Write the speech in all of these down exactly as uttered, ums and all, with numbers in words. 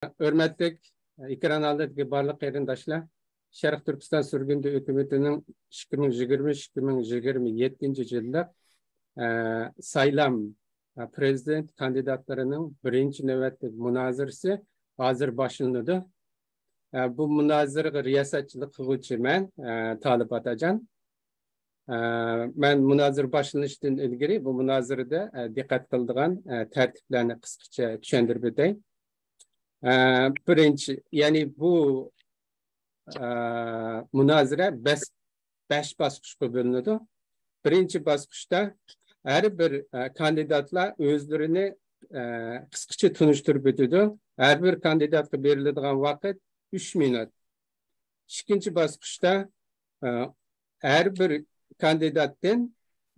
ھۆرمەتلىك ئېكران ئالدىدىكى بارلىق قېرىنداشلار، شەرقىي تۈركىستان سۈرگۈندە ھۆكۈمىتىنىڭ ئىككى مىڭ يىگىرمە ئۈچ، ئىككى مىڭ يىگىرمە يەتتىنچى يىللىق، ئە، سايلام، ئە، پرېزىدېنت كاندىداتلىرىنىڭ بىرىنچى نۆۋەتلىك مۇنازىرىسى ھازىر باشلىنىدۇ. ئە، بۇ مۇنازىرىگە رىياسەتچىلىك قىلغۇچى مەن، ئە، تالىپ ئاتاجان. ئە، مەن مۇنازىرە باشلىنىشتىن ئىلگىرى بۇ مۇنازىرىدە، ئە، دىققەت قىلىدىغان، ئە، تەرتىپلەرنى قىسقىچە چۈشەندۈرۈپ ئۆتەي. ئە، بىرىنچى، يەنى بۇ، ئە، مۇنازىرە بەس-، بەش باسقۇچقا بۆلۈنىدۇ. بىرىنچى باسقۇچتا ھەر بىر، ئە، كاندىداتلار ئۆزلىرىنى، ئە، قىسقىچە تونۇشتۇرۇپ ئۆتىدۇ. ھەر بىر كاندىداتقا بېرىلىدىغان ۋاقىت ئۈچ مىنۇت. ئىككىنچى باسقۇچتا، ئە، ھەر بىر كاندىداتتىن،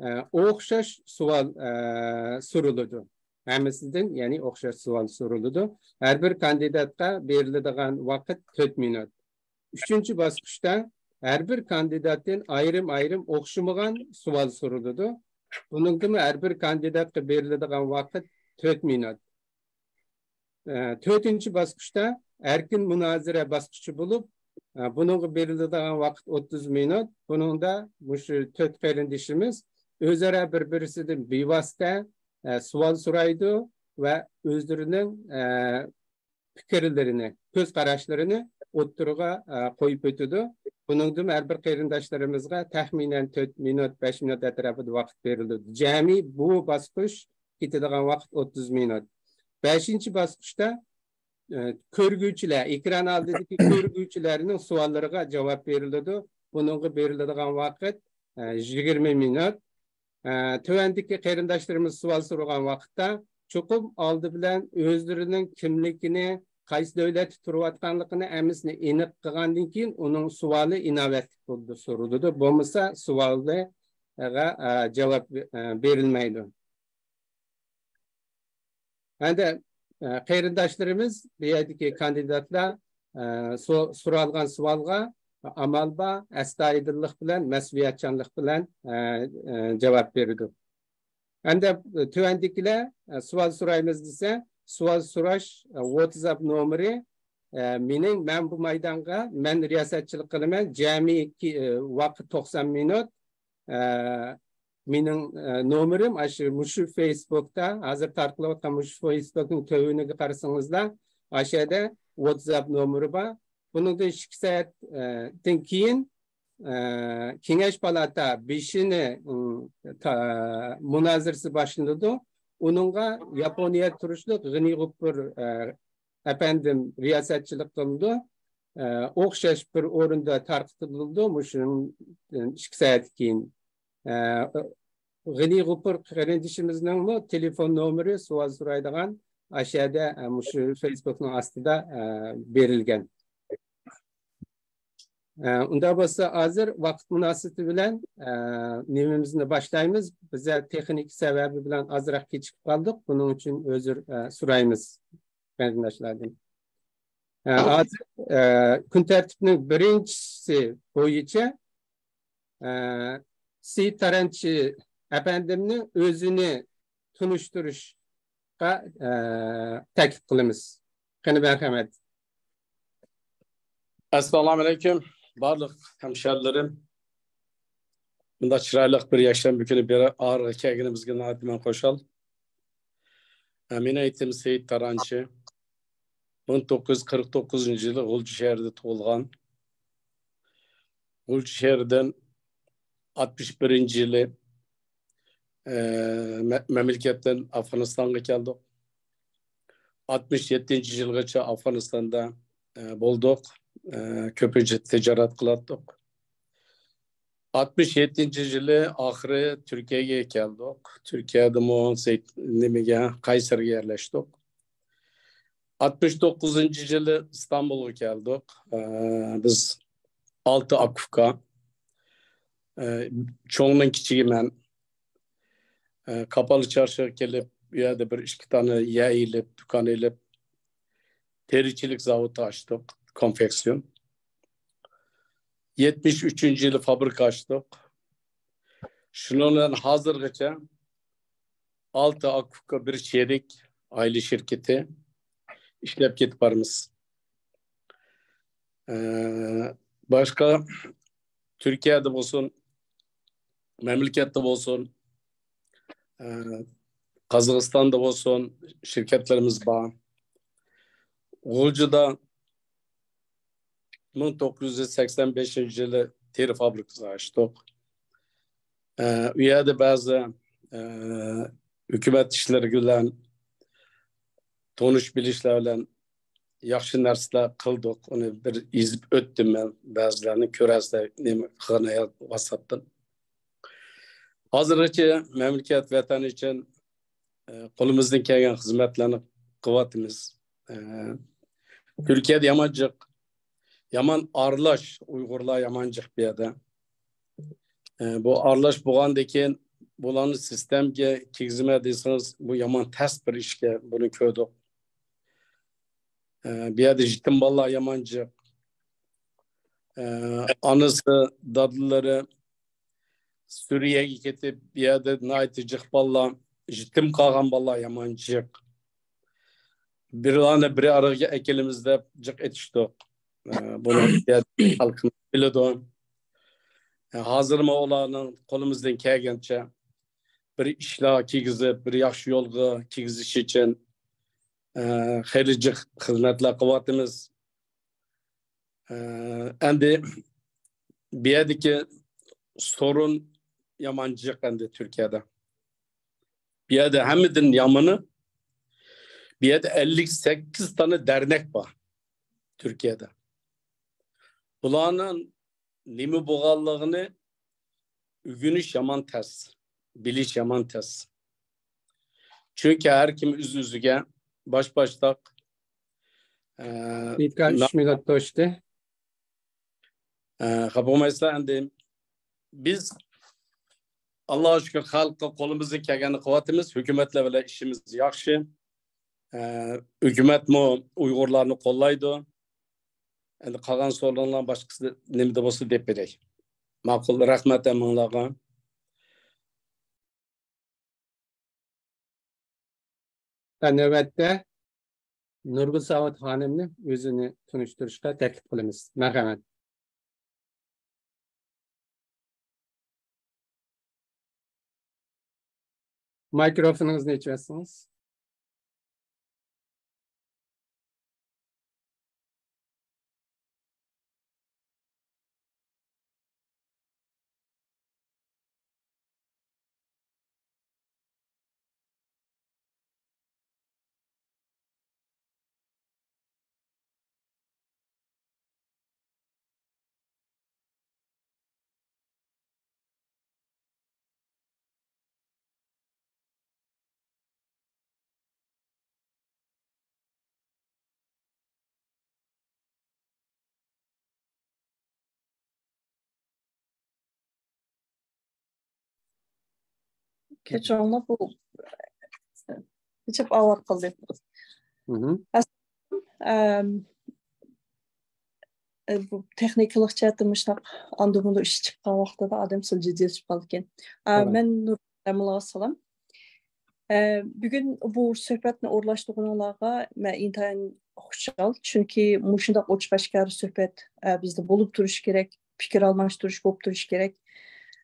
ئە، ئوخشاش سوئال، ئە، سورىلىدۇ. ھەممىسىدىن، يەنى ئوخشاش سوئال سورىلىدۇ. ھەر بىر كاندىداتقا بېرىلىدىغان ۋاقىت تۆت مىنۇت. ئۈچىنچى باسقۇچتا ھەر بىر كاندىداتتىن ئايرىم-ئايرىم ئوخشىمىغان سوئال سورىلىدۇ. بۇنىڭدىمۇ ھەر بىر كاندىداتقا بېرىلىدىغان ۋاقىت تۆت مىنۇت. ئە، تۆتىنچى باسقۇچتا ئەركىن مۇنازىرە باسقۇچى بولۇپ، ئە، بۇنىڭغا بېرىلىدىغان ۋاقىت ئوتتۇز مىنۇت. بۇنىڭدا مۇشۇ تۆت قېرىندىشىمىز ئۆزئارا بىر-بىرسىدىن بىۋاسىتە، ئە، سوئال سورايدۇ ۋە ئۆزلىرىنىڭ، ئە، پىكىرلىرىنى، كۆز قاراشلىرىنى ئوتتۇرىغا، ئە، قويۇپ ئۆتىدۇ. بۇنىڭدىن ھەر بىر قېرىنداشلىرىمىزغا تەخمىنەن تۆت مىنۇت، بەش مىنۇت ئەتراپىدا ۋاقىت بېرىلىدۇ. جەمئىي بۇ باسقۇچ كېتىدىغان ۋاقىت ئوتتۇز مىنۇت. بەشىنچى باسقۇچتا، ئە، كۆرگۈچىلەر، ئېكران ئالدىدىكى كۆرگۈچىلەرنىڭ سوئاللىرىغا جاۋاب بېرىلىدۇ. بۇنىڭغا بېرىلىدىغان ۋاقىت، ئە، يىگىرمە مىنۇت. ئە، تۆۋەندىكى قېرىنداشلىرىمىز سوئال سورىغان ۋاقىتتا، چوقۇم ئالدى بىلەن ئۆزلىرىنىڭ كىملىكىنى، قايسى دۆلەتتە تۇرۇۋاتقانلىقىنى ھەممىسىنى ئېنىق قىلغاندىن كېيىن، ئۇنىڭ سوئالى ئىناۋەتلىك بولىدۇ، سورىلىدۇ. بولمىسا، سوئالغا، ئە، جاۋاب، ئە، بېرىلمەيدۇ. ئەمدى، ئە، قېرىنداشلىرىمىز، بۇ يەردىكى كاندىداتلار، ئە، سو-، سورالغان سوئالغا ئامال بار، ئەستايىدىللىق بىلەن، مەسئۇلىيەتچانلىق بىلەن، ئە، ئە، جاۋاب بېرىدۇ. ئەمدى، ئە، تۆۋەندىكىلەر، ئە، سوئال سورايمىز دېسە، سوئال سوراش، ئە، ۋاتساپ نومۇرى، ئە، مېنىڭ، مەن بۇ مايدانغا، مەن رىياسەتچىلىك قىلىمەن، جەمئىي كى-، ئە، ۋاقىت توقسان مىنۇت، ئە، مېنىڭ، ئە، نومۇرۇم ئاشۇ، مۇشۇ فېيسبۇكتا، ھازىر تارقىلىۋاتقان مۇشۇ فېيسبۇكنىڭ تۆۋىنىگە قارىسىڭىزلا، ئاشۇ يەردە ۋاتساپ نومۇرى بار. بۇنىڭدىن ئىككى سائەتتىن كېيىن، ئە، كېڭەش پالاتا بېشىنى، ئىم، تا-، مۇنازىرىسى باشلىنىدۇ. ئۇنىڭغا ياپونىيەدە تۇرۇشلۇق غېنى غوپۇر، ئە، ئەپەندىم رىياسەتچىلىك قىلىدۇ. ئە، ئوخشاش بىر ئورۇندا تارقىتىلىدۇ، مۇشۇنىڭ ئىككى سائەتتىن كېيىن. ئە، غېنى غوپۇر قېرىندىشىمىزنىڭمۇ تېلېفون نومۇرى سوئال سورايدىغان ئاشۇ يەردە، ئە، مۇشۇ فېيسبۇكنىڭ ئاستىدا، ئە، بېرىلگەن. ئە، ئۇنداق بولسا، ھازىر ۋاقىت مۇناسىۋىتى بىلەن، ئە، نېمىمىزنى باشلايمىز. بىز تېخنىك سەۋەبى بىلەن ئازراق كېچىكىپ قالدۇق. بۇنىڭ ئۈچۈن ئۆزۈر، ئە، سورايمىز قېرىنداشلاردىن. ئە، ھازىر، ئە، كۈن تەرتىپىنىڭ بىرىنچىسى بويىچە، ئە، سېيىت تارانچى ئەپەندىمنى ئۆزىنى تونۇشتۇرۇشقا، ئە، تەكلىپ قىلىمىز. قېنى، مەرھەمەت. ئەسسالامۇئەلەيكۇم، بارلىق ھەمشەھەرلىرىم. بۇنداق چىرايلىق بىر يەكشەنبە كۈنى بىر ئارىغا كەلگىنىمىزگە ناھايىتى مەن خۇشال. ئە، مېنىڭ ئېتىم سېيىت تارانچى. مىڭ توققۇز يۈز قىرىق توققۇزىنچى يىلى غۇلجا شەھىرىدە تۇغۇلغان. غۇلجا شەھىرىدىن ئاتمىش بىرىنچى يىلى، ئە، مە-، مەملىكەتتىن ئافغانىستانغا كەلدۇق. ئاتمىش يەتتىنچى يىلغىچە ئافغانىستاندا، ئە، بولدۇق. ئە، كۆپىنچە تىجارەت قىلاتتۇق. ئاتمىش يەتتىنچى يىلى ئاخىرى تۈركىيەگە كەلدۇق. تۈركىيەدىمۇ زەيت-، نېمىگە، قەيسەرگە يەرلەشتۇق. ئاتمىش توققۇزىنچى يىلى ئىستانبۇلغا كەلدۇق. ئە، بىز ئالتە ئاكا ئۇكا. ئە، چوڭنىڭ كىچىكى مەن. ئە، كاپالى چارشىغا كېلىپ، ئۇ يەردە بىر ئىككى دانە يەر ئېلىپ، دۇكان ئېلىپ، تېرىچىلىك زاۋۇتى ئاچتۇق، كونفېكسىيون. يەتمىش ئۈچىنچى يىلى فابرىكا ئاچتۇق. شۇنىڭ بىلەن ھازىرغىچە ئالتە ئاكا ئۇكا، بىر چېرىك ئائىلە شىركىتى. ئىشلەپ كېتىپ بارىمىز. ئە، باشقا تۈركىيەدە بولسۇن، مەملىكەتتە بولسۇن، ئە، قازاقىستاندا بولسۇن، شىركەتلىرىمىز بار. غۇلجىدا مىڭ توققۇز يۈز سەكسەن بەشىنچى يىلى تېرە فابرىكىسى ئاچتۇق. ئە، ئۇ يەردە بەزى، ئە، ھۆكۈمەت ئىشلىرى بىلەن تونۇش بىلىشلەر بىلەن ياخشى نەرسىلەر قىلدۇق. ئۇنى بىر يېزىپ ئۆتتۈم مەن. بەزىلەرنى كۆرەرسىلەر، نېمە قىلغان ۋاتساپتىن. ھازىرغىچە مەملىكەت، ۋەتەن ئۈچۈن، ئە، قولىمىزدىن كەلگەن خىزمەتلەرنى قىلىۋاتىمىز. ئە، تۈركىيەدە يامان جىق، يامان ئارىلاش، ئۇيغۇرلار يامان جىق بۇ يەردە. ئە، بۇ ئارىلاش بولغاندىن كېيىن بۇلارنى سىستېمىگە كىرگۈزمە دېسىڭىز، بۇ يامان تەس بىر ئىشكەن، بۇنى كۆردۇق. ئە، بۇ يەردە يېتىم بالىلار يامان جىق. ئە، ئانىسى، دادىلىرى سۈرىيەگە كېتىپ، بۇ يەردە ناھايىتى جىق بالىلار، يېتىم قالغان بالىلار يامان جىق. بىرلارنى بىر ئارىغا ئەكېلىمىز دەپ جىق ئېتىشتۇق. ئە، بۇنى خەلقىمىز بىلىدۇ. ئە، ھازىرمۇ ئۇلارنىڭ قولىمىزدىن كەلگەنچە بىر ئىشلار كىرگۈزۈپ، بىر ياخشى يولغا كىرگۈزۈش ئۈچۈن، ئە، خېلى جىق خىزمەتلەر قىلىۋاتىمىز. ئە، ئەمدى بۇ يەردىكى سورۇن يامان جىق ئەمدى تۈركىيەدە. بۇ يەردە ھەممىدىن يامىنى، بۇ يەردە ئەللىك سەككىز دانە دەرنەك بار تۈركىيەدە. بۇلارنىڭ نېمە بولغانلىقىنى ئۆگىنىش يامان تەس، بىلىش يامان تەس. چۈنكى ھەر كىم ئۆز-ئۆزىگە باش-باشتاق. ئە، ئىتكان نا- ئۈچ مىنۇت توشتى. ئە، خاپا بولمايسىلەر ئەمدى. بىز، ئاللاغا شۈكۈر، خەلققە قولىمىزدىن كەلگەننى قىلىۋاتىمىز. ھۆكۈمەتلەر بىلەن ئىشىمىز ياخشى. ئە، ھۆكۈمەتمۇ ئۇيغۇرلارنى قوللايدۇ. ئەمدى قالغان سورۇنلار باشقىسى نېمىدە بولسا دەپ بېرەي. ماقۇل، رەھمەت ھەممىڭلارغا. نۆۋەتتە نۇرگۈل ساۋۇت خانىمنى ئۆزىنى تونۇشتۇرۇشقا تەكلىپ قىلىمىز. مەرھەمەت. مايكروفونىڭىزنى ئېچىۋەتسىڭىز. كەچۈرۈڭلار، بۇ جىق ئاۋات قىلدى. مهم. ئەس-، ئەم، ئە، بۇ تېخنىكىلىق جەھەتتىن مۇشۇنداق ئاندىن-مۇندىن ئىش چىققان ۋاقتىدا ئادەم سەل جىددىيلىشىپ قالىدىكەن. ئە، توغرا. مەن نۇر-، ھەممىڭلارغا سالام. ئە، بۈگۈن بۇ سۆھبەتنى ئورۇنلاشتۇرغىنىڭلارغا مەن ئىنتايىن خۇشال، چۈنكى مۇشۇنداق ئوچۇق ئاشكارا سۆھبەت، ئە، بىزدە بولۇپ تۇرۇشى كېرەك، پىكىر ئالماشتۇرۇش بولۇپ تۇرۇشى كېرەك.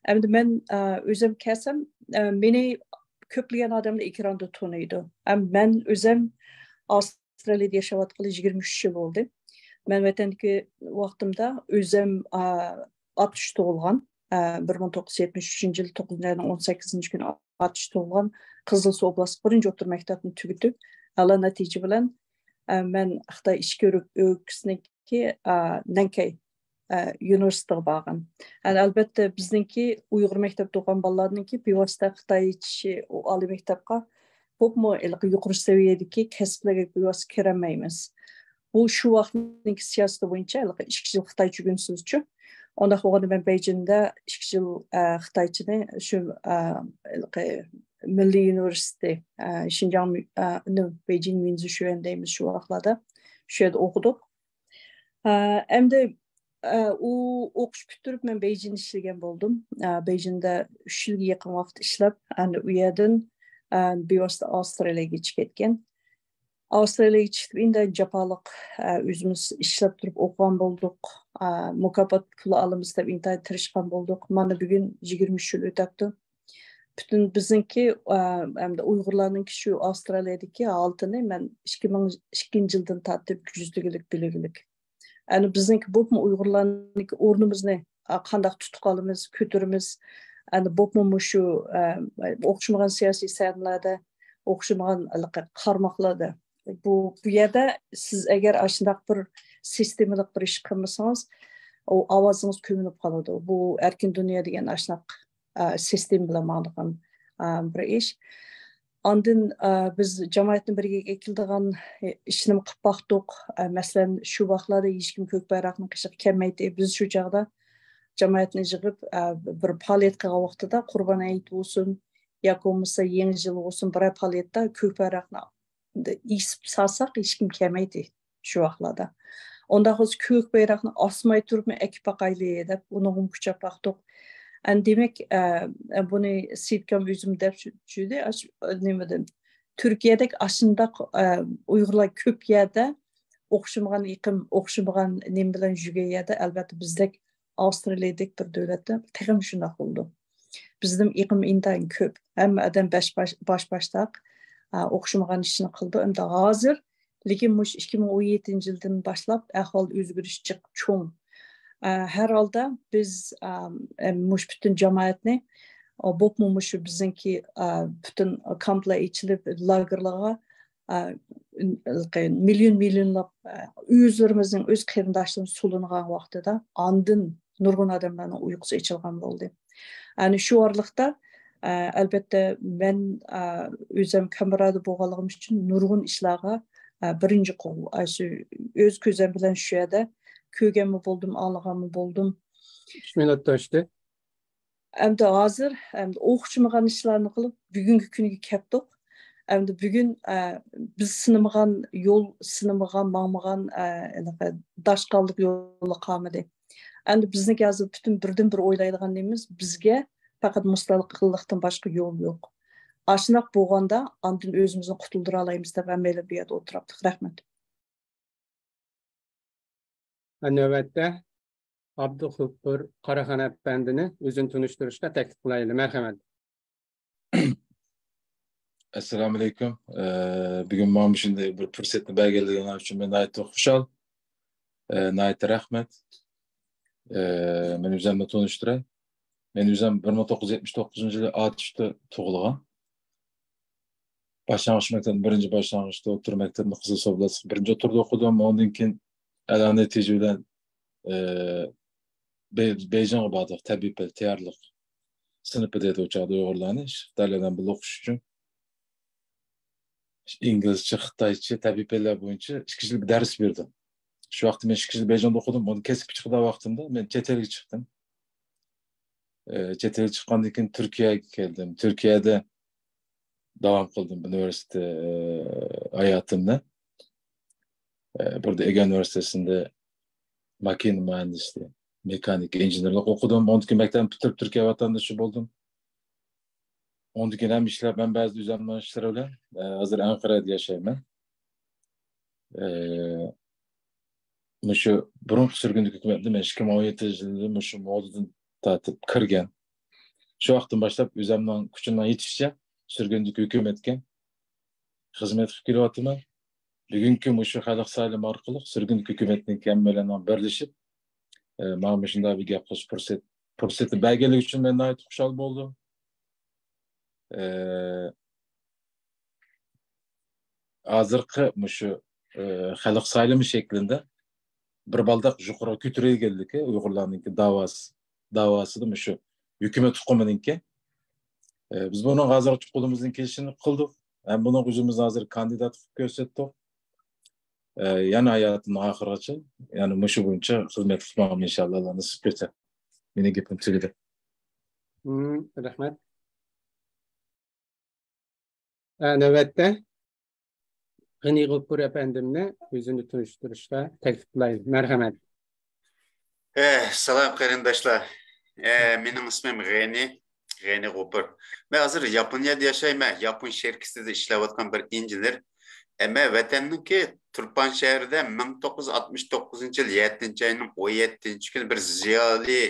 ئەمدى مەن، ئە، ئۆزۈم كەلسەم، ئە، مېنى كۆپلىگەن ئادەملەر ئېكراندا تونۇيدۇ. ئە، مەن ئۆزۈم ئاۋسترالىيەدە ياشاۋاتقىلى يىگىرمە ئۈچ يىل بولدى. مەن ۋەتەندىكى ۋاقتىمدا ئۆزۈم، ئە، ئاتۇش تۇغۇلغان. ئە، بىر مىڭ توققۇز يۈز يەتمىش ئۈچىنچى يىل توققۇزىنچى ئاينىڭ ئون سەككىزىنچى كۈنى ئاتۇش تۇغۇلغان، قىزىلسۇ ئوبلاستلىق بىرىنچى ئوتتۇرا مەكتەپنى تۈگىتىپ، ئەلا نەتىجە بىلەن، ئە، مەن خىتاي ئىچكى ئۆلكىسىنىڭكى، ئە، نەنكەي، ئە، ئۇنىۋېرسىتېتىغا بارغان. ئەنە، ئەلبەتتە، بىزنىڭكى ئۇيغۇر مەكتەپتە ئوقۇغان بالىلارنىڭكى بىۋاسىتە خىتايچە ئۇ ئالىي مەكتەپكە بولۇپمۇ ھېلىقى يۇقىرى سەۋىيەدىكى كەسىپلەرگە بىۋاسىتە كىرەلمەيمىز. بۇ شۇ ۋاقىتنىڭكى سىياسىتى بويىچە ھېلىقى ئىككى يىل خىتايچە ئۆگىنىسىزچۇ. ئۇنداق بولغاندا مەن بېيجىڭدا ئىككى يىل، ئە، خىتايچىنى شۇ، ئە، ھېلىقى مىللىي ئۇنىۋېرسىتېتى، ئە، شىنجاڭ مۇ-، ئە، نېمە، بېيجىڭ ميۇنزىشۈەن دەيمىز شۇ ۋاقىتلاردا. شۇ يەردە ئوقۇدۇق. ئە، ئەمدى، ئە، ئۇ ئوقۇش پۈتتۈرۈپ مەن بېيجىڭدا ئىشلىگەن بولدۇم. ئە، بېيجىڭدا ئۈچ يىلغا يېقىن ۋاقىت ئىشلەپ، ئەنە ئۇ يەردىن، ئە، بىۋاسىتە ئاۋسترالىيەگە كېچىپ كەتكەن. ئاۋسترالىيەگە چىقىپ ئىنتايىن جاپالىق، ئە، ئۆزىمىز ئىشلەپ تۇرۇپ ئوقۇغان بولدۇق. ئە، مۇكاپات پۇلى ئالىمىز دەپ ئىنتايىن تىرىشقان بولدۇق. مانا بۈگۈن يىگىرمە ئۈچ يىل ئۆتەپتۇ. پۈتۈن بىزنىڭكى، ئە، ھەمدە ئۇيغۇرلارنىڭكى شۇ ئاۋسترالىيەدىكى ھالىتىنى مەن ئىككى مىڭ ئىككىنچى يىلدىن تارتىپ كۆزلىگۈلۈك، بىلگۈلۈك. ئەنە بىزنىڭكى بولۇپمۇ ئۇيغۇرلارنىڭكى ئورنىمىزنى، ئە، قانداق تۇتۇپ قالىمىز، كۆتۈرىمىز. ئەنە بولۇپمۇ مۇشۇ، ئە، ئوخشىمىغان سىياسىي سەھنىلەردە، ئوخشىمىغان ھېلىقى قارماقلاردا. بۇ، بۇ يەردە سىز ئەگەر ئاشۇنداق بىر سىستېمىلىق بىر ئىش قىلمىسىڭىز، ئۇ ئاۋازىڭىز كۆمۈلۈپ قالىدۇ. بۇ ئەركىن دۇنيا دېگەن ئاشۇنداق، ئە، سىستېما بىلەن ماڭىدىغان، ئە، بىر ئىش. ئاندىن، ئە، بىز جامائەتنى بىرگە ئەكېلىدىغان ئىشنىمۇ قىلىپ باقتۇق. ئە، مەسىلەن، شۇ ۋاقىتلاردا ھېچكىم كۆك بايراقنىڭ قېشىغا كەلمەيتتى. بىز شۇ چاغدا جامائەتنى يىغىپ، ئە، بىر پائالىيەت قىلغان ۋاقتىدا، قۇربان ھېيت بولسۇن ياكى بولمىسا يېڭى يىل بولسۇن، بىرەر پائالىيەتتە كۆك بايراقنى ئېسىپ سالساق، ھېچكىم كەلمەيتتى شۇ ۋاقىتلاردا. ئۇنداق بولسا كۆك بايراقنى ئاسماي تۇرۇپمۇ ئەكىپ باقايلى دەپ، ئۇنىڭغىمۇ كۈچەپ باقتۇق. ئەنە دېمەك، ئە، بۇنى سېيىتكام ئۆزۈم دەپ چۈ-، چۈشىدى، ئاش-، نېمىدىن. تۈركىيەدەك ئاشۇنداق، ئە، ئۇيغۇرلار كۆپ يەردە ئوخشىمىغان ئېقىم، ئوخشىمىغان نېمە بىلەن يۈرگەن يەردە، ئەلۋەتتە، بىزدەك ئاۋسترالىيەدەك بىر دۆلەتتە تېخىمۇ شۇنداق بولىدۇ. بىزدىن ئېقىم ئىنتايىن كۆپ. ھەممە ئادەم باش، باش، باش، باشتاق، ئا، ئوخشىمىغان ئىشنى قىلىدۇ. ئەمدى ھازىر، لېكىن مۇشۇ ئىككى مىڭ ئون يەتتىنچى يىلدىن باشلاپ ئەھۋال ئۆزگىرىش جىق چوڭ. ئا، ھەر ھالدا بىز، ئا، ئە، مۇشۇ پۈتۈن جامائەتنى، ئا، بولۇپمۇ مۇشۇ بىزنىڭكى، ئا، پۈتۈن كامپلار ئېچىلىپ، لاگېرلارغا، ئا، مىليون، مىليونلاپ، ئا، ئۆزلىرىمىزنىڭ ئۆز قېرىنداشلىرىمىز سولىنغان ۋاقتىدا ئاندىن نۇرغۇن ئادەملەرنىڭ ئۇيقۇسى ئېچىلغان بولدى. ئەنە شۇ ئارىلىقتا، ئە، ئەلۋەتتە، مەن، ئە، ئۆزۈم كامېرادا بولغانلىقىم ئۈچۈن نۇرغۇن ئىشلارغا، ئە، بىرىنچى قول، ئە، شۇ ئۆز كۆزۈم بىلەن شۇ يەردە كۆرگەنمۇ بولدۇم، ئاڭلىغانمۇ بولدۇم. ئۈچ مىنۇت توشتى. ئەمدى ھازىر، ئەمدى ئوخشىمىغان ئىشلارنى قىلىپ، بۈگۈنكى كۈنگە كەپتۇق. ئەمدى بۈگۈن، ئە، بىز سىنىمىغان يول، سىنىمىغان، ماڭمىغان، ئە، ھېلىقى داشقاللىق يولى قالمىدى. ئەمدى بىزنىڭكى ھازىر پۈتۈن بىردىنبىر ئويلايدىغان نېمىمىز، بىزگە پەقەت مۇستەقىللىقتىن باشقا يول يوق. ئاشۇنداق بولغاندا، ئاندىن ئۆزىمىزنى قۇتۇلدۇرالايمىز دەپ ھەممەيلەن بۇ يەردە ئولتۇراپتۇق. رەھمەت. نۆۋەتتە ئابدۇغوپۇر قاراخان ئەپەندىنى ئۆزىنى تونۇشتۇرۇشقا تەكلىپ قىلايلى. مەرھەمەت. ئەسسالامۇئەلەيكۇم. ئە، بۈگۈن ماڭا مۇشۇنداق بىر پۇرسەتنى بەرگەنلىكىڭلار ئۈچۈن مەن ناھايىتى خۇشال. ئە، ناھايىتى رەھمەت. ئە، مەن ئۆزۈمنى تونۇشتۇراي. مەن ئۆزۈم بىر مىڭ توققۇز يۈز يەتمىش توققۇزىنچى يىلى ئاتۇشتا تۇغۇلغان. باشلانغۇچ مەكتەپنى، بىرىنچى باشلانغۇچتا، ئوتتۇرا مەكتەپنى قىزىل سۇ بىلەن بىرىنچى ئوتتۇرىدا ئوقۇدۇم. ئاندىن كېيىن ئەلا نەتىجە بىلەن، ئە، بېي-، بېيجىڭغا باردۇق، تەبىئىي پەن تەييارلىق سىنىپى دەيدۇ ئۇ چاغدا ئۇيغۇرلارنى، خىتايلار بىلەن بىللە ئوقۇش ئۈچۈن. ئىنگلىزچە، خىتايچە، تەبىئىي پەنلەر بويىچە ئىككى يىل دەرس بېرىدۇ. شۇ ۋاقىتتا مەن ئىككى يىل بېيجىڭدا ئوقۇدۇم. ئۇنى كەسىپكە چىقىدىغان ۋاقتىمدا مەن چەت ئەلگە چىقتىم. ئە، چەت ئەلگە چىققاندىن كېيىن تۈركىيەگە كەلدىم. تۈركىيەدە داۋام قىلدىم ئۇنىۋېرسىتېت، ئە، ھاياتىمنى. ئە، بۇردا ئېگە ئۇنىۋېرسىتېتىندا ماكىنا مۇھەندىسلىكى، مېخانىكا، ئىنژېنېرلىق ئوقۇدۇم. ئاندىن كېيىن مەكتەپنى پۈتتۈرۈپ تۈركىيە ۋەتەندىشى بولدۇم. ئاندىن كېيىن ھەم ئىشلەپ، مەن بەزى ئۆزۈمنىڭ ئىشلىرى بىلەن، ئە، ھازىر ئەنقەرەدە ياشايمەن. ئە، مۇشۇ بۇرۇنقى سۈرگۈندىكى ھۆكۈمەتنى مەن ئىككى مىڭ ئون يەتتىنچى يىلى مۇشۇ مودىدىن تارتىپ كىرگەن. شۇ ۋاقىتتىن باشلاپ ئۆزۈمنىڭ كۈچۈمنىڭ يېتىشىچە سۈرگۈندىكى ھۆكۈمەتكە خىزمەت قىلىپ كېلىۋاتىمەن. بۈگۈنكى مۇشۇ خەلق سايلىمى ئارقىلىق سۈرگۈندىكى ھۆكۈمەتنىڭ ھەممەيلەننىڭ بىرلىشىپ، ئە، ماڭا مۇشۇنداق بىر گەپ قىلىش پۇرسەت، پۇرسىتى بەرگەنلىكى ئۈچۈن مەن ناھايىتى خۇشال بولدۇم. ئە، ھازىرقى مۇشۇ، ئە، خەلق سايلىمى شەكلىدە بىر بالداق يۇقىرىغا كۆتۈرۈلگەنلىكى ئۇيغۇرلارنىڭكى داۋاسى، داۋاسىدا مۇشۇ ھۆكۈمەت تۇقۇمىنىڭكى. ئە، بىز بۇنىڭغا ھازىرغىچە قولىمىزدىن كېلىشىنى قىلدۇق. ھەم بۇنىڭغا ئۆزىمىزنى ھازىر كاندىدات قىلىپ كۆرسەتتۇق. ئە، يەنە ھاياتىمنىڭ ئاخىرىغىچە، يەنى مۇشۇ بويىچە خىزمەت قىلىپ ماڭىمەن ئىنشاللا، ئاللا نېسىپ قىلسا. مېنىڭ گېپىم تۈگىدى. مم، رەھمەت. ئە، نۆۋەتتە غېنى غوپۇر ئەپەندىمنى ئۆزىنى تونۇشتۇرۇشقا تەكلىپ قىلايلى. مەرھەمەت. ئە، سالام قېرىنداشلار. ئە، مېنىڭ ئىسمىم غېنى، غېنى غوپۇر. مەن ھازىر ياپونىيەدە ياشايمەن. ياپون شىركىتىدە ئىشلەۋاتقان بىر ئىنژېنېر. ئەمما ۋەتەننىڭكى تۇرپان شەھىرىدە مىڭ توققۇز يۈز ئاتمىش توققۇزىنچى يىل يەتتىنچى ئاينىڭ ئون يەتتىنچى كۈنى بىر زىيالىي،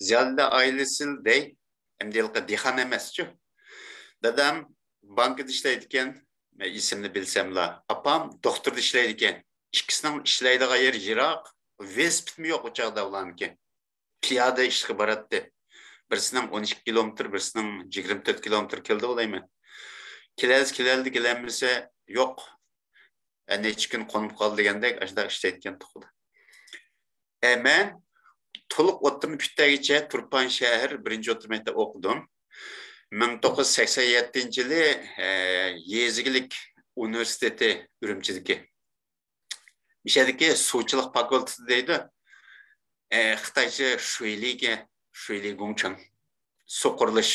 زىيالىي ئائىلىسى دەي، ئەمدى ھېلىقى دېھقان ئەمەسچۇ. دادام بانكىدا ئىشلەيدىكەن، مەن ئېسىمنى بىلسەملا. ئاپام دوختۇردا ئىشلەيدىكەن. ئىككىسىنىڭ ئىشلەيدىغان يېرى يىراق، ۋېلىسىپىتمۇ يوق ئۇ چاغدا ئۇلارنىڭكى. پىيادە ئىشقا باراتتى. بىرسىنىڭ ئون ئىككى كىلومېتىر، بىرسىنىڭ يىگىرمە تۆت كىلومېتىر كېلىدۇ ئويلايمەن. كېلەلىسە كېلەلدى، كېلەلمىسە يوق. ئە، نەچچە كۈن قونۇپ قالدى دېگەندەك، ئاشۇنداق ئىشلەيدىكەن توخۇدا. ئە، مەن تولۇق ئوتتۇرىنى پۈتتەرگىچە تۇرپان شەھەر بىرىنچى ئوتتۇرا مەكتەپ ئوقۇدۇم. مىڭ توققۇز يۈز سەكسەن يەتتىنچى يىلى، ئە، يېزا ئىگىلىك ئۇنىۋېرسىتېتى ئۈرۈمچىدىكى. مىشەدىكى سۇچىلىق فاكۇلتېتى دەيدۇ. ئە، خىتايچە شۇيلىگە، شۇيلى گۇڭچېڭ. سۇ قۇرۇلۇش.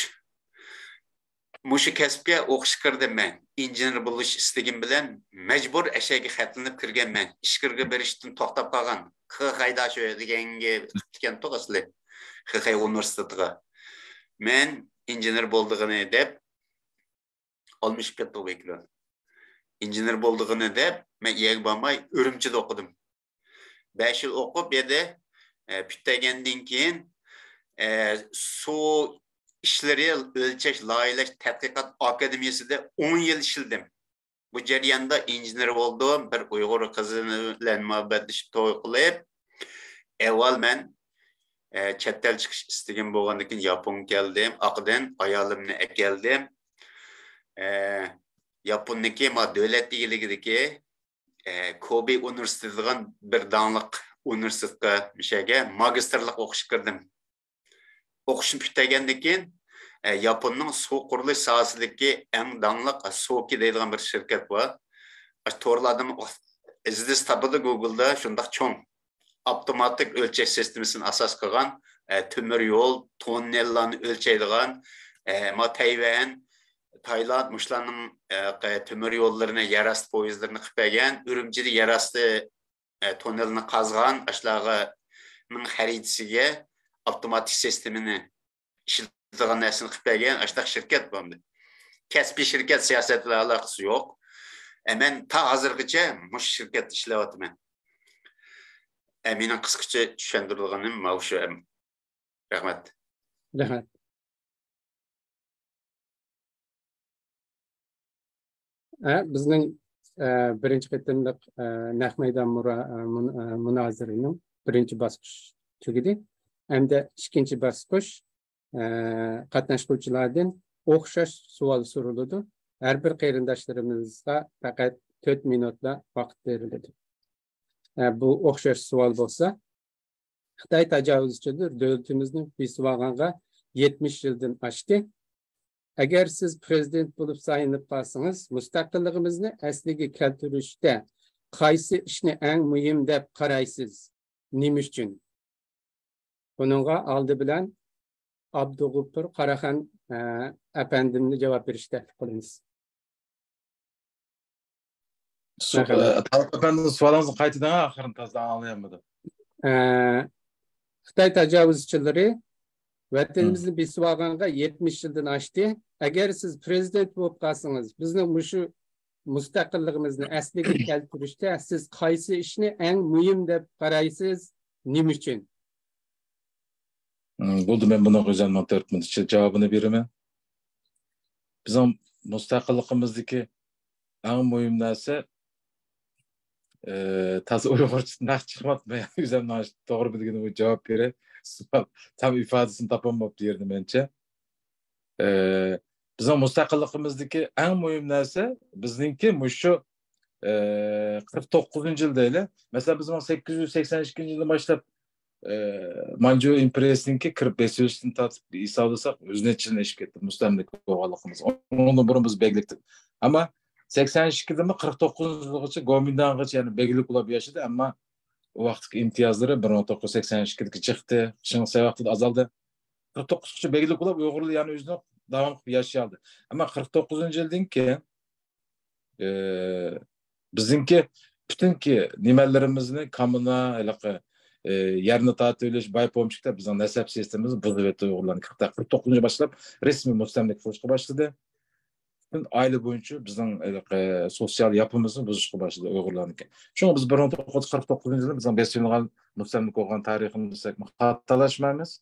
مۇشۇ كەسىپكە ئوقۇشقا كىردىم مەن. ئىنژېنېر بولۇش ئىستىكىم بىلەن مەجبۇر ئەشەگە خەتلىنىپ كىرگەنمەن. ئىچكىرىگە بېرىشتىن توختاپ قالغان. خېخەي داشۆ دېگەنگە ئۆتۈپ كەتتۇق ئەسلى. خېخەي ئۇنىۋېرسىتېتىغا. مەن ئىنژېنېر بولىدىغىنى دەپ ئالمىشىپ كەتتۇق ۋەكىللەر. ئىنژېنېر بولىدىغىنى دەپ مەن ئىيەگە بارماي ئۈرۈمچىدە ئوقۇدۇم. بەش يىل ئوقۇپ، يەردە، ئە، پۈتتۈرگەندىن كېيىن، ئە، سۇ ئىشلىرى ئۆلچەش، لايىھەلەش، تەتقىقات ئاكادېمىيەسىدە ئون يىل ئىشلىدىم. بۇ جەرياندا ئىنژېنېر بولدۇم، بىر ئۇيغۇر قىزى بىلەن مۇھەببەتلىشىپ توي قىلىپ، ئەۋۋال مەن، ئە، چەت ئەل چىقىش ئىستىكىم بولغاندىكىن ياپونغا كەلدىم، ئاقىدىن ئايالىمنى ئەكەلدىم. ئە، ياپوننىڭكى ما دۆلەت ئىگىلىكىدىكى، ئە، كوبى ئۇنىۋېرسىتېتى دېگەن بىر داڭلىق ئۇنىۋېرسىتېتقا، مۇشەگە ماگىستىرلىق ئوقۇشقا كىردىم. ئوقۇشنى پۈتتۈرگەندىن كېيىن، ئە، ياپوننىڭ سۇ قۇرۇلۇش ساھەسىدىكى ئەڭ داڭلىق، ئە، سوكى دەيدىغان بىر شىركەت بار. ئاشۇ تورلاردىمۇ ئىزدىسە تاپىدۇ گۇگلدا، شۇنداق چوڭ ئاپتوماتىك ئۆلچەش سىستېمىسىنى ئاساس قىلغان، ئە، تۆمۈر يول، توننېللارنى ئۆلچەيدىغان، ئە، ما تەيۋەن، تايلاند، مۇشۇلارنىڭ، ئە، قە-، تۆمۈر يوللىرىنى، يەر ئاستى پويىزلىرىنى قىلىپ بەرگەن، ئۈرۈمچىدە يەر ئاستى، ئە، توننېلنى قازغان، ئاشۇلارنىڭ خەرىتىسىگە ئاپتوماتىك سىستېمىنى ئىشلىتىدىغان نەرسىنى قىلىپ بەرگەن، ئاشۇنداق شىركەت بولدى. كەسپىي شىركەت، سىياسەت بىلەن ئالاقىسى يوق. ئە، مەن تا ھازىرغىچە مۇشۇ شىركەتتە ئىشلەۋاتىمەن. ئە، مېنىڭ قىسقىچە چۈشەندۈرىدىغىنىم ماۋۇ شۇ. ئەم، رەھمەت. رەھمەت. ئە، بىزنىڭ، ئە، بىرىنچى قېتىملىق، ئە، نەق مەيدان مۇرا-، ئە، مۇن-، ئە، مۇنازىرىنىڭ بىرىنچى باسقۇچ تۈگىدى. ئەمدى ئىككىنچى باسقۇچ، ئە، قاتناشقۇچىلاردىن ئوخشاش سوئال سورىلىدۇ. ھەر بىر قېرىنداشلىرىمىزغا پەقەت تۆت مىنۇتلا ۋاقىت بېرىلىدۇ. ئە، بۇ ئوخشاش سوئال بولسا، خىتاي تاجاۋۇزچىلىرى دۆلىتىمىزنى بېسىۋالغانغا يەتمىش يىلدىن ئاشتى. ئەگەر سىز پىرېزىدېنت بولۇپ سايلىنىپ قالسىڭىز، مۇستەقىللىقىمىزنى ئەسلىگە كەلتۈرۈشتە قايسى ئىشنى ئەڭ مۇھىم دەپ قارايسىز؟ نېمە ئۈچۈن؟ بۇنىڭغا ئالدى بىلەن ئابدۇغوپۇر قاراخان، ئە، ئەپەندىمنى جاۋاب بېرىشكە تەكلىپ قىلىمىز. سو-، مەرھەبا. ئە، تالىپ ئەپەندىم، سوئالىڭىزنى قايتا دەڭ، ئاخىرىنى تازا ئاڭلىيالمىدىم. ئە، خىتاي تاجاۋۇزچىلىرى ۋەتىنىمىزنى بېسىۋالغانغا يەتمىش يىلدىن ئاشتى. ئەگەر سىز پىرېزىدېنت بولۇپ قالسىڭىز، بىزنىڭ مۇشۇ مۇستەقىللىقىمىزنى ئەسلىگە كەلتۈرۈشتە سىز قايسى ئىشنى ئەڭ مۇھىم دەپ قارايسىز؟ نېمە ئۈچۈن؟ مم، بولدى، مەن بۇنىڭغا ئۆزۈمنىڭ تۆت مىنۇت ئىچىدە جاۋابىنى بېرىمەن. بىزنىڭ مۇستەقىللىقىمىزدىكى ئەڭ مۇھىم نەرسە، ئى، تازا ئۇيغۇرچە نەق چىقماپتۇ. مەن ئۆزۈمنىڭ توغرا بىلگىنىمگە جاۋاب بېرەي. سوئال تام ئىپادىسىنى تاپالماپتۇ يېرىنى مەنچە. ئى، بىزنىڭ مۇستەقىللىقىمىزدىكى ئەڭ مۇھىم نەرسە بىزنىڭكى مۇشۇ، ئى، قىرىق توققۇزىنچى يىل دەيلى. مەسىلەن، بىز مىڭ سەككىز يۈز سەكسەن ئىككىنچى يىلدىن باشلاپ، ئى، مانجۇ ئىمپېرىيىسىنىڭكى كىرىپ بېسىۋېلىشتىن تارتىپ ھېسابلىساق، يۈز نەچچە يىلنى ئېشىپ كەتتى مۇستەملىكە بولغانلىقىمىز. ئۇنىڭدىن بۇرۇن بىز بەگلىكتە. ئەمما سەكسەن ئىككىدىنمۇ قىرىق توققۇزىنچى يىلغىچە گومىنداڭغىچە، يەنى بەگلىك بولاپ ياشىدى. ئەمما ئۇ ۋاقىتتىكى ئىمتىيازلىرى بىر مىڭ توققۇز يۈز سەكسەن ئىككىدىكى چىقتى. شېڭ سەي ۋاقتىدا ئازالدى. قىرىق توققۇزغىچە بەگلىك بولاپ، ئۇيغۇرلار يەنە ئۆزىنى داۋام قىلىپ ياشىيالدى. ئەمما قىرىق توققۇزىنچى يىلدىن كېيىن، ئى، بىزنىڭكى پۈتۈنكى نېمەلىرىمىزنى، كامىنا، ھېلىقى، ئى، يەرنى تارتىۋېلىش، باي پومچىكتا بىزنىڭ نەسەب سىستېمىمىزنى بۇزۇۋەتتى ئۇيغۇرلارنى. قىرىق توققۇزىنچى باشلاپ رەسمىي مۇستەملىكە قىلىشقا باشلىدى. ئائىلە بويىچە بىزنىڭ ھېلىقى سوتسىيال ياپىمىزنى بۇزۇشقا باشلىدى ئۇيغۇرلارنىڭكى. شۇڭا بىز بىر مىڭ توققۇز يۈز قىرىق توققۇزىنچى يىلى بىزنىڭ بېسىۋېلىنغان مۇستەملىكە بولغان تارىخىمىز دېسەك خاتالاشمايمىز.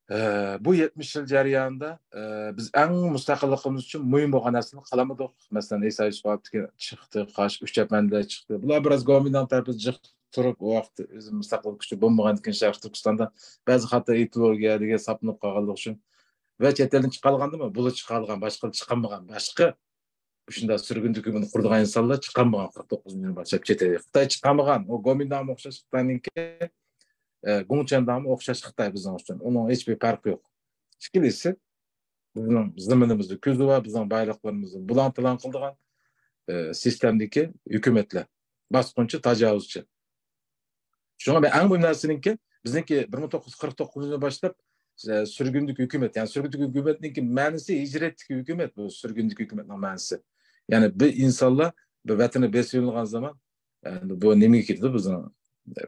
ئە، بۇ يەتمىش يىل جەريانىدا، ئە، بىز ئەڭ مۇستەقىللىقىمىز ئۈچۈن مۇھىم بولغان نەرسىنى قىلالمىدۇق. مەسىلەن، ئەيسا يۈسۈپوف چىقتى، قاش ئۈچ ئەپەندىلەر چىقتى. بۇلار بىراز گومىنداڭ تەرىپىدە جىق تۇرۇپ، ئۇ ۋاقىتتا ئۆزى مۇستەقىل كۈچى بولمىغاندىكىن شەرقىي تۈركىستاندا بەزى خاتا ئىدېئولوگىيەلەرگە ساپلىنىپ قالغانلىقى ئۈچۈن ۋە چەت ئەلدىن چىقارغاندىمۇ، بۇلا چىقارغان، باشقىلار چىقارمىغان، باشقا مۇشۇنداق سۈرگۈندىكى بۇنى قۇرىدىغان ئىنسانلار چىقارمىغان قىرىق توققۇزىنچى يىلى باشلاپ چەت ئەلگە. خىتاي چىقارمىغان، ئۇ گومىنداڭمۇ ئوخشاش خىتاينىڭكى، ئە، گۇڭچەنداڭمۇ ئوخشاش خىتاي بىزنىڭ ئۈچۈن. ئۇنىڭ ھېچبىر پەرقى يوق. ئىككىلىسى، بىزنىڭ زېمىنىمىزنى كۆزى بار، بىزنىڭ بايلىقلىرىمىزنى بۇلاڭ-تالاڭ قىلىدىغان، ئە، سىستېمىدىكى ھۆكۈمەتلەر. باسقۇنچى، تاجاۋۇزچى. شۇڭا مەن ئەڭ مۇھىم نەرسىنىڭكى، بىزنىڭكى بىر مىڭ توققۇز يۈز قىرىق توققۇزىنچى يىلدىن باشلاپ، ئە، سۈرگۈندىكى ھۆكۈمەت، يەنى سۈرگۈندىكى ھۆكۈمەتنىڭكى مەنىسى ھىجرەتتىكى ھۆكۈمەت، بۇ سۈرگۈندىكى ھۆكۈمەتنىڭ مەنىسى. يەنى بىر ئىنسانلار بىر ۋەتىنى بېسىۋېلىنغان زامان، ئەمدى بۇ نېمىگە كېتىدۇ بىزنىڭ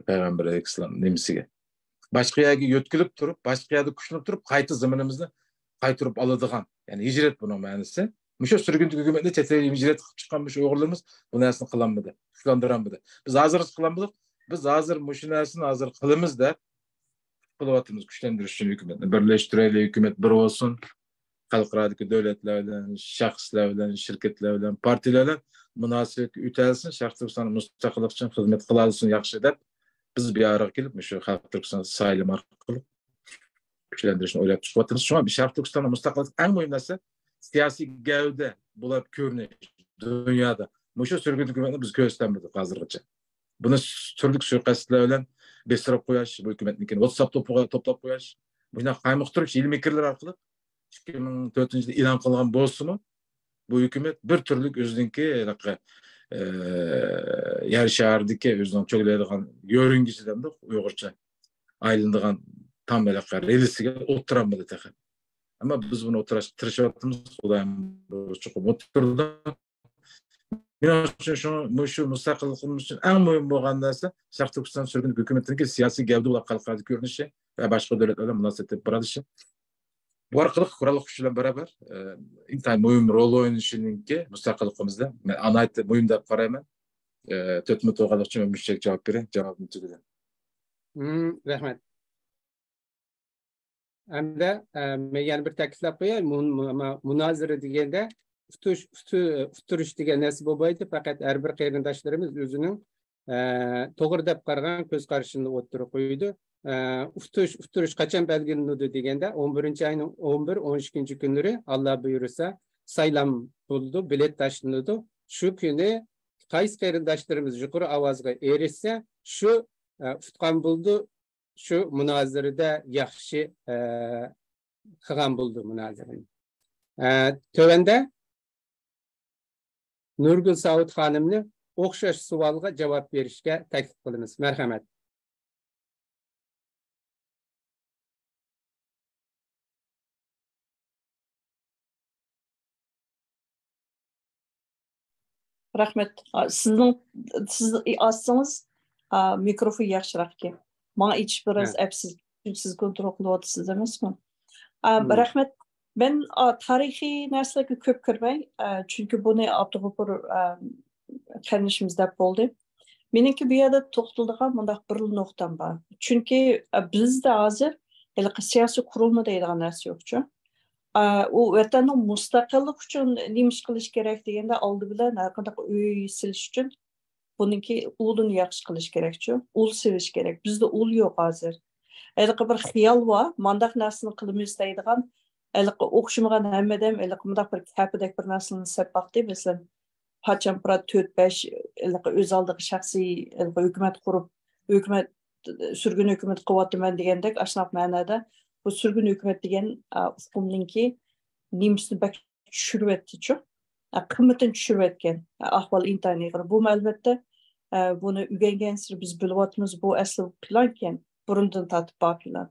پەيغەمبەر ئەلەيھىسسالام نېمىسىگە؟ باشقا يەرگە يۆتكىلىپ تۇرۇپ، باشقا يەردە كۈچلىنىپ تۇرۇپ، قايتا زېمىنىمىزنى قايتۇرۇپ ئالىدىغان، يەنى ھىجرەت بۇنىڭ مەنىسى. مۇشۇ سۈرگۈندىكى ھۆكۈمەتنى چەت ئەلگە ھىجرەت قىلىپ چىققان مۇشۇ ئۇيغۇرلىرىمىز بۇ نەرسىنى قىلالمىدى، كۈچلەندۈرەلمىدى. بىز ھازىرغىچە قىلالمىدۇق. بىز ھازىر مۇشۇ نەرسىنى ھازىر قىلىمىز دەپ قىلىۋاتىمىز، كۈچلەندۈرۈش ئۈچۈن ھۆكۈمەتنى بىرلەشتۈرەيلى، ھۆكۈمەت بىر بولسۇن، خەلقئارادىكى دۆلەتلەر بىلەن، شەخسلەر بىلەن، شىركەتلەر بىلەن، پارتىيىلەر بىلەن مۇناسىۋەتكە ئۆتەلسۇن، شەرقىي تۈركىستان مۇستەقىللىق ئۈچۈن خىزمەت قىلالىسۇن، ياخشى دەپ، بىز بۇ يەرگە كېلىپ، مۇشۇ خەلق تۈركىستان سايلىمى ئارقىلىق كۈچلەندۈرۈشنى ئويلاپ چىقىۋاتىمىز. شۇڭا شەرقىي تۈركىستاندا مۇستەقىللىق ئەڭ مۇھىم نەرسە، سىياسىي گەۋدە بولۇپ كۆرۈنۈش دۇنيادا. مۇشۇ سۈرگۈندىكى ھۆكۈمەتنى بىز كۆرسىتەلمىدۇق ھازىرغىچە. بۇنى تۈرلۈك سۇيىقەستلەر بىلەن بېسىرىپ قويۇش، بۇ ھۆكۈمەتنىڭكىنى ۋاتساپتا توپلاپ قويۇش، مۇشۇنداق قايمۇقتۇرۇش ھىيلە-مىكىرلىرى ئارقىلىق ئىككى مىڭ تۆتىنچى يىلدا ئېلان قىلغان بولسىمۇ، بۇ ھۆكۈمەت بىر تۈرلۈك ئۆزىنىڭكى ھېلىقى، ئە، يەر شارىدىكى ئۆزىنىڭ چۆگىلەيدىغان يۆرۈڭگىسى دەمدۇق ئۇيغۇرچە، ئايلىنىدىغان تام ھېلىقى رېلىسىگە ئولتۇرالمىدى تېخى. ئەمما بىز بۇنى ئولتۇراشقا تىرىشىۋاتىمىز، خۇدايىم بۇ چوقۇم ئولتۇرىدۇ. مېنىڭ ئۈچۈن شۇ، مۇشۇ مۇستەقىللىقىمىز ئۈچۈن ئەڭ مۇھىم بولغان نەرسە شەرقىي تۈركىستان سۈرگۈندىكى ھۆكۈمىتىنىڭكى سىياسىي گەۋدە بولاپ خەلقئارادا كۆرۈنۈشى ۋە باشقا دۆلەتلەر بىلەن مۇناسىۋەت تېپىپ بارالىشى. بۇ ئارقىلىق قوراللىق كۈچ بىلەن بارابەر، ئە، ئىنتايىن مۇھىم رول ئوينىشىنىڭكى مۇستەقىللىقىمىزدا مەن ناھايىتى مۇھىم دەپ قارايمەن. ئە، تۆت مىنۇت بولغانلىقى ئۈچۈن مەن مۇشۇنچىلىك جاۋاب بېرەي. جاۋابىم تۈگىدى. مم، رەھمەت. ئەمدى، ئە، مەن يەنە بىر تەكىتلەپ قوياي، مۇن-، مۇ-، مۇ-، مۇنازىرە دېگەندە ئۇتۇش، ئۇتۇ-، ئۇتتۇرۇش دېگەن نەرسە بولمايدۇ، پەقەت ھەر بىر قېرىنداشلىرىمىز ئۆزىنىڭ، ئە، توغرا دەپ قارىغان كۆز قارىشىنى ئوتتۇرىغا قويىدۇ. ئە، ئۇتۇش، ئۇتتۇرۇش قاچان بەلگىلىنىدۇ دېگەندە، ئون بىرىنچى ئاينىڭ ئون بىر، ئون ئىككىنچى كۈنلىرى، ئاللا بۇيرۇسا، سايلام بولىدۇ، بېلەت تاشلىنىدۇ. شۇ كۈنى قايسى قېرىنداشلىرىمىز يۇقىرى ئاۋازغا ئېرىشسە، شۇ، ئە، ئۇتقان بولىدۇ، شۇ مۇنازىرىدە ياخشى، ئە، قىلغان بولىدۇ مۇنازىرىنى. ئە، تۆۋەندە نۇرگۈل ساۋۇت خانىمنى ئوخشاش سوئالغا جاۋاب بېرىشكە تەكلىپ قىلىمىز. مەرھەمەت. رەھمەت. ئا، سىزنىڭ، سىز ئاچسىڭىز، ئا، مىكروفون ياخشىراق ئىكەن. ماڭا ئېچىش بىراز ھە. ئەپسىز. چۈنكى سىز كونترول قىلىۋاتىسىز ئەمەسمۇ؟ ئا، مم. رەھمەت. مەن، ئا، تارىخىي نەرسىلەرگە كۆپ كىرمەي، ئا، چۈنكى بۇنى ئابدۇغوپۇر، ئا، قېرىندىشىمىز دەپ بولدى. مېنىڭكى بۇ يەردە توختىلىدىغان مۇنداق بىر نۇقتام بار. چۈنكى، ئا، بىزدە ھازىر ھېلىقى سىياسىي قۇرۇلما دەيدىغان نەرسە يوقچۇ. ئا، ئۇ ۋەتەننىڭ مۇستەقىللىقى ئۈچۈن نېمە ئىش قىلىش كېرەك دېگەندە، ئالدى بىلەن ھەر قانداق ئۆي سېلىش ئۈچۈن بۇنىڭكى ئۇلىنى ياخشى قىلىش كېرەكچۇ. ئۇل سېلىش كېرەك. بىزدە ئۇل يوق ھازىر. ھېلىقى بىر خىيال بار، مانداق نەرسىنى قىلىمىز دەيدىغان، ھېلىقى ئوخشىمىغان ھەممە ئادەم ھېلىقى مۇنداق بىر كەپىدەك بىر نەرسىنى سەپ باقتى. مەسىلەن، پاچامپرا تۆت بەش ھېلىقى ئۆز ئالدىغا شەخسىي ھېلىقى ھۆكۈمەت قۇرۇپ، ھۆكۈمەت، سۈرگۈن ھۆكۈمەت قىلىۋاتىمەن دېگەندەك، ئاشۇنداق مەنىدە بۇ سۈرگۈن ھۆكۈمەت دېگەن، ئا، ئۇقۇمنىڭكى نېمىسىنى بەك چۈشۈرۈۋەتتىچۇ. ئە، قىممىتىنى چۈشۈرۈۋەتكەن. ئە، ئەھۋال ئىنتايىن ئېغىر. بۇمۇ ئەلۋەتتە، ئە، بۇنى ئۆگەنگەنسېرى بىز بىلىۋاتىمىز، بۇ ئەسلى پىلانكەن، بۇرۇندىن تارتىپ بار پىلان.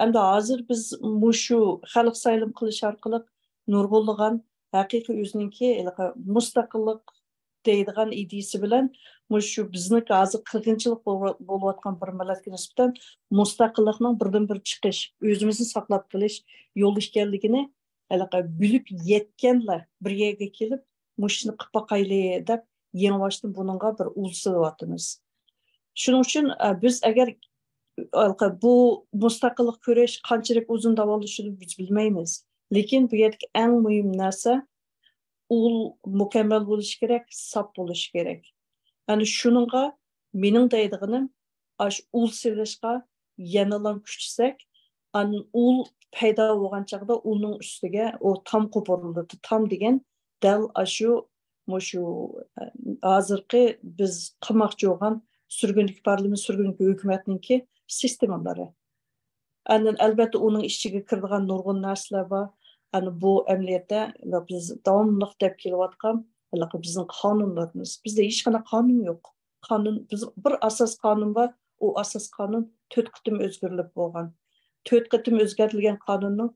ئەمدى ھازىر بىز مۇشۇ خەلق سايلىمى قىلىش ئارقىلىق نۇرغۇنلىغان ھەقىقىي ئۆزىنىڭكى ھېلىقى مۇستەقىللىق دەيدىغان ئىدىيىسى بىلەن مۇشۇ بىزنىڭكى ھازىر قىرغىنچىلىق بولۇۋ-، بولۇۋاتقان بىر مىللەتكە نىسبەتەن مۇستەقىللىقنىڭ بىردىنبىر چىقىش، ئۆزىمىزنى ساقلاپ قېلىش يولى ئىكەنلىكىنى ھېلىقى بىلىپ يەتكەنلەر بىر يەرگە كېلىپ، مۇشۇنى قىلىپ باقايلى دەپ، يېڭىباشتىن بۇنىڭغا بىر ئۇل سېلىۋاتىمىز. شۇنىڭ ئۈچۈن، ئە، بىز ئەگەر، ھېلىقى بۇ مۇستەقىللىق كۈرەش قانچىلىك ئۇزۇن داۋاملىشىدۇ، بىز بىلمەيمىز. لېكىن بۇ يەردىكى ئەڭ مۇھىم نەرسە، ئۇل مۇكەممەل بولۇشى كېرەك، ساپ بولۇشى كېرەك. ئەنە شۇنىڭغا مېنىڭ دەيدىغىنىم، ئاشۇ ئۇل سېلىشقا يەنىلا كۈچىسەك، ئاندىن ئۇل پەيدا بولغان چاغدا ئۇلنىڭ ئۈستىگە ئۇ تام قوپۇرۇلىدۇ. تام دېگەن دەل ئاشۇ، مۇشۇ، ھازىرقى بىز قىلماقچى بولغان سۈرگۈندىكى پارلامېنت، سۈرگۈندىكى ھۆكۈمەتنىڭكى سىستېمىلىرى. ئاندىن، ئەلۋەتتە، ئۇنىڭ ئىچىگە كىرىدىغان نۇرغۇن نەرسىلەر بار. ئەنە بۇ ئەمەلىيەتتە بىز داۋاملىق دەپ كېلىۋاتقان ھېلىقى بىزنىڭ قانۇنلىرىمىز. بىزدە ھېچقانداق قانۇن يوق. قانۇن، بىز بىر ئاساس قانۇن بار، ئۇ ئاساس قانۇن تۆت قېتىم ئۆزگىرىلىپ بولغان. تۆت قېتىم ئۆزگەرتىلگەن قانۇننىڭ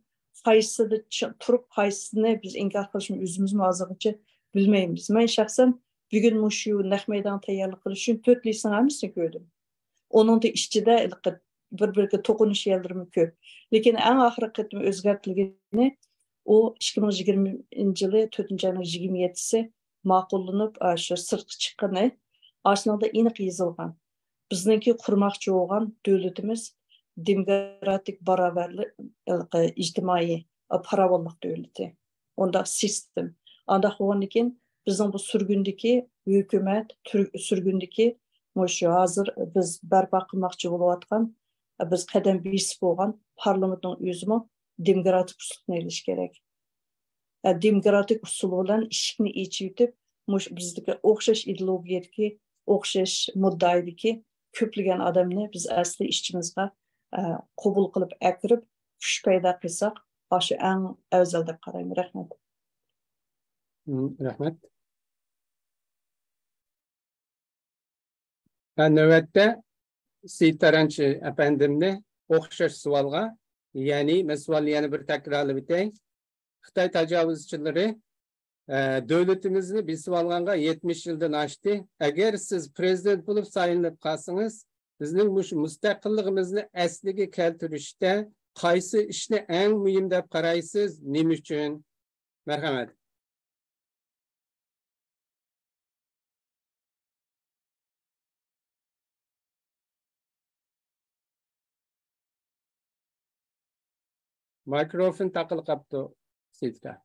قايسىدا چىڭ تۇرۇپ، قايسىسىنى بىز ئىنكار قىلىشنى ئۆزىمىزمۇ ھازىرغىچە بىلمەيمىز. مەن شەخسەن بۈگۈن مۇشۇ نەق مەيدانغا تەييارلىق قىلىش ئۈچۈن تۆت لىستىنىڭ ھەممىسىنى كۆردۈم. ئۇنىڭدا ئىچىدە ھېلىقى بىر-بىرىگە توقۇنۇش يەرلىرىمۇ كۆپ. لېكىن ئەڭ ئاخىرقى قېتىم ئۆزگەرتىلگىنى ئۇ ئىككى مىڭ يىگىرمىنچى يىلى تۆتىنچى ئاينىڭ يىگىرمە يەتتىسى ماقۇللىنىپ، ئا، شۇ سىرتقا چىققىنى ئاشۇنىڭدا ئېنىق يېزىلغان. بىزنىڭكى قۇرماقچى بولغان دۆلىتىمىز دېموكراتىك باراۋەرلىك، ئىجتىمائىي پاراۋانلىق دۆلىتى. ئۇنداق سىستېم. ئانداق بولغاندىن كېيىن بىزنىڭ بۇ سۈرگۈندىكى ھۆكۈمەت، تۈر-، سۈرگۈندىكى مۇشۇ ھازىر بىز بەرپا قىلماقچى بولۇۋاتقان، بىز قەدەم بېسىپ بولغان پارلامېنتنىڭ ئۆزىمۇ دېموكراتىك ئۇسلۇبنى ئېلىشى كېرەك. دېموكراتىك ئۇسۇل بىلەن ئىشىكنى ئېچىۋېتىپ، مۇشۇ بىزدىكى ئوخشاش ئىدېئولوگىيەدىكى، ئوخشاش مۇددىئايدىكى كۆپلىگەن ئادەمنى بىز ئەسلى ئىچىمىزغا، ئە، قوبۇل قىلىپ ئەكىرىپ، كۈچ پەيدا قىلساق، ئاشۇ ئەڭ ئەۋزەل دەپ قارايمەن. رەھمەت. مم، رەھمەت. ھە، نۆۋەتتە سېيىت تارانچى ئەپەندىمنى ئوخشاش سوئالغا، يەنى مەن سوئالنى يەنە بىر تەكرارلاپ ئۆتەي. خىتاي تاجاۋۇزچىلىرى، ئە، دۆلىتىمىزنى بېسىۋالغانغا يەتمىش يىلدىن ئاشتى. ئەگەر سىز پىرېزىدېنت بولۇپ سايلىنىپ قالسىڭىز، بىزنىڭ مۇشۇ مۇستەقىللىقىمىزنى ئەسلىگە كەلتۈرۈشتە قايسى ئىشنى ئەڭ مۇھىم دەپ قارايسىز؟ نېمە ئۈچۈن؟ مەرھەمەت. مايكروفون تاقىلىپ قاپتۇ، سېيىت ئاكا.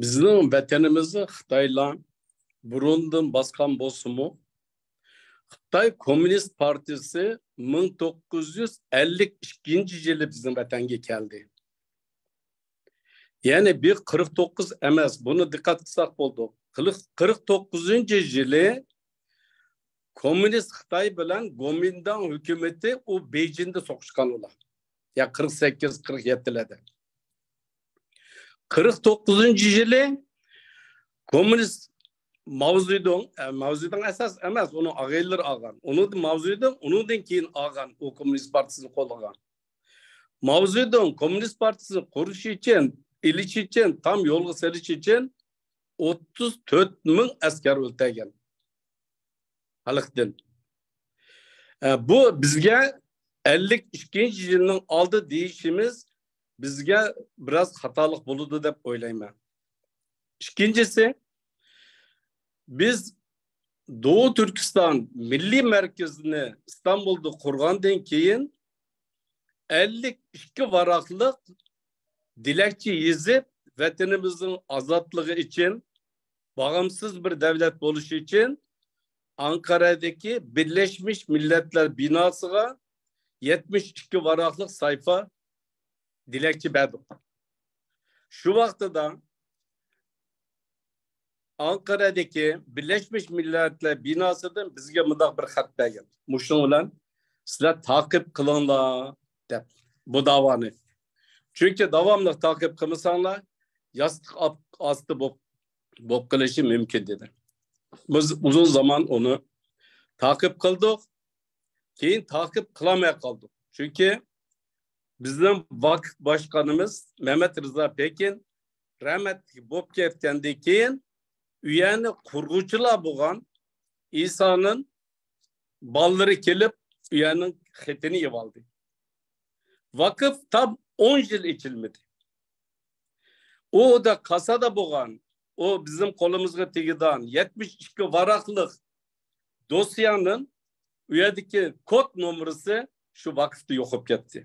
بىزنىڭ ۋەتىنىمىزنى خىتايلار بۇرۇندىن باسقان بولسىمۇ، خىتاي كوممۇنىست پارتىيىسى مىڭ توققۇز يۈز ئەللىك ئىككىنچى يىلى بىزنىڭ ۋەتەنگە كەلدى. يەنى بىر قىرىق توققۇز ئەمەس، بۇنى دىققەت قىلساق بولىدۇ. قىرىق، قىرىق توققۇزىنچى يىلى كوممۇنىست خىتاي بىلەن گومىنداڭ ھۆكۈمىتى ئۇ بېيجىڭدا سوقۇشقان ئۇلار. يا قىرىق سەككىز، قىرىق يەتتىلەردە. قىرىق توققۇزىنچى يىلى كوممۇنىست ماۋزېدۇڭ، ئە، ماۋزېدۇڭ ئاساس ئەمەس، ئۇنىڭ ئاغىنىلىرى ئالغان. ئۇنىڭدىن ماۋزېدۇڭ، ئۇنىڭدىن كېيىن ئالغان ئۇ كوممۇنىست پارتىيىسىنى قوللىغان. ماۋزېدۇڭ كوممۇنىست پارتىيىسىنى قۇرۇش ئۈچۈن، ئېلىش ئۈچۈن، تام يولغا سېلىش ئۈچۈن ئوتتۇز تۆت مىڭ ئەسكەر ئۆلتۈرگەن. خەلقتىن. ئە، بۇ بىزگە ئەللىك ئىككىنچى يىلنىڭ ئالدى دېيىشىمىز بىزگە بىراز خاتالىق بولىدۇ دەپ ئويلايمەن. ئىككىنچىسى، بىز دوغۇ تۈركىستان مىللىي مەركىزىنى ئىستانبۇلدا قۇرغاندىن كېيىن، ئەللىك ئىككى ۋاراقلىق دىلەكچە يېزىپ، ۋەتىنىمىزنىڭ ئازادلىقى ئۈچۈن، باغىمسىز بىر دۆلەت بولۇشى ئۈچۈن ئانقارادىكى بىرلەشمىش مىللەتلەر بىناسىغا يەتمىش ئىككى ۋاراقلىق سايفا دىلەكچە بەردۇق. شۇ ۋاقتىدا ئانقارادىكى بىرلەشمىش مىللەتلەر بىناسىدىن بىزگە مۇنداق بىر خەت بەرگەن. مۇشۇنىڭ بىلەن سىلەر تاقىپ قىلىڭلار دەپ بۇ داۋانى. چۈنكى داۋاملىق تاقىپ قىلمىساڭلار، ياستۇق ئاپ-، ئاستى بولۇپ، بولۇپ قېلىشى مۇمكىن دېدى. بىز ئۇزۇن زامان ئۇنى تاقىپ قىلدۇق. كېيىن تاقىپ قىلالماي قالدۇق. چۈنكى بىزنىڭ ۋاقىپ باشقىنىمىز مەمەت رىزا پېكىن رەھمەتلىك بولۇپ كەتكەندىن كېيىن، ئۇ يەرنى قۇرغۇچىلار بولغان ئىسانىڭ بالىلىرى كېلىپ، ئۇ يەرنىڭ خېتىنى ئېلىۋالدى. ۋاقىپ تام ئون يىل ئېچىلمىدى. ئۇ دا كاسادا بولغان، ئۇ بىزنىڭ قولىمىزغا تېگىدىغان يەتمىش ئىككى ۋاراقلىق دوسيېنىڭ ئۇ يەردىكى كود نومۇرىسى شۇ ۋاقىتتا يوقاپ كەتتى.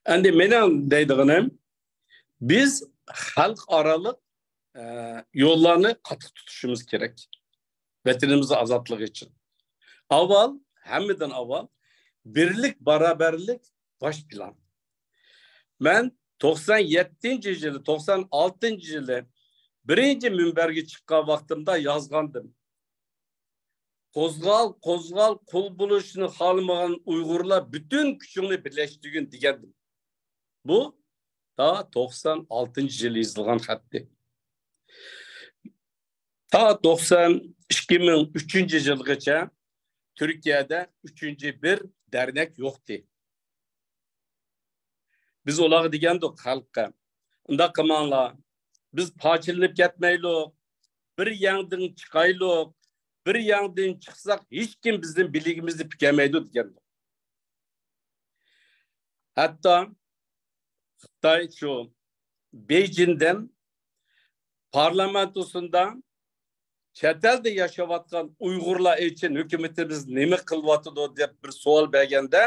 ئەمدى مېنىڭ دەيدىغىنىم، بىز خەلقئارالىق، ئە، يوللارنى قاتتىق تۇتۇشىمىز كېرەك. ۋەتىنىمىزنىڭ ئازادلىقى ئۈچۈن. ئاۋۋال، ھەممىدىن ئاۋۋال، بىرلىك، باراۋەرلىك، باش پىلان. مەن توقسان يەتتىنچى يىلى، توقسان ئالتىنچى يىلى بىرىنچى مۇنبەرگە چىققان ۋاقتىمدا يازغانىدىم. قوزغال، قوزغال، قۇل بولۇشنى خالىمىغان ئۇيغۇرلار، پۈتۈن كۈچۈڭنى بىرلەشتۈرگىن دېگەنىدىم. بۇ تا توقسان ئالتىنچى يىلى يېزىلغان خەتتى. تا توقسان ئىككى مىڭ ئۈچىنچى يىلغىچە تۈركىيەدە ئۈچىنچى بىر دەرنەك يوقتى. بىز ئۇلارغا دېگەنىدۇق، خەلققە، ئۇنداق قىلماڭلار، بىز پارچىلىنىپ كەتمەيلۇق، بىر يەڭدىن چىقايلۇق، بىر يەڭدىن چىقساق ھېچكىم بىزدىن بىلىكىمىزنى پۈكەلمەيدۇ دېگەنىدۇق. ھەتتا خىتاي شۇ بېيجىڭدىن پارلامېنتوسىندا چەت ئەلدە ياشاۋاتقان ئۇيغۇرلار ئۈچۈن ھۆكۈمىتىمىز نېمە قىلىۋاتىدۇ دەپ بىر سوئال بەرگەندە،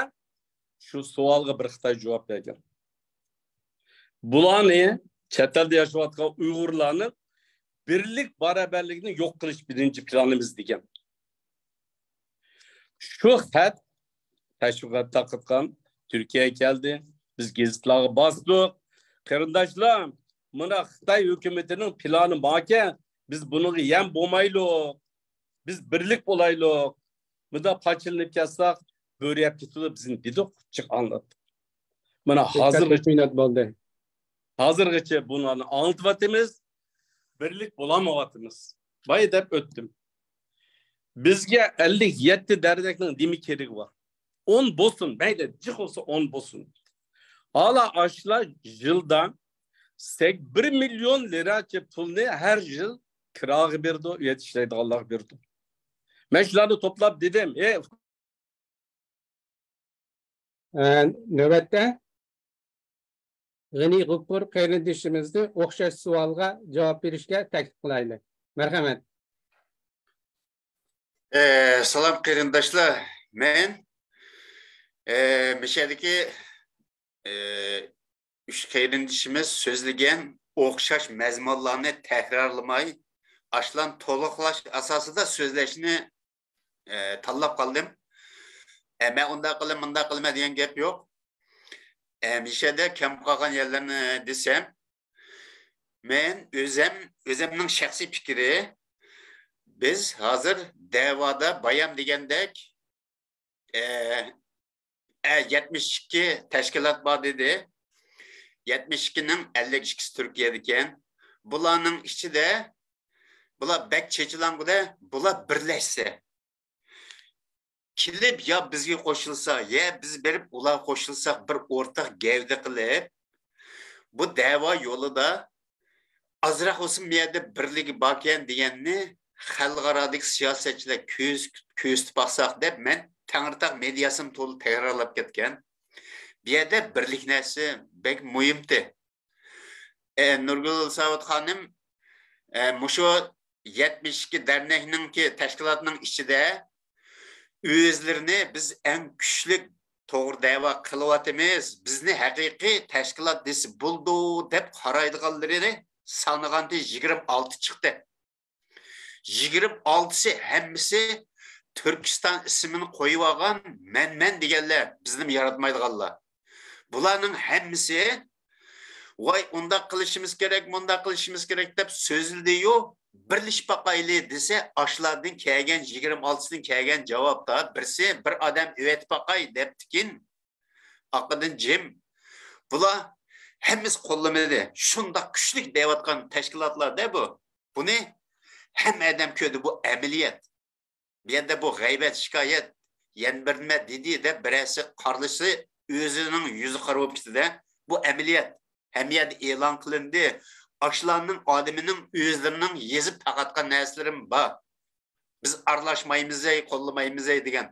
شۇ سوئالغا بىر خىتاي جاۋاب بەرگەن. بۇلارنى، چەت ئەلدە ياشاۋاتقان ئۇيغۇرلارنى، بىرلىك، باراۋەرلىكنى يوق قىلىش بىرىنچى پىلانىمىز دېگەن. شۇ خەت تەشۋىقات تارقاتقان تۈركىيەگە كەلدى. بىز گېزىتلارغا باستۇق. قېرىنداشلار، مانا خىتاي ھۆكۈمىتىنىڭ پىلانى باركەن، بىز بۇنىڭغا يەم بولمايلۇق. بىز بىرلىك بولايلۇق. مۇنداق پارچىلىنىپ كەتسەك، بۆرە يەپ كېتىدۇ بىزنى دېدۇق، جىق ئاڭلاتتۇق. مانا ھازىرغىچە، مىنۇت بولدى. ھازىرغىچە بۇلارنى ئاڭلىتىۋاتىمىز، بىرلىك بولالمايۋاتىمىز. بايا دەپ ئۆتتۈم. بىزگە ئەللىك يەتتە دەرنەكنىڭ نېمە كېرىكى بار؟ ئون بولسۇن، مەيلى، جىق بولسا ئون بولسۇن. ھالا ئاشۇلار يىلدا سەك-، بىر مىليون لىرىچە پۇلنى ھەر يىل كىراغا بېرىدۇ، ئۇ يەردە ئىشلەيدىغانلارغا بېرىدۇ. مەن شۇلارنى توپلاپ دېدىم، ئەي، ئە، نۆۋەتتە غېنى غوپۇر قېرىندىشىمىزنى ئوخشاش سوئالغا جاۋاب بېرىشكە تەكلىپ قىلايلى. مەرھەمەت. ئە، سالام قېرىنداشلار. مەن، ئە، مىشەدىكى، ئە، ئۈچ قېرىندىشىمىز سۆزلىگەن ئوخشاش مەزمۇنلارنى تەكرارلىماي، ئاشۇلارنى تولۇقلاش ئاساسىدا سۆزلەشنى ئە، تاللاپ قالدىم. ئە، مەن ئۇنداق قىلىمەن، مۇنداق قىلىمەن دېگەن گەپ يوق. ئە، مىشەدە كەم قالغان يەرلەرنى دېسەم، مەن ئۆزەم، ئۆزەمنىڭ شەخسىي پىكرى، بىز ھازىر دەۋادا بايام دېگەندەك، ئە، ئە، يەتمىش ئىككى تەشكىلات بار دېدى. يەتمىش ئىككىنىڭ ئەللىك ئىككىسى تۈركىيەدىكەن. بۇلارنىڭ ئىچىدە، بۇلار بەك چېچىلاڭغۇدە، بۇلار بىرلەشسە. كېلىپ يا بىزگە قوشۇلسا، يا بىز بېرىپ ئۇلارغا قوشۇلساق، بىر ئورتاق گەۋدە قىلىپ، بۇ دەۋا يولىدا ئازراق بولسىمۇ بۇ يەردە بىرلىكى باركەن دېگەننى خەلقئارادىكى سىياسەتچىلەر كۆز-، كۆرسىتىپ باقساق دەپ، مەن تەڭرىتاغ مېدىياسىمۇ تولا تەكرارلاپ كەتكەن. بۇ يەردە بىرلىك نەرسە بەك مۇھىمتى. ئە، نۇرگۈل ساۋۇت خانىم، ئە، مۇشۇ يەتمىش ئىككى دەرنەكنىڭكى تەشكىلاتنىڭ ئىچىدە ئۆزلىرىنى بىز ئەڭ كۈچلۈك توغرا دەۋا قىلىۋاتىمىز، بىزنى ھەقىقىي تەشكىلات دېسە بولىدۇ دەپ قارايدىغانلىرىنى سانىغاندا يىگىرمە ئالتە چىقتى. يىگىرمە ئالتىسى ھەممىسى تۈركىستان ئىسمىنى قويۇۋالغان مەن-مەن دېگەنلەر، بىزنى ياراتمايدىغانلار. بۇلارنىڭ ھەممىسى، ۋاي، ئۇنداق قىلىشىمىز كېرەك، مۇنداق قىلىشىمىز كېرەك دەپ سۆزلىدىيۇ، بىرلىشىپ باقايلى دېسە، ئاشۇلاردىن كەلگەن، يىگىرمە ئالتىسىدىن كەلگەن جاۋابتا بىرسى، بىر ئادەم ئەۋەتىپ باقاي دەپتىكىن، ئارقىدىن جىم. بۇلار ھەممىسى قوللىمىدى. شۇنداق كۈچلۈك دەۋاتقان تەشكىلاتلار-دە بۇ. بۇنى ھەممە ئادەم كۆردى، بۇ ئەمەلىيەت. بۇ يەردە بۇ غەيۋەت، شىكايەت، يەنە بىر نېمە دېدى دەپ بىرەرسى قارىلىشى ئۆزىنىڭ يۈزى قارا بولۇپ كېتىدۇ. بۇ ئەمەلىيەت. ھەممە يەردە ئېلان قىلىندى. ئاشۇلارنىڭ ئادىمىنىڭ ئۆزلىرىنىڭ يېزىپ تارقاتقان نەرسىلىرىمۇ بار. بىز ئارىلاشمايمىز ئەي، قوللىمايمىز ئەي دېگەن.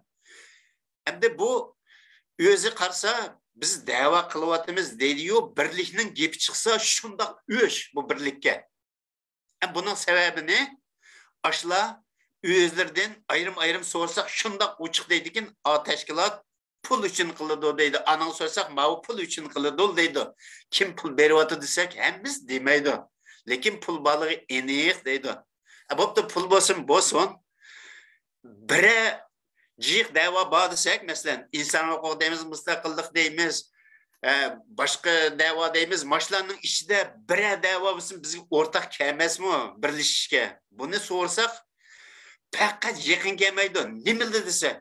ئەمدى بۇ ئۆزى قارىسا، بىز دەۋا قىلىۋاتىمىز دەيدىيۇ، بىرلىكنىڭ گېپى چىقسا شۇنداق ئۆچ بۇ بىرلىككە. ئە، بۇنىڭ سەۋەبىنى ئاشۇلار ئۆزلىرىدىن ئايرىم-ئايرىم سورىساق شۇنداق ئوچۇق دەيدىكەن، ئا تەشكىلات پۇل ئۈچۈن قىلىدۇ دەيدۇ، ئانىڭ سورىساق ماۋۇ پۇل ئۈچۈن قىلىدۇ دەيدۇ. كىم پۇل بېرىۋاتىدۇ دېسەك ھەممىسى دېمەيدۇ. لېكىن پۇل بارلىقى ئېنىق دەيدۇ. ئە، بوپتۇ، پۇل بولسۇن، بولسۇن. بىرەر جىق دەۋا بار دېسەك، مەسىلەن، ئىنسان ھوقۇقى دەيمىز، مۇستەقىللىق دەيمىز، ئە، باشقا دەۋا دەيمىز، ماشۇلارنىڭ ئىچىدە بىرەر دەۋا بولسۇن بىزگە ئورتاق كەلمەسمۇ بىرلىشىشكە؟ بۇنى سورىساق، پەقەت يېقىن كەلمەيدۇ. نېمىلا دېسە،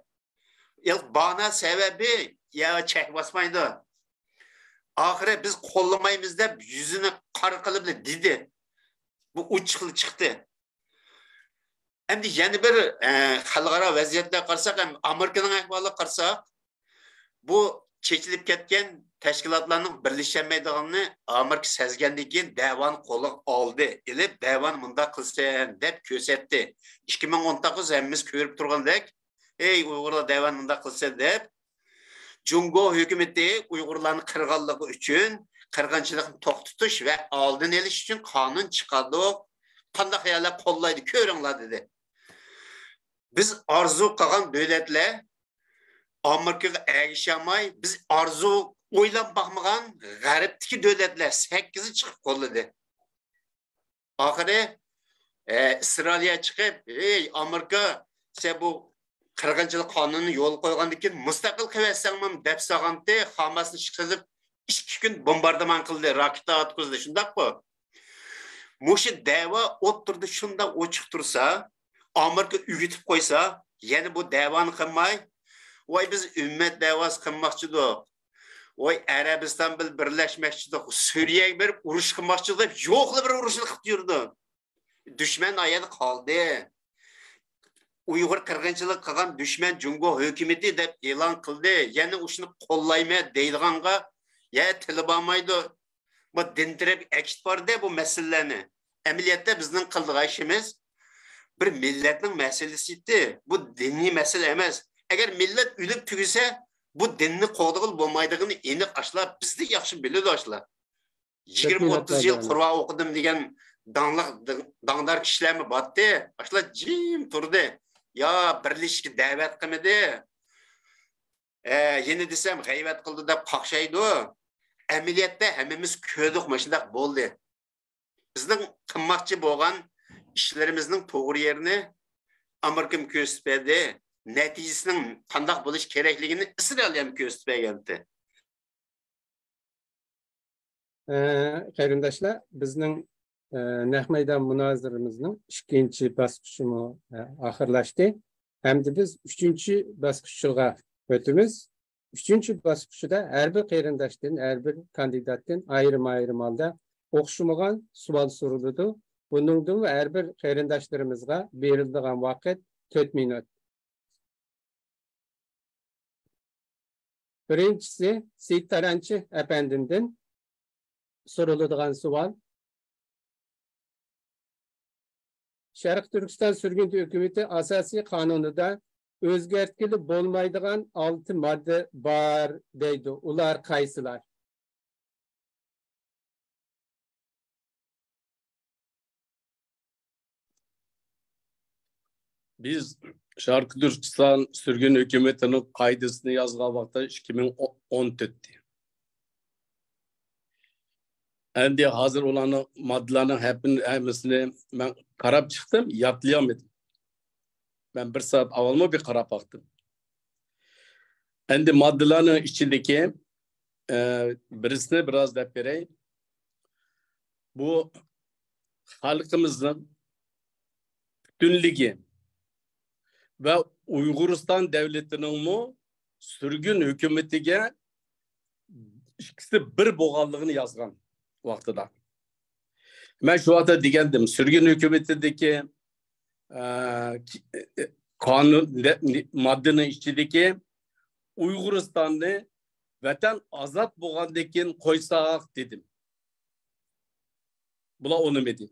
يا بانا سەۋەبى يا چەك باسمايدۇ. ئاخىرى بىز قوللىمايمىز دەپ يۈزىنى قارا قىلىپ دېدى. بۇ ئوچۇقلا چىقتى. ئەمدى يەنە بىر، ئە، خەلقئارا ۋەزىيەتلەرگە قارىساق، ئەم، ئامېرىكىنىڭ ئەھۋالىغا قارىساق، بۇ چېچىلىپ كەتكەن تەشكىلاتلارنىڭ بىرلىشەلمەيدىغىنىنى ئامېرىكا سەزگەندىن كېيىن دەۋانى قولىغا ئالدى، ئېلىپ، دەۋانى مۇنداق قىلسەن دەپ كۆرسەتتى. ئىككى مىڭ ئون توققۇز ھەممىمىز كۆرۈپ تۇرغاندەك، ئەي ئۇيغۇرلار، دەۋانى مۇنداق قىلسا دەپ، جۇڭگو ھۆكۈمىتى ئۇيغۇرلارنى قىرغانلىقى ئۈچۈن، قىرغىنچىلىقنى توختىتىش ۋە ئالدىنى ئېلىش ئۈچۈن قانۇن چىقاردۇق. قانداق يەرلەر قوللايدۇ، كۆرۈڭلار، دېدى. بىز ئارزۇ قىلغان دۆلەتلەر ئامېرىكىغا ئەگىشەلمەي، بىز ئارزۇ ئويلاپ باقمىغان غەربتىكى دۆلەتلەر سەككىزى چىقىپ قوللىدى. ئاخىرى، ئە، ئىسرائىلىيە چىقىپ، «ھەي، ئامېرىكا، سەن بۇ قىرغىنچىلىق قانۇنىنى يولغا قويغاندىن كېيىن مۇستەقىل قىلىۋەتسەڭمۇ» دەپ سالغانتى، خاماسنى چىقىرىپ، ئىككى كۈن بومباردىمان قىلدى، راكېتا ئاتقۇزدى، شۇنداققۇ؟ مۇشۇ دەۋا ئوتتۇرىدا شۇنداق ئوچۇق تۇرسا، ئامېرىكا ئۆگىتىپ قويسا، يەنە بۇ دەۋانى قىلماي، ۋاي، بىز ئۈممەت دەۋاسى قىلماقچىدۇق، ۋاي، ئەرەبىستان بىلەن بىرلەشمەكچىدۇق، سۈرىيەگە بېرىپ ئۇرۇش قىلماقچىدۇق دەپ، يوقلا بىر ئۇرۇشنى قىلىپ يۈردى. دۈشمەن ئايەردە قالدى. ئۇيغۇر قىرغىنچىلىق قىلغان دۈشمەن جۇڭگو ھۆكۈمىتى دەپ ئېلان قىلدى. يەنە ئۇشۇنى قوللايمەن دەيدىغانغا، يا، تىلى بارمايدۇ. بۇ دىن تەرەپ ئەكىتىپ باردى بۇ مەسىلىلەرنى. ئەمەلىيەتتە بىزنىڭ قىلىدىغان ئىشىمىز بىر مىللەتنىڭ مەسىلىسى ئىدى. بۇ دىنىي مەسىلە ئەمەس. ئەگەر مىللەت ئۆلۈپ تۈگىسە، بۇ دىننى قوغدىغىلى بولمايدىغىنى ئېنىق ئاشۇلار، بىزدىن ياخشى بىلىدۇ ئاشۇلار. يىگىرمە ئوتتۇز يىل قۇرئان ئوقۇدۇم دېگەن داڭلىق، داڭدار كىشىلەرمۇ باتتى. ئاشۇلار جىم تۇردى. يا بىرلىشىشكە دەۋەت قىلمىدى. ئە، يەنە دېسەم غەيۋەت قىلدى دەپ قاقشايدۇ. ئەمەلىيەتتە ھەممىمىز كۆردۇق، مۇشۇنداق بولدى. بىزنىڭ قىلماقچى بولغان ئىشلىرىمىزنىڭ توغرا يېرىنى ئامېرىكىمۇ كۆرسىتىپ بەردى. نەتىجىسىنىڭ قانداق بولۇش كېرەكلىكىنى ئىسرائىلىيەمۇ كۆرسىتىپ بەرگەنتى. ئە، قېرىنداشلار، بىزنىڭ، ئە، نەق مەيدان مۇنازىرىمىزنىڭ ئىككىنچى باسقۇچىمۇ، ئە، ئاخىرلاشتى. ئەمدى بىز ئۈچىنچى باسقۇچىغا ئۆتىمىز. ئۈچىنچى باسقۇچىدا ھەر بىر قېرىنداشتىن، ھەر بىر كاندىداتتىن ئايرىم-ئايرىم ھالدا ئوخشىمىغان سوئال سورىلىدۇ. بۇنىڭدىمۇ ھەر بىر قېرىنداشلىرىمىزغا بېرىلىدىغان ۋاقىت تۆت مىنۇت. بىرىنچىسى، سېيىت تارانچى ئەپەندىمدىن سورىلىدىغان سوئال. شەرقىي تۈركىستان سۈرگۈن ھۆكۈمىتى ئاساسىي قانۇنىدا ئۆزگەرتكىلى بولمايدىغان ئالتە ماددا بار دەيدۇ. ئۇلار قايسىلار؟ بىز شەرقىي تۈركىستان سۈرگۈن ھۆكۈمىتىنىڭ قائىدىسىنى يازغان ۋاقىتتا ئىككى مىڭ ئون تۆت. ئەمدى ھازىر ئۇلارنىڭ ماددىلارنىڭ ھەپپىنى، ھەممىسىنى مەن قاراپ چىقتىم، يادلىيالمىدىم. مەن بىر سائەت ئاۋۋالمۇ بىر قاراپ باقتىم. ئەمدى ماددىلارنىڭ ئىچىدىكى، ئە، بىرسىنى بىراز دەپ بېرەي. بۇ خەلقىمىزنىڭ پۈتۈنلۈكى ۋە ئۇيغۇرىستان دۆلىتىنىڭمۇ سۈرگۈن ھۆكۈمىتىگە ئىككىسى بىر بولغانلىقىنى يازغان ۋاقتىدا. مەن شۇ ۋاقىتتا دېگەنتىم، سۈرگۈن ھۆكۈمىتىدىكى، ئە، قانۇن، ماددىنىڭ ئىچىدىكى ئۇيغۇرىستاننى ۋەتەن ئازاد بولغاندىن كېيىن قويساق دېدىم. بۇلار ئۇنىمىدى.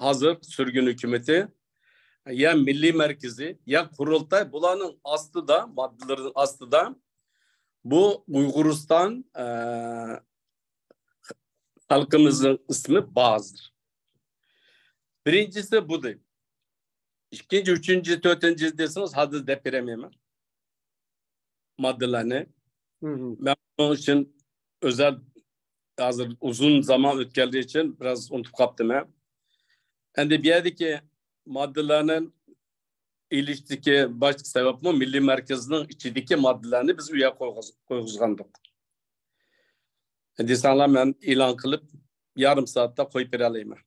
ھازىر سۈرگۈن ھۆكۈمىتى يا مىللىي مەركىزى، يا قۇرۇلتاي بۇلارنىڭ ئاستىدا، ماددىلىرىنىڭ ئاستىدا بۇ ئۇيغۇرىستان، ئە، خەلقىمىزنىڭ ئىسمى بازىدۇر. بىرىنچىسى بۇدى. ئىككىنچى، ئۈچىنچى، تۆتىنچى دېسىڭىز، ھازىر دەپ بېرەلمەيمەن ماددىلارنى. مەن بۇنىڭ ئۈچۈن ئۆزەل، ھازىر ئۇزۇن زامان ئۆتكەنلىكى ئۈچۈن بىراز ئۇنتۇپ قاپتىمەن. ئەمدى بۇ يەردىكى ماددىلارنى ئېلىشتىكى باشقا سەۋەبمۇ مىللىي مەركەزنىڭ ئىچىدىكى ماددىلارنى بىز ئۇ يەرگە قويغۇز-، قويغۇزغاندۇق. دېسەڭلار، مەن ئېلان قىلىپ، يېرىم سائەتتە قويۇپ بېرەلەيمەن.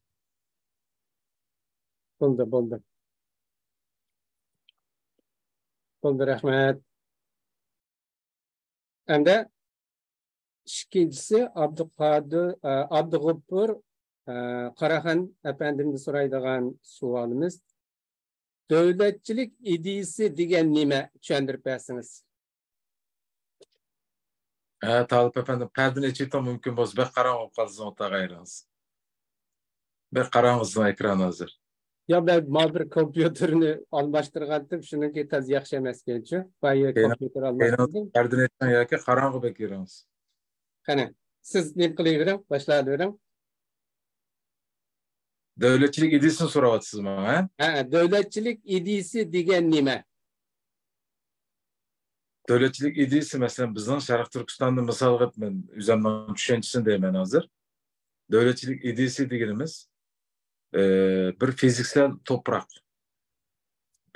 بولدى، بولدى. بولدى، رەھمەت. ئەمدى ئىككىنچىسى ئابدۇقادىر، ئە، ئابدۇغوپۇر، ئە، قاراخان ئەپەندىمدىن سورايدىغان سوئالىمىز، دۆلەتچىلىك ئىدىيىسى دېگەن نېمە؟ چۈشەندۈرۈپ بەرسىڭىز. ھە، تالىپ ئەپەندىم، پەردىنى ئېچىۋېتىڭ، مۇمكىن بولسا، بەك قاراڭغۇ بولۇپ قالسا، ئوتاق ئايرىڭىز. بەك قاراڭغۇ سىزنىڭ ئېكران ھازىر. يا، مەن مانا بىر كومپيۇتېرنى ئالماشتۇرغانتىم، شۇنىڭكى تازا ياخشى ئەمەسكەنچۇ. بايا كومپيۇتېر ئالماشتۇردۇم. پەردىنى ئېچىڭ ياكى قاراڭغۇ بەك يۈرۈڭىز. قېنى، سىز نېمە قىلىۋېرىڭ، باشلاۋېرىڭ. دۆلەتچىلىك ئىدىيىسىنى سوراۋاتىسىزمۇ، ھە؟ ھە، دۆلەتچىلىك ئىدىيىسى دېگەن نېمە؟ دۆلەتچىلىك ئىدىيىسى، مەسىلەن، بىزنىڭ شەرقىي تۈركىستاندا مىسالغا، مەن ئۆزۈمنىڭ چۈشەنچىسىنى دەيمەن ھازىر. دۆلەتچىلىك ئىدىيىسى دېگىنىمىز، ئى، بىر فىزىكسەل توپراق.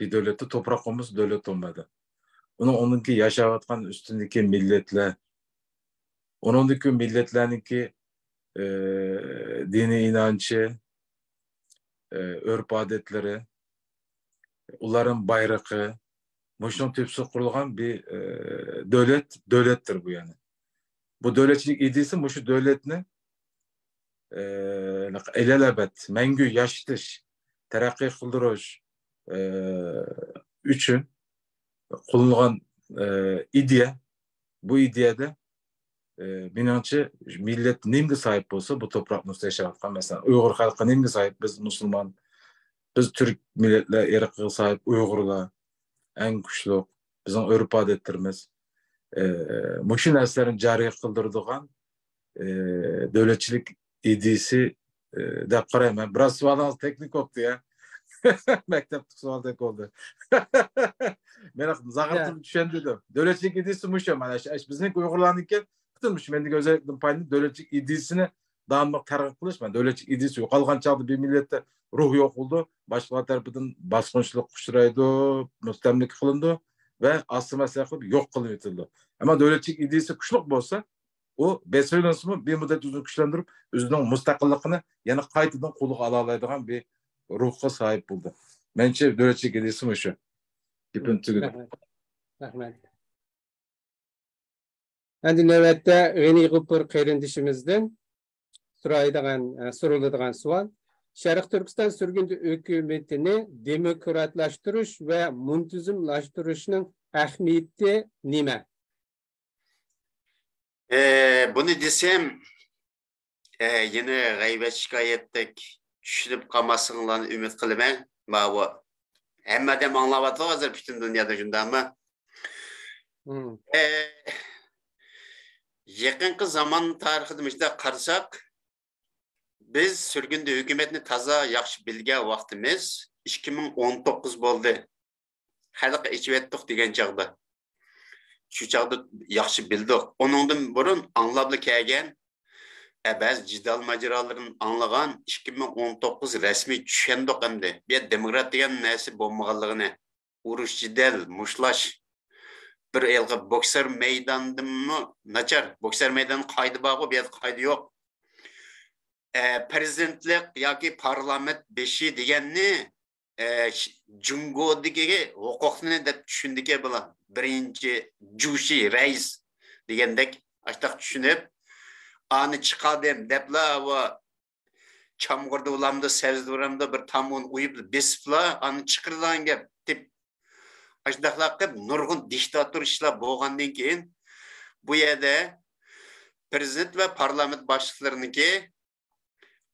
بىر دۆلەتتە توپراق بولمىسا، دۆلەت بولمايدۇ. ئۇنىڭ ئۇنىڭكى ياشاۋاتقان ئۈستۈندىكى مىللەتلەر، ئۇنىڭدىكى مىللەتلەرنىڭكى، ئى، دىنىي ئىنانچى، ئى، ئۆرپ-ئادەتلىرى، ئۇلارنىڭ بايرىقى، مۇشۇنىڭ تۆپىسىگە قۇرۇلغان بىر، ئى، دۆلەت، دۆلەتتۇر بۇ يەنى. بۇ دۆلەتچىلىك ئىدىيىسى مۇشۇ دۆلەتنى، ئى، ئىلەلەبەت، مەڭگۈ ياشىتىش، تەرەققىي قىلدۇرۇش، ئى، ئۈچۈن قوللىنىلغان، ئى، ئىدىيە. بۇ ئىدىيەدە، ئى، مېنىڭچە، مىللەت نېمىگە ساھىب بولسا، بۇ توپراقنىڭ ئۈستىدە ياشاۋاتقان، مەسىلەن، ئۇيغۇر خەلقى نېمىگە ساھىب؟ بىز مۇسۇلمان، بىز تۈرك مىللەتلەر ئىرقىغا ساھىب ئۇيغۇرلار، ئەڭ كۈچلۈك، بىزنىڭ ئۆرپ-ئادەتلىرىمىز. ئى، مۇشۇ نەرسىلەرنى جارى قىلدۇرىدىغان، ئى، دۆلەتچىلىك ئىدىيىسى، ئى، دەپ قارايمەن. بىراز سوئالىڭىز تېخنىك بوپتۇ يا. مەكتەپتىكى سوئالدەك بولدى. مەن زاغرىتىم چۈشەندۈردۈم. دۆلەتچىلىك ئىدىيىسى مۇشۇ. مانا شۇ، شۇ بىزنىڭكى ئۇيغۇرلارنىڭكى پۈتۈن مۇشۇ مەندىكى ئۆزەللىكتىن پايدىلىنىپ دۆلەتچىلىك ئىدىيىسىنى داۋاملىق تەرغىب قىلىش. مانا دۆلەتچىلىك ئىدىيىسى يوقالغان چاغدا بىر مىللەتتە روھ يوق بولىدۇ، باشقىلار تەرىپىدىن باسقۇنچىلىققا ئۇچرايدۇ، مۇستەملىكە قىلىنىدۇ ۋە ئاسسىمىلياتسىيە قىلىپ يوق قىلىنىۋېتىلىدۇ. ئەمما دۆلەتچىلىك ئىدىيىسى كۈچلۈك بولسا، ئۇ بېسىۋېلىنسىمۇ، بىر مۇددەت ئۆزىنى كۈچلەندۈرۈپ، ئۆزىنىڭ مۇستەقىللىقىنى يەنە قايتىدىن قولغا ئالالايدىغان بىر روھقا ساھىب بولدى. مەنچە، دۆلەتچىلىك ئىدىيىسى مۇشۇ. گېپىمنى تۈگىدىم. رەھمەت. رەھمەت. ئەمدى نۆۋەتتە غېنى غوپۇر قېرىندىشىمىزدىن سورايدىغان، ئە، سورىلىدىغان سوئال، شەرقىي تۈركىستان سۈرگۈندە ھۆكۈمىتىنى دېموكراتلاشتۇرۇش ۋە مۇنتىزىملاشتۇرۇشنىڭ ئەھمىيىتى نېمە؟ ئە، بۇنى دېسەم، ئە، يەنە غەيۋەت شىكايەتتەك چۈشىنىپ قالماسلىقىڭلارنى ئۈمىد قىلىمەن. ماۋۇ ھەممە ئادەم ئاڭلاۋاتىدۇ ھازىر پۈتۈن دۇنيادا، شۇنداقمۇ؟ مم. ئە، يېقىنقى زامان تارىخىدا مۇشۇنداق قارىساق، بىز سۈرگۈندە ھۆكۈمەتنى تازا ياخشى بىلگەن ۋاقتىمىز ئىككى مىڭ ئون توققۇز بولدى. خەلققە ئېچىۋەتتۇق دېگەن چاغدا. شۇ چاغدا ياخشى بىلدۇق. ئۇنىڭدىن بۇرۇن ئاڭلاپلا كەلگەن، ئە، بەزى جېدەل ماجىرالىرىنى ئاڭلىغان، ئىككى مىڭ ئون توققۇز رەسمىي چۈشەندۇق ئەمدى. بۇ يەردە دېموكرات دېگەن نەرسە بولمىغانلىقىنى. ئۇرۇش، جېدەل، مۇشتلاش. بىر ھېلىقى بوكسېر مەيدانىدىنمۇ ناچار. بوكسېر مەيدانىدا قائىدە بارغۇ، بۇ يەردە قائىدە يوق. ئە، پىرېزىدېنتلىق ياكى پارلامېنت بېشى دېگەننى، ئە، ش-، جۇڭگودىكى ھوقۇقنى دەپ چۈشىنىدىكەن بۇلار. بىرىنچى جۇشى رەئىس دېگەندەك ئاشتاق چۈشىنىپ، ئانى چىقاردىم دەپلا، ۋە چامغۇردا بولامدۇ، سەۋزىدە بولامدۇ، بىر تامغىنى ئويۇپ بېسىپلا، ئانى چىقىرىدىغان گەپ دەپ، ئاشۇنداقلا قىلىپ نۇرغۇن دىكتاتور ئىشلار بولغاندىن كېيىن، بۇ يەردە پىرېزىدېنت ۋە پارلامېنت باشلىقلىرىنىڭكى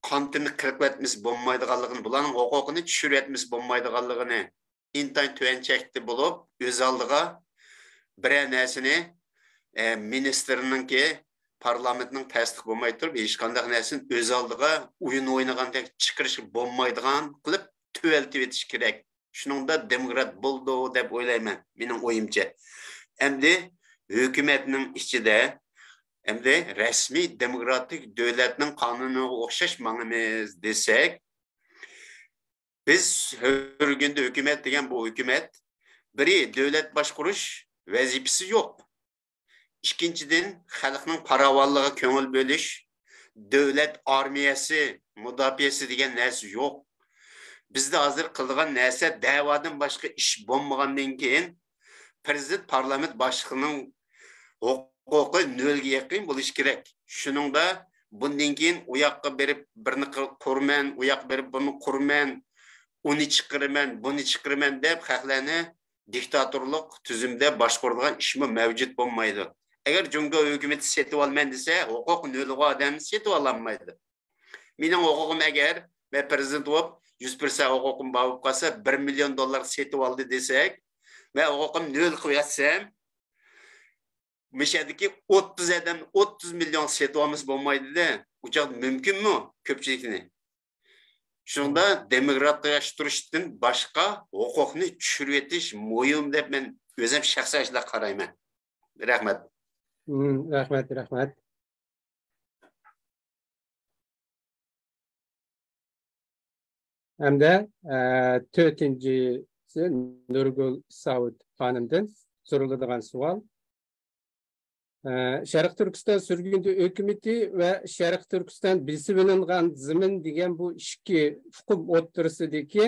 قانىتىنى قىرىۋەتمىسە بولمايدىغانلىقىنى، بۇلارنىڭ ھوقۇقىنى چۈشۈرۈۋەتمىسە بولمايدىغانلىقىنى، ئىنتايىن تۆۋەن چەكتە بولۇپ، ئۆز ئالدىغا بىرەر نەرسىنى ئە، مىنىستىرنىڭكى پارلامېنتنىڭ تەستىقى بولماي تۇرۇپ، ھېچقانداق نەرسىنى ئۆز ئالدىغا ئويۇن ئوينىغاندەك چىقىرىشقا بولمايدىغان قىلىپ تۆۋەنلىتىۋېتىش كېرەك. شۇنىڭدا دېموكرات بولىدۇ دەپ ئويلايمەن، مېنىڭ ئويۇمچە. ئەمدى ھۆكۈمەتنىڭ ئىچىدە، ئەمدى رەسمىي دېموكراتىك دۆلەتنىڭ قانۇنىغا ئوخشاش ماڭىمىز دېسەك، بىز سۈرگۈندە ھۆكۈمەت دېگەن بۇ ھۆكۈمەت، بىرى دۆلەت باشقۇرۇش ۋەزىپىسى يوق. ئىككىنچىدىن، خەلقنىڭ پاراۋانلىقىغا كۆڭۈل بۆلۈش، دۆلەت ئارمىيەسى، مۇداپىئەسى دېگەن نەرسە يوق. بىزدە ھازىر قىلىدىغان نەرسە دەۋادىن باشقا ئىش بولمىغاندىن كېيىن، پىرېزىدېنت پارلامېنت باشلىقىنىڭ ھوقۇقى نۆلگە يېقىن بولۇشى كېرەك. شۇنىڭدا بۇندىن كېيىن ئۇ ياققا بېرىپ بىرنى قۇر-، قۇرىمەن، ئۇ ياققا بېرىپ بۇنى قۇرىمەن، ئۇنى چىقىرىمەن، بۇنى چىقىرىمەن دەپ خەقلەرنى دىكتاتورلۇق تۈزۈمدە باشقۇرىدىغان ئىشمۇ مەۋجۇت بولمايدۇ. ئەگەر جۇڭگو ھۆكۈمىتى سېتىۋالىمەن دېسە، ھوقۇق نۆلىغۇ ئادەم سېتىۋالالمايدۇ. مېنىڭ ھوقۇقۇم، ئەگەر مەن پىرېزىدېنت بولۇپ، يۈز پىرسەنت ھوقۇقۇم بار بولۇپ قالسا، بىر مىليون دوللار سېتىۋالدى دېسەك، مەن ھوقۇقۇمنى نۆل قىلىۋەتسەم، مۇشۇ يەردىكى ئوتتۇز ئادەم ئوتتۇز مىليون سېتىۋالمىسا بولمايدۇ-دە. ئۇ چاغدا مۇمكىنمۇ كۆپچىلىكنى؟ شۇنىڭدا دېموكراتلاشتۇرۇشتىن باشقا ھوقۇقنى چۈشۈرۈۋېتىش مۇھىم دەپ مەن ئۆزۈم شەخسەن شۇنداق قارايمەن. رەھمەت. مم، رەھمەت، رەھمەت. ھەمدە، ئە، تۆتىنچىسى نۇرگۈل ساۋۇت خانىمدىن سورىلىدىغان سوئال. ئە، شەرقىي تۈركىستان سۈرگۈندە ھۆكۈمىتى ۋە شەرقىي تۈركىستان بېسىۋېلىنغان زېمىن دېگەن بۇ ئىككى ئۇقۇم ئوتتۇرىسىدىكى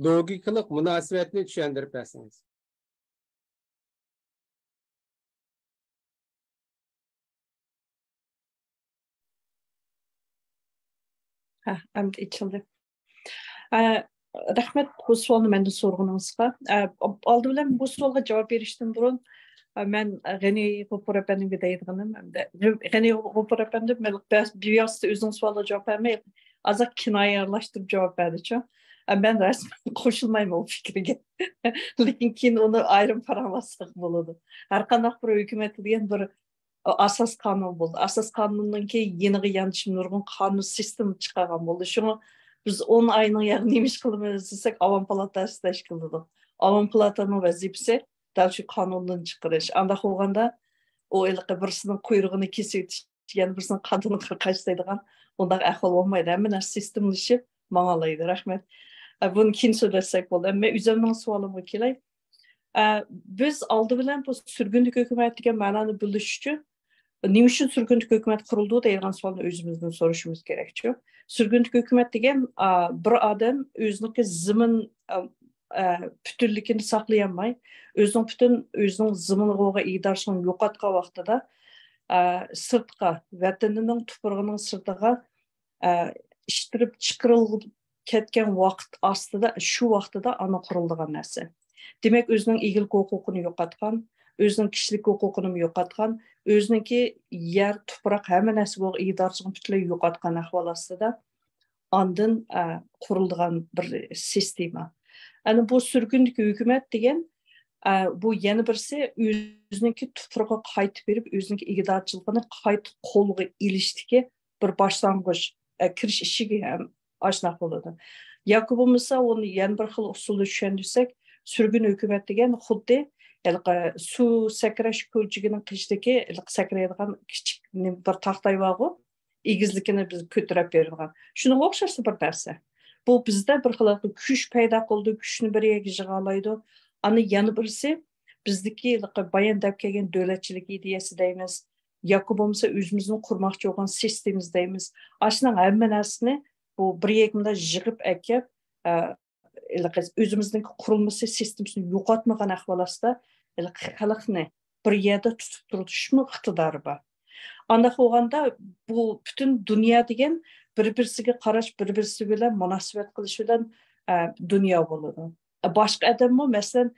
لوگىكىلىق مۇناسىۋەتنى چۈشەندۈرۈپ بەرسىڭىز. ھە، ئەمدى ئېچىلدى. ئە، رەھمەت بۇ سوئالنى مەندىن سورىغىنىڭىزغا. ئە، ئالدى بىلەن بۇ سوئالغا جاۋاب بېرىشتىن بۇرۇن، ئە، مەن غېنى غوپۇر ئەپەندىمگە دەيدىغىنىم، ئەمدى غېنى غوپۇر ئەپەندىم بىۋاسىتە ئۆزىنىڭ سوئالىغا جاۋاب بەرمەي، ئازراق كىنايە ئارىلاشتۇرۇپ جاۋاب بەردىچۇ. ئە، مەن رەسمەن قوشۇلمايمەن ئۇ پىكىرگە. لېكىن كېيىن ئۇنى ئايرىم پاراڭلاشساق بولىدۇ. ھەر قانداق بىر ھۆكۈمەتتە دېگەن بىر ئاساس قانۇن بولدى. ئاساس قانۇننىڭكى يېنىغا ياندىشىپ نۇرغۇن قانۇن سىستېما چىقارغان بولدى. شۇڭا بىز ئون ئاينىڭ يەنە نېمە ئىش قىلىمىز دېسەك، ئاۋام پالاتاسى تەشكىللىدۇق. ئاۋام پالاتانىڭ ۋەزىپىسى دەل شۇ قانۇننى چىقىرىش. ئانداق بولغاندا ئۇ ھېلىقى بىرسىنىڭ قۇيرۇقىنى كېسىۋېتىش، يەنە بىرسىنىڭ قانىتىنى قىرقاچ دەيدىغان ئۇنداق ئەھۋال بولمايدۇ. ھەممە نەرسە سىستېمىلىشىپ ماڭالايدۇ. رەھمەت. ئە، بۇنى كېيىن سۆزلەشسەك بولدى. مەن ئۆزۈمنىڭ سوئالىمغا كېلەي. ئە، بىز ئالدى بىلەن بۇ سۈرگۈندىكى ھۆكۈمەت دېگەن مەنانى بىلىش ئۈچۈن، نېمە ئۈچۈن سۈرگۈندىكى ھۆكۈمەت قۇرۇلدى دەيدىغان سوئالنى ئۆزىمىزدىن سورىشىمىز كېرەكچۇ. سۈرگۈندىكى ھۆكۈمەت دېگەن، ئا، بىر ئادەم ئۆزىنىڭكى زېمىن، ئا، ئا، پۈتۈنلۈكىنى ساقلىيالماي، ئۆزىنىڭ پۈتۈن، ئۆزىنىڭ زېمىن ھوقۇقىغا ئىگىدارچىلىقىنى يوقاتقان ۋاقتىدا، ئا، سىرتقا، ۋەتىنىنىڭ تۇپرىقىنىڭ سىرتىغا ئە، ئىتتىرىپ چىقىرىلىپ كەتكەن ۋاقىت ئاستىدا، شۇ ۋاقتىدا ئانا قۇرۇلىدىغان نەرسە. دېمەك، ئۆزىنىڭ ئىگىلىك ھوقۇقىنى يوقاتقان، ئۆزىنىڭ كىشىلىك ھوقۇقىنىمۇ يوقاتقان، ئۆزىنىڭكى يەر، تۇپراق، ھەممە نەرسىگە بولغان ئىگىدارچىلىقىنى پۈتۈنلەي يوقاتقان ئەھۋال ئاستىدا ئاندىن، ئە، قۇرۇلىدىغان بىر سىستېما. ئەنە بۇ سۈرگۈندىكى ھۆكۈمەت دېگەن، ئە، بۇ يەنە بىرسى ئۆزىنىڭكى تۇپرىقىغا قايتىپ بېرىپ، ئۆزىنىڭكى ئىگىدارچىلىقىنى قايتا قولغا ئېلىشتىكى بىر باشلانغۇچ، ئە، كىرىش ئىشىكى ھەم ئاشۇنداق بولىدۇ. ياكى بولمىسا ئۇنى يەنە بىر خىل ئۇسۇلدا چۈشەندۈرسەك، سۈرگۈن ھۆكۈمەت دېگەن خۇددى ھېلىقى سۇ سەكرەش كۆلچىكىنىڭ قېشىدىكى ھېلىقى سەكرەيدىغان كىچىك نېمە بىر تاختاي بارغۇ، ئېگىزلىكىنى بىز كۆتۈرۈپ بېرىدىغان. شۇنىڭغا ئوخشاشلا بىر نەرسە. بۇ بىزدە بىر خىل كۈچ پەيدا قىلىدۇ، كۈچنى بىر يەرگە يىغالايدۇ. ئانا يەنە بىرسى، بىزدىكى ھېلىقى بايان دەپ كەلگەن دۆلەتچىلىك ئىدىيەسى دەيمىز. ياكى بولمىسا ئۆزىمىزنىڭ قۇرماقچى بولغان سىستېمىمىز دەيمىز. ئاشۇنىڭ ھەممە نەرسىنى بۇ بىر يەكمىدا يىغىپ ئەكەپ، ئە، ھېلىقى ئۆزىمىزنىڭ قۇرۇلمىسى سىستېمىسىنى يوقاتمىغان ئەھۋال ئاستىدا، ھېلىقى خەلقنى بىر يەردە تۇتۇپ تۇرۇشمۇ ئىقتىدارى بار. ئانداق بولغاندا بۇ پۈتۈن دۇنيا دېگەن بىر-بىرسىگە قاراش، بىر-بىرسى بىلەن مۇناسىۋەت قىلىش بىلەن، ئە، دۇنيا بولىدۇ. باشقا ئادەممۇ، مەسىلەن،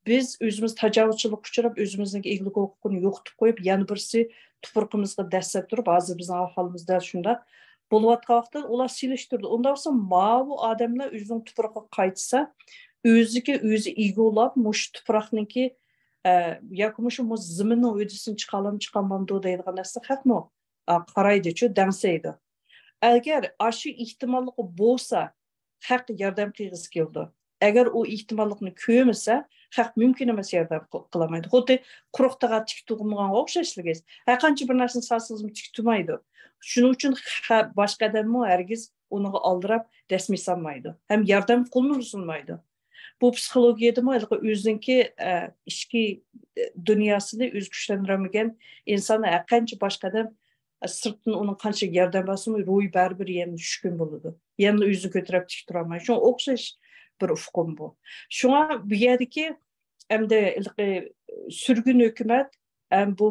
بىز ئۆزىمىز تاجاۋۇزچىلىققا ئۇچراپ، ئۆزىمىزنىڭ ئىگىلىك ھوقۇقىنى يوقىتىپ قويۇپ، يەنە بىرسى تۇپرىقىمىزغا دەسسەپ تۇرۇپ، ھازىر بىزنىڭ ئەھۋالىمىز دەل شۇنداق بولۇۋاتقان ۋاقىتتا ئۇلار سېلىشتۇرىدۇ. ئۇنداق بولسا، ماۋۇ ئادەملەر ئۆزىنىڭ تۇپرىقىغا قايتسا، ئۆزىگە ئۆزى ئىگە بولاپ، مۇشۇ تۇپراقنىڭكى ئە، ياكى مۇشۇ مۇ-، زېمىننىڭ ھۆددىسىدىن چىقالام، چىقالمامدۇ دەيدىغان نەرسە خەقمۇ، ئا، قارايدىچۇ، دەڭسەيدۇ. ئەگەر ئاشۇ ئېھتىماللىقى بولسا، خەق ياردەم قىلغۇسى كېلىدۇ. ئەگەر ئۇ ئېھتىماللىقنى كۆرمىسە، خەق مۇمكىن ئەمەس ياردەم قىل-، قىلالمايدۇ. خۇددى قۇرۇق تاغار تىك تۇرمىغانغا ئوخشاشلا گەپ. ھەر قانچە بىر نەرسىنى سالسىڭىزمۇ تىك تۇرمايدۇ. شۇنىڭ ئۈچۈن خە-، باشقا ئادەممۇ ھەرگىز ئۇنىڭغا ئالدىراپ رەسمىي سالمايدۇ. ھەم ياردەم قولىنىمۇ سۇنمايدۇ. بۇ پسىخولوگىيەدىمۇ ھېلىقى ئۆزىنىڭكى، ئە، ئىچكى، ئە، دۇنياسىنى ئۆزى كۈچلەندۈرەلمىگەن ئىنسان ھەر قانچە باشقا ئادەم، ئە، سىرتتىن ئۇنىڭ قانچە ياردەم بەرسىمۇ، روھى بەرىبىر يەنە چۈشكۈن بولىدۇ. يەنە ئۆزىنى كۆتۈرۈپ تىك تۇرالمايدۇ. شۇڭا ئوخشاش بىر ئۇقۇم بۇ. شۇڭا بۇ يەردىكى ئەمدى ھېلىقى سۈرگۈن ھۆكۈمەت ھەم بۇ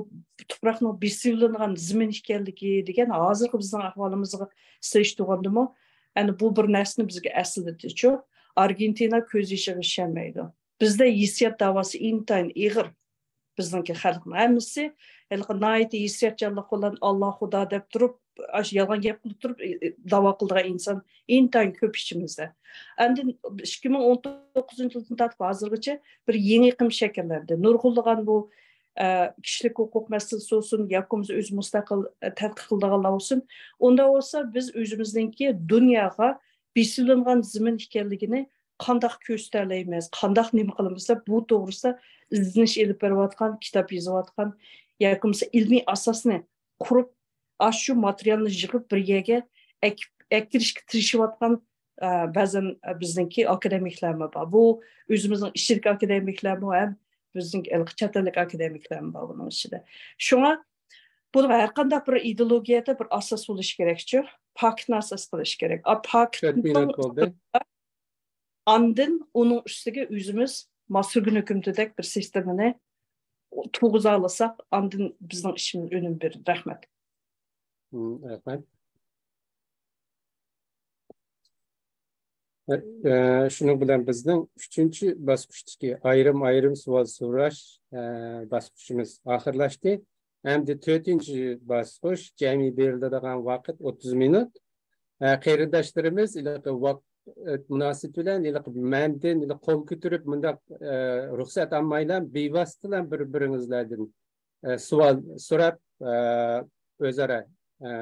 تۇپراقنىڭ بېسىۋېلىنغان زېمىن ئىكەنلىكى دېگەن ھازىرقى بىزنىڭ ئەھۋالىمىزغا سېلىشتۇرغاندىمۇ، ئەنە بۇ بىر نەرسىنى بىزگە ئەسلىتىچۇ. ئارگېنتىنا كۆز يېشىغا ئىشەنمەيدۇ. بىزدە ھېسسىيات داۋاسى ئىنتايىن ئېغىر. بىزنىڭكى خەلقنىڭ ھەممىسى ھېلىقى ناھايىتى ھېسسىياتچانلىق بىلەن «ئاللا، خۇدا» دەپ تۇرۇپ، ئاشۇ يالغان گەپ قىلىپ تۇرۇپ، ئى، ئى، داۋا قىلىدىغان ئىنسان ئىنتايىن كۆپ ئىچىمىزدە. ئاندىن ئىككى مىڭ ئون توققۇزىنچى يىلدىن تارتىپ ھازىرغىچە بىر يېڭى ئېقىم شەكىللەندى. نۇرغۇنلىغان بۇ، ئە، كىشىلىك ھوقۇق مەسىلىسى بولسۇن، ياكى بولمىسا ئۆزى مۇستەقىل، ئە، تەتقىق قىلىدىغانلار بولسۇن. ئۇنداق بولسا بىز ئۆزىمىزنىڭكى دۇنياغا بېسىۋېلىنغان زېمىن ئىكەنلىكىنى قانداق كۆرسىتەلەيمىز، قانداق نېمە قىلىمىز دەپ بۇ توغرىسىدا ئىزدىنىش ئېلىپ بېرىۋاتقان، كىتاب يېزىۋاتقان ياكى بولمىسا ئىلمىي ئاساسنى قۇرۇپ، ئاشۇ ماتېرىيالنى يىغىپ بىر يەرگە ئەكىپ، ئەكىرىشكە تىرىشىۋاتقان، ئە، بەزەن، ئە، بىزنىڭكى ئاكادېمىكلارمۇ بار. بۇ ئۆزىمىزنىڭ ئىچىدىكى ئاكادېمىكلارمۇ ھەم بىزنىڭ چەت ئەللىك ئاكادېمىكلارمۇ بار بۇنىڭ ئىچىدە. شۇڭا بۇنىڭ ھەر قانداق بىر ئىدېئولوگىيەدە بىر ئاساس بولۇشى كېرەكچۇ. پاكىتنى ئاساس قىلىش كېرەك. ئا، پاكىتنىڭ ئاستىدا ئاندىن ئۇنىڭ ئۈستىگە ئۆزىمىز ما سۈرگۈن ھۆكۈمىتىدەك بىر سىستېمىنى تۇرغۇزالىساق، ئاندىن بىزنىڭ ئىشىمىز ئۈنۈم بېرىدۇ. رەھمەت. مم، رەھمەت. ئە، شۇنىڭ بىلەن بىزنىڭ ئۈچىنچى باسقۇچتىكى ئايرىم-ئايرىم سوئال سوراش، ئە، باسقۇچىمىز ئاخىرلاشتى. ئەمدى تۆتىنچى باسقۇچ، جەمئىي بېرىلىدىغان ۋاقىت ئوتتۇز مىنۇت. ئە، قېرىنداشلىرىمىز ھېلىقى ۋاقىت مۇناسىۋىتى بىلەن ھېلىقى مەندىن ھېلىقى قول كۆتۈرۈپ مۇنداق، ئە، رۇخسەت ئالمايلا بىۋاسىتىلا بىر-بىرىڭىزلەردىن، ئە، سوئال سوراپ، ئە، ئۆزئارا، ئە،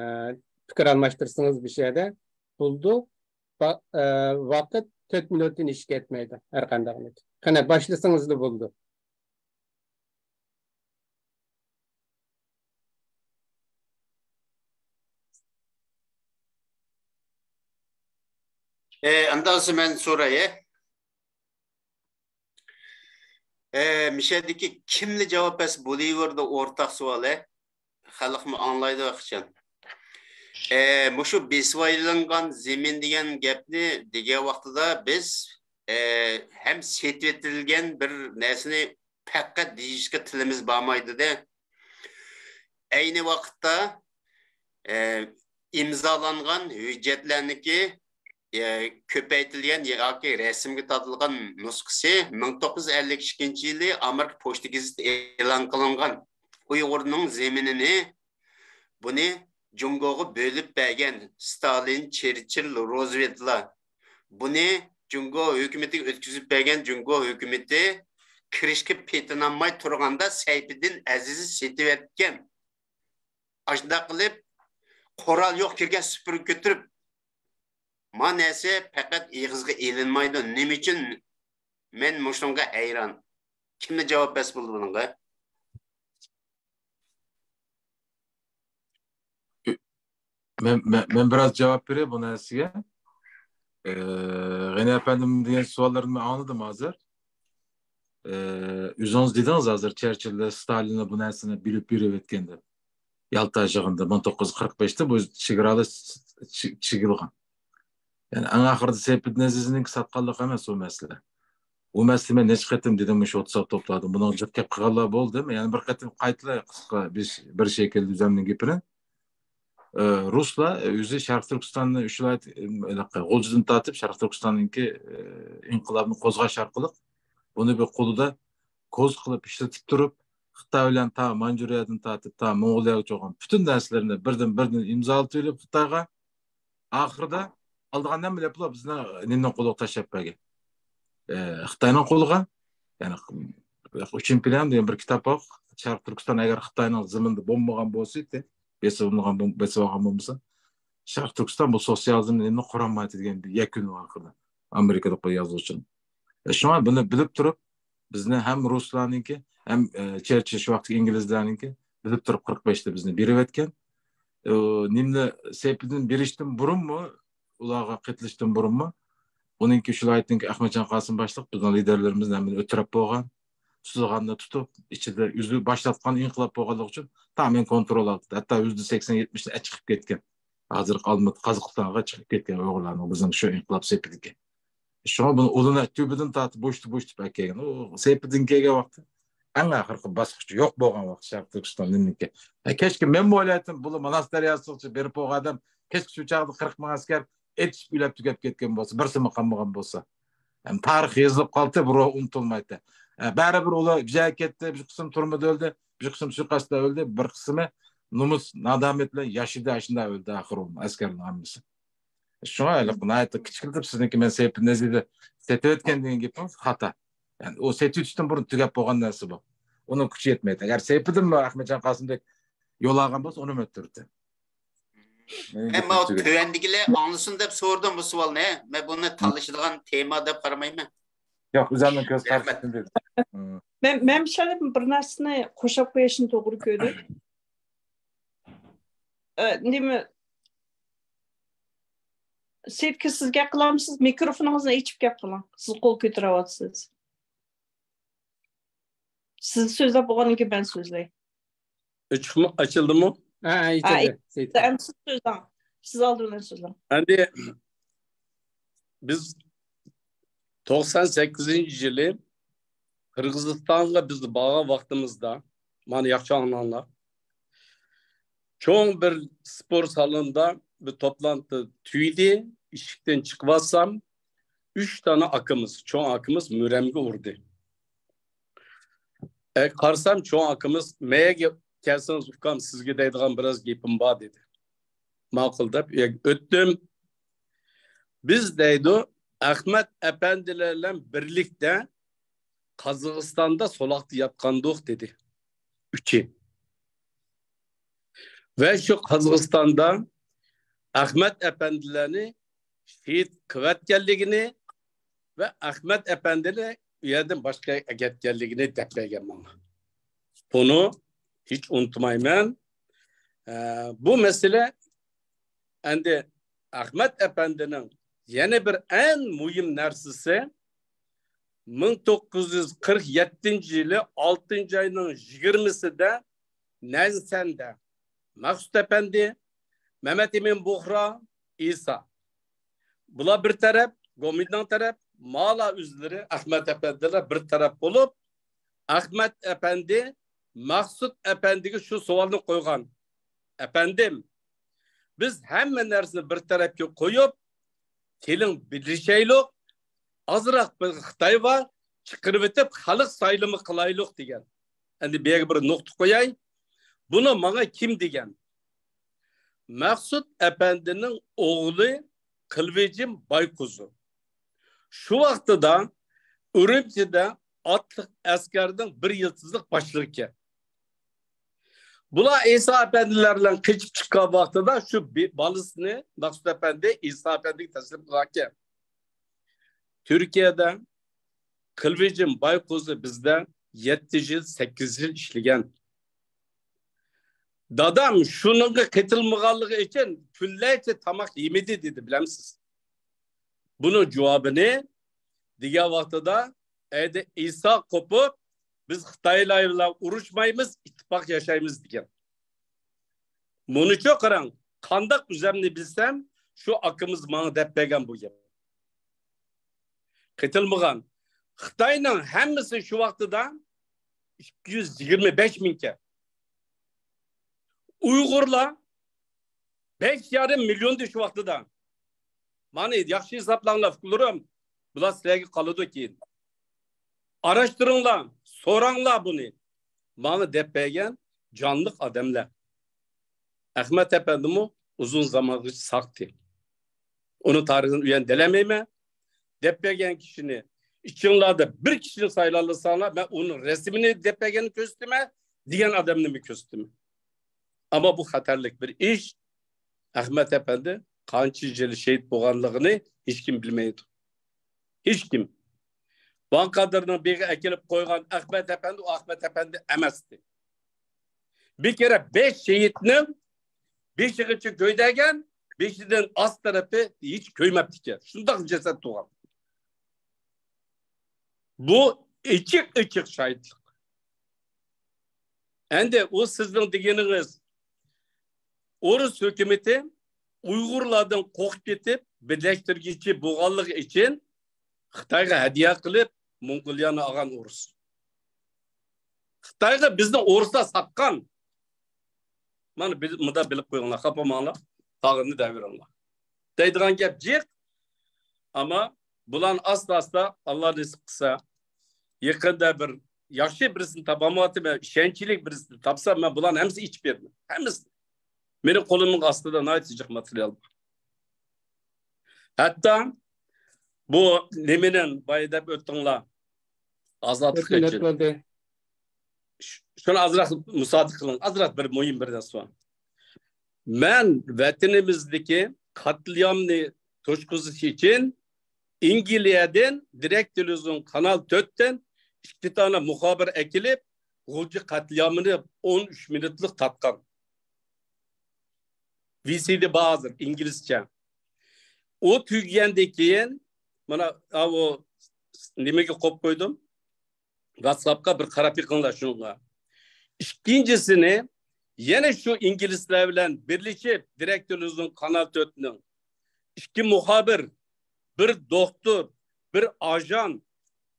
پىكىر ئالماشتۇرسىڭىز بىر شەيدە بولىدۇ. ۋا-، ئە، ۋاقىت تۆت مىنۇتتىن ئېشىپ كەتمەيدۇ ھەر قانداق. قېنى، باشلىسىڭىزلا بولىدۇ. ئە، ئاندىن مەن سوراي. ئە، مىشەدىكى كىملا جاۋاب بەرسە بولۇۋېرىدۇ، ئورتاق سوئال، ئە؟ خەلقمۇ ئاڭلايدۇ قاچان. ئە، مۇشۇ بېسىۋېلىنغان زېمىن دېگەن گەپنى دېگەن ۋاقتىدا بىز، ئە، ھەم سېتىۋېتىلگەن بىر نەرسىنى پەقەت دېيىشكە تىلىمىز بارمايدۇ-دە. ئەينى ۋاقىتتا، ئە، ئىمزالانغان ھۆججەتلەرنىڭكى، ئە، كۆپەيتىلگەن ياكى رەسىمگە تارتىلغان نۇسخىسى مىڭ توققۇز يۈز ئەللىك ئىككىنچى يىلى ئامېرىكا پوچتا گېزىتى ئېلان قىلىنغان. ئۇيغۇرنىڭ زېمىنىنى، بۇنى جۇڭگوغا بۆلۈپ بەرگەن ستالىن، چېرچىل، روزۋېلتلار، بۇنى جۇڭگو ھۆكۈمىتىگە ئۆتكۈزۈپ بەرگەن جۇڭگو ھۆكۈمىتى كىرىشكە پېتىنالماي تۇرغاندا سەيپىدىن ئەزىز سېتىۋەتكەن. ئاشۇنداق قىلىپ قورال يوق كىرگەن سۈپۈرگە كۆتۈرۈپ، ما نەرسە پەقەت ئېغىزغا ئېلىنمايدۇ. نېمە ئۈچۈن؟ مەن مۇشۇنىڭغا ھەيران. كىملا جاۋاب بەرسە بولىدۇ بۇنىڭغا؟ مەن، مەن، مەن بىراز جاۋاب بېرەي بۇ نەرسىگە. ئى، غېنى ئەپەندىم دېگەن سوئاللىرىنى مەن ئاڭلىدىم ھازىر. ئى، ئۆزىڭىز دېدىڭىز ھازىر چەرچىللە، ستالىنلا بۇ نەرسىنى بىلىپ بېرىۋەتكەن دەپ. يالتا يىغىنىدا مىڭ توققۇز يۈز قىرىق بەشتە بۇ چېگرالار چى-، چېگىلغان. يەنى ئەڭ ئاخىرىدا سەيپىدىن ئەزىزنىڭكى ساتقانلىق ئەمەس ئۇ مەسىلە. ئۇ مەسىلە مەن نەچچە قېتىم دېدىم مۇشۇ ۋاتساپ توپلاردا. بۇنىڭغا جىق گەپ قىلغانلار بولدى. يەنە بىر قېتىم قايتىلاي قىسقا بىر، بىر شەكىلدە ئۆزۈمنىڭ گېپىنى. ئى، رۇسلار ئۆزى شەرقىي تۈركىستاننى ئۈچ ۋىلايەت، ئى، غۇلجىدىن تارتىپ شەرقىي تۈركىستاننىڭكى، ئى، ئىنقىلابنى قوزغاش ئارقىلىق بۇنى بىر قولىدا كوز قىلىپ ئىشلىتىپ تۇرۇپ، خىتاي بىلەن تا مانجۇرىيەدىن تارتىپ تا موڭغۇلىيەگىچە بولغان پۈتۈن نەرسىلىرىنى بىردىن بىردىن ئىمزالىتىۋېلىپ خىتايغا، ئاخىرىدا ئالىدىغان ھەممە لەپلار بىزنى نېمىنىڭ قولىغا تاشلاپ بەرگەن. ئى، خىتاينىڭ قولىغا، يەنى ئۈچىنچى پىلان دېگەن بىر كىتاب بار. شەرقىي تۈركىستان ئەگەر خىتاينىڭ زېمىنىدا بولمىغان بولسا، بېسىۋالغان بولمىسا، شەرقىي تۈركىستان بۇ سوتسىيالىزمنى ئەمدى قۇرالمايدۇ دېگەن يەكۈن بار ئاخىرىدا، ئامېرىكىدا قوي يازغۇچىنىڭ. شۇڭا بۇنى بىلىپ تۇرۇپ، بىزنى ھەم رۇسلارنىڭكى، ھەم، ئە، چېرچىل شۇ ۋاقىتتىكى ئىنگلىزلارنىڭكى بىلىپ تۇرۇپ قىرىق بەشتە بىزنى بېرىۋەتكەن. ئۇ نېمىنى سەيپىدىن بېرىشتىن بۇرۇنمۇ، ئۇلارغا قېتىلىشتىن بۇرۇنمۇ، ئۇنىڭكى شۇ ۋاقىتتىكى ئەخمەتجان قاسىم باشلىق بىزنىڭ لىدېرلىرىمىزنى ھەممىنى ئۆتتۈرۈپ بولغان، سۇزغاننى تۇتۇپ، ئىچىدە ئۆزى باشلاتقان ئىنقىلاب بولغانلىقى ئۈچۈن تامامەن كونترول ئالدىدا. ھەتتا يۈزدە سەكسەن يەتمىشىنى چىقىپ كەتكەن. ھازىرقى ئالمۇتا، قازاقىستانغا چىقىپ كەتكەن ئۇيغۇرلارنىڭ بىزنىڭ شۇ ئىنقىلاب سېپىدىكى. شۇڭا بۇنى ئۇلىنى تۈبىدىن تارتىپ بوشتۇ بوشتۇپ ئەكەلگەن. ئۇ سېپىدىن كەلگەن ۋاقتى ئەڭ ئاخىرقى باسقۇچ يوق بولغان ۋاقتى شەرقىي تۈركىستاننىڭكى. ھە، كەچكە مەنمۇ ئويلايتتىم، بۇلار ماناس دەرياسىغىچە بېرىپ بولغان ئادەم كەچكە شۇ چاغدا قىرىق مىڭ ئەسكەر ئېتىشىپ ئۆلۈپ تۈگەپ كەتكەن بولسا، بىرسىمۇ قالمىغان بولسا. ھەم تارىخ يېزىلىپ قالدى، بۇ روھ ئۇنتۇلمايتتى. ئە، بەرىبىر ئۇلار بىر جايغا كەتتى، بىر قىسىم تۈرمىدە ئۆلدى، بىر قىسىم سۇيىقەستتە ئۆلدى، بىر قىسمى نومۇس، نادامەت بىلەن ياشىدى، ئاشۇنداق ئۆلدى ئاخىرى ئۇ ئەسكەرنىڭ ھەممىسى. شۇڭا ھېلىقى ناھايىتى كىچىكلىتىپ سىزنىڭكى مەن سەيپىدىن نەزىردە سېتىۋەتكەن دېگەن گېپىڭىز خاتا. يەنى ئۇ سېتىۋېتىشتىن بۇرۇن تۈگەپ بولغان نەرسە بۇ. ئۇنىڭ كۈچى يەتمەيدۇ. ئەگەر سەيپىدىنمۇ ئەخمەتجان قاسىمدەك يول ئالغان بولسا، ئۇنىمۇ ئۆلتۈرەتتى. مەن ماۋۇ تۆۋەندىكىلەر ئاڭلىسۇن دەپ سورىدىم بۇ سوئالنى. مەن بۇنى تالىشىدىغان تېما دەپ قارىمايمەن. ياق، ئۆزۈمنىڭ كۆز قارىشىدىن دېدىم. مەن، مەن بىر نەرسىنى قوشاپ قويۇشنى توغرا كۆردۈم. ئە، نېمە، سېيىتكە سىز گەپ قىلامسىز؟ مىكروفونىڭىزنى ئېچىپ گەپ قىلىڭ. سىز قول كۆتۈرۈۋاتىسىز. سىز سۆزلەپ بولغاندىن كېيىن مەن سۆزلەي. ئۆچۈكمۇ ئاچىلدىمۇ؟ ھە، ھە، ھە، ئېيتىلدى. ئېيتىلدى. ئەمدى سىز سۆزلەڭ. سىز ئالدى بىلەن سۆزلەڭ. ئەمدى بىز توقسان سەككىزىنچى يىلى قىرغىزىستانغا بىز بارغان ۋاقتىمىزدا، مانا ياخشى ئاڭلاڭلار. چوڭ بىر سپورت سالونىدا بىر توپلانتى تۈگىدى. ئىشىكتىن چىقىۋاتسام، ئۈچ دانە ئاكىمىز، چوڭ ئاكىمىز مۈرەمگە ئۇردى. ئە، قارىسام، چوڭ ئاكىمىز، «مەيەگە كەلسىڭىز، ئۇكام، سىزگە دەيدىغان بىراز گېپىم بار» دېدى. ماقۇل دەپ ئۆتتۈم. بىز دەيدۇ، ئەخمەت ئەپەندىلەر بىلەن بىرلىكتە قازاقىستاندا سولاقتا ياتقانىدۇق دېدى. ئۈچى. ۋە شۇ قازاقىستاندا ئەخمەت ئەپەندىلەرنى شېھىت قىلىۋەتكەنلىكىنى ۋە ئەخمەت ئەپەندىنى ئۇ يەردىن باشقا يەرگە ئەكەتكەنلىكىنى دەپ بەرگەن ماڭا. بۇنى ھېچ ئۇنتۇمايمەن. ئە، بۇ مەسىلە ئەمدى ئەخمەت ئەپەندىنىڭ يەنە بىر ئەڭ مۇھىم نەرسىسى، مىڭ توققۇز يۈز قىرىق يەتتىنچى يىلى ئالتىنچى ئاينىڭ يىگىرمىسىدە نەنسەندە مەخسۇت ئەپەندى، مەمەت ئىمىن بۇخرا، ئىسا. بۇلار بىر تەرەپ، گومىنداڭ تەرەپ، مالا ئۆزلىرى ئەخمەت ئەپەندىلەر بىر تەرەپ بولۇپ، ئەخمەت ئەپەندى مەخسۇت ئەپەندىگە شۇ سوئالنى قويغان. ئەپەندىم، بىز ھەممە نەرسىنى بىر تەرەپكە قويۇپ، كېلىڭ بىرلىشەيلۇق، ئازراق بىر خىتاي بار، چىقىرىۋېتىپ خەلق سايلىمى قىلايلۇق دېگەن. ئەمدى بۇ يەرگە بىر نۇقتا قوياي. بۇنى ماڭا كىم دېگەن؟ مەخسۇت ئەپەندىنىڭ ئوغلى قىلۋىجىم بايقۇزۇ. شۇ ۋاقتىدا ئۈرۈمچىدە ئاتلىق ئەسكەرنىڭ بىر يىلتىزلىق باشلىقى ئىكەن. بۇلار ئىسا ئەپەندىلەر بىلەن قېچىپ چىققان ۋاقتىدا شۇ بى-، بالىسىنى مەخسۇت ئەپەندى ئىسا ئەپەندىگە تەسلىم قىلغانىكەن. تۈركىيەدە قىلۋىجىم بايقۇزى بىزدە يەتتە يىل، سەككىز يىل ئىشلىگەن. دادام شۇنىڭغا قېتىلمىغانلىقى ئۈچۈن كۈنلەرچە تاماق يېمىدى دېدى، بىلەمسىز؟ بۇنىڭ جاۋابىنى دېگەن ۋاقتىدا، ئەيدى ئىسا قوپۇپ، «بىز خىتايلار بىلەن ئۇرۇشمايمىز، ئىتتىپاق ياشايمىز» دېگەن. مۇنىچۇ قاراڭ، قانداق ئۆزەمنى بىلسەم، شۇ ئاكىمىز ماڭا دەپ بەرگەن بۇ گەپ. قېتىلمىغان. خىتاينىڭ ھەممىسى شۇ ۋاقتىدا ئىككى يۈز يىگىرمە بەش مىڭكەن. ئۇيغۇرلار بەش يېرىم مىليوندى شۇ ۋاقتىدا. مانا ياخشى ھېسابلاڭلار، ئۇكىلىرىم. بۇلار سىلەرگە قالىدۇ كېيىن. ئاراشتۇرۇڭلار، سوراڭلار بۇنى. ماڭا دەپ بەرگەن جانلىق ئادەملەر. ئەخمەت ئەپەندىمۇ ئۇزۇن زامانغىچە ساقتى. ئۇنىڭ تارىخىنى ئۇيان دېلەلمەيمەن. دەپ بەرگەن كىشىنى ئىچىڭلاردا بىر كىشىنى سايلالىساڭلار، مەن ئۇنىڭ رەسىمىنى دەپ بەرگەننى كۆرسىتىمەن، دېگەن ئادەمنىمۇ كۆرسىتىمەن. ئەمما بۇ خەتەرلىك بىر ئىش. ئەخمەت ئەپەندى قانچە يىل شېھىت بولغانلىقىنى ھېچكىم بىلمەيدۇ. ھېچكىم. بانقادىرنىڭ بېيىغا ئەكېلىپ قويغان ئەخمەت ئەپەندى، ئۇ ئەخمەت ئەپەندى ئەمەستى. بىر كېرە بەش شېھىتنىڭ بېشىغىچە كۆيدۈرگەن، بېشىدىن ئاست تەرىپى ھېچ كۆيمەپتىكەن. شۇنداق جەسەت تۇرغان. بۇ ئېچىق-ئېچىق شاھىتلىق. ئەندى ئۇ سىزنىڭ دېگىنىڭىز ئورۇس ھۆكۈمىتى ئۇيغۇرلاردىن قورقۇپ كېتىپ، بىرلەشتۈرگۈچى بولغانلىقى ئۈچۈن خىتايغا ھەدىيە قىلىپ، موڭغۇلىيانى ئالغان ئورۇس. خىتايغا بىزنى ئورۇسلار ساتقان. مانا بىز مۇنداق بىلىپ قويۇڭلار، خاپا بولماڭلار، قالغىنىنى دەۋېرىڭلار. دەيدىغان گەپ جىق. ئەمما بۇلارنى ئاستا-ئاستا ئاللا نېسىپ قىلسا، يېقىندا بىر ياخشى بىرسىنى تاپالمايۋاتىمەن، ئىشەنچلىك بىرسىنى تاپسام، مەن بۇلارنى ھەممىسىنى ئېچىپ بېرىمەن. ھەممىسىنى. مېنىڭ قولۇمنىڭ ئاستىدا ناھايىتى جىق ماتېرىيال بار. ھەتتا بۇ نېمىنى بايا دەپ ئۆتتۈڭلار، ئازادلىق ئۈچۈن. شۇنى ئازراق مۇسادىقە قىلىڭ، ئازراق بىر مۇھىم بىر نەرسە بار. مەن ۋەتىنىمىزدىكى قەتلىئامنى توشقۇزۇش ئۈچۈن ئەنگلىيەدىن دېرەك تېلېۋىزىيون قانال تۆتتىن ئىككى دانە مۇخابىر ئەكېلىپ، غۇلجا قەتلىئامىنى ئون ئۈچ مىنۇتلۇق تارتقان. ۋى سى دى بار ھازىر، ئىنگلىزچە. ئۇ تۈگىگەندىن كېيىن، مانا، ئاۋۇ نېمىگە قويۇپ قويدۇم؟ ۋاتساپقا بىر قاراپ بېقىڭلار شۇنىڭغا. ئىككىنچىسىنى يەنە شۇ ئىنگلىزلار بىلەن بىرلىشىپ، دېرەك تېلېۋىزىيون قانال تۆتنىڭ ئىككى مۇخابىر، بىر دوختۇر، بىر ئاژان،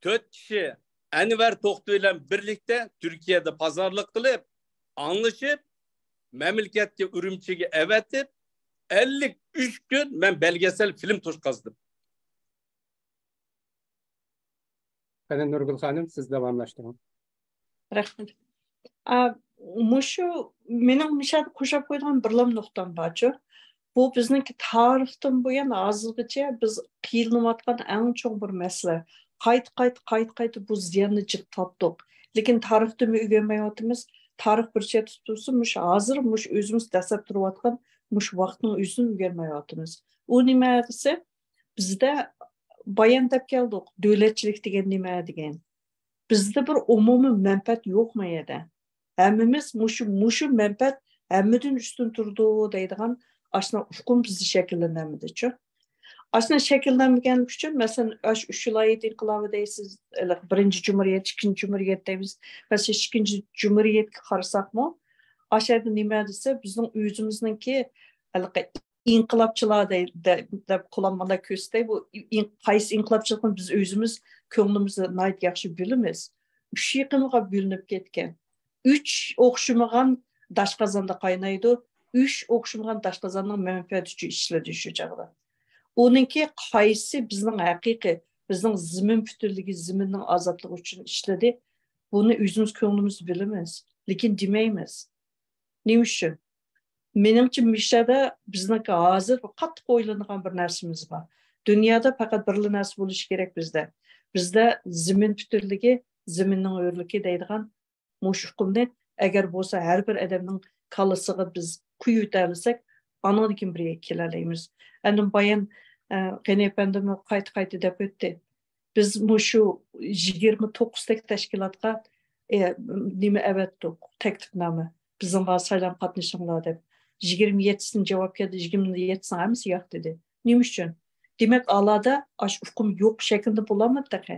تۆت كىشى ئەنۋەر توختى بىلەن بىرلىكتە تۈركىيەدە پازارلىق قىلىپ، ئاڭلىشىپ، مەملىكەتكە ئۈرۈمچىگە ئەۋەتىپ، ئەللىك ئۈچ كۈن مەن بەلگىسەل فىلىم توشقازدىم. قېنى نۇرگۈل خانىم، سىز داۋاملاشتۇرۇڭ. رەھمەت. ئا، مۇشۇ مېنىڭ مۇشۇ يەردە قوشاپ قويىدىغان بىرلام نۇقتام بارچۇ. بۇ بىزنىڭكى تارىختىن بۇيان ھازىرغىچە بىز قىينىلىۋاتقان ئەڭ چوڭ بىر مەسىلە. قايتا، قايتا، قايتا، قايتا بۇ زىياننى جىق تارتتۇق. لېكىن تارىختىنمۇ ئۆگەنمەيۋاتىمىز. تارىخ بىر چەتتە تۇرسۇن، مۇشۇ ھازىر، مۇشۇ ئۆزىمىز دەسسەپ تۇرۇۋاتقان مۇشۇ ۋاقىتنىڭ ئۆزىدىن ئۆگەنمەيۋاتىمىز. ئۇ نېمە دېسە، بىزدە بايان دەپ كەلدۇق، دۆلەتچىلىك دېگەن نېمە دېگەن. بىزدە بىر ئومۇمىي مەنپەئەت يوق ما يەردە. ھەممىمىز مۇشۇ، مۇشۇ مەنپەئەت ھەممىدىن ئۈستۈن تۇرىدۇ دەيدىغان ئاشۇنداق ئۇقۇم بىزدە شەكىللەنمىدىچۇ. ئاشۇنداق شەكىللەنمىگەنلىكى ئۈچۈن، مەسىلەن، ئاشۇ ئۈچ ۋىلايەت ئىنقىلابى دەيسىز، ھېلىقى بىرىنچى جۇمھۇرىيەت، ئىككىنچى جۇمھۇرىيەت دەيمىز. مەسىلەن، ئىككىنچى جۇمھۇرىيەتكە قارىساقمۇ، ئاشۇ يەردە نېمە دېسە، بىزنىڭ ئۆزىمىزنىڭكى ھېلىقى ئىنقىلابچىلار دەي-، دە-، دەپ قوللانمىلار كۆرسىتەي. بۇ ئىن-، قايسى ئىنقىلابچىلىقنى بىز ئۆزىمىز كۆڭلىمىزدە ناھايىتى ياخشى بىلىمىز. ئۈچ يېقىمغا بۆلۈنۈپ كەتكەن. ئۈچ ئوخشىمىغان داشقازاندا قاينايدۇ. ئۈچ ئوخشىمىغان داشقازاننىڭ مەنپەئەتى ئۈچۈن ئىشلىدى شۇ چاغدا. ئۇنىڭكى قايسى بىزنىڭ ھەقىقىي، بىزنىڭ زېمىن پۈتۈنلۈكى، زېمىننىڭ ئازادلىقى ئۈچۈن ئىشلىدى. بۇنى ئۆزىمىز كۆڭلىمىزدە بىلىمىز. لېكىن دېمەيمىز. نېمە ئۈچۈن؟ مېنىڭچە، مۇشۇ يەردە بىزنىڭكى ھازىر قاتتىق ئويلىنىدىغان بىر نەرسىمىز بار. دۇنيادا پەقەت بىرلا نەرسە بولۇشى كېرەك بىزدە. بىزدە زېمىن پۈتۈنلۈكى، زېمىننىڭ ھۆرلۈكى دەيدىغان مۇشۇ ئۇقۇمنى ئەگەر بولسا ھەر بىر ئادەمنىڭ كاللىسىغا بىز قويۇۋېتەلىسەك، ئانىڭدىن كېيىن بىر يەرگە كېلەلەيمىز. ئاندىن بايان، ئە، غېنى ئەپەندىمۇ قايتا-قايتا دەپ ئۆتتى. بىز مۇشۇ يىگىرمە توققۇزدەك تەشكىلاتقا، ئە، نېمە ئەۋەتتۇق، تەكلىپنامە. بىزنىڭ بار سايلام قاتنىشىڭلار دەپ. يىگىرمە يەتتىسىنى جاۋاب كەلدى، يىگىرمە يەتتىسىنىڭ ھەممىسى ياق دېدى. نېمە ئۈچۈن؟ دېمەك، ئالادا ئاشۇ ئۇقۇم يوق شەكىلدە بولالمىدى تېخى.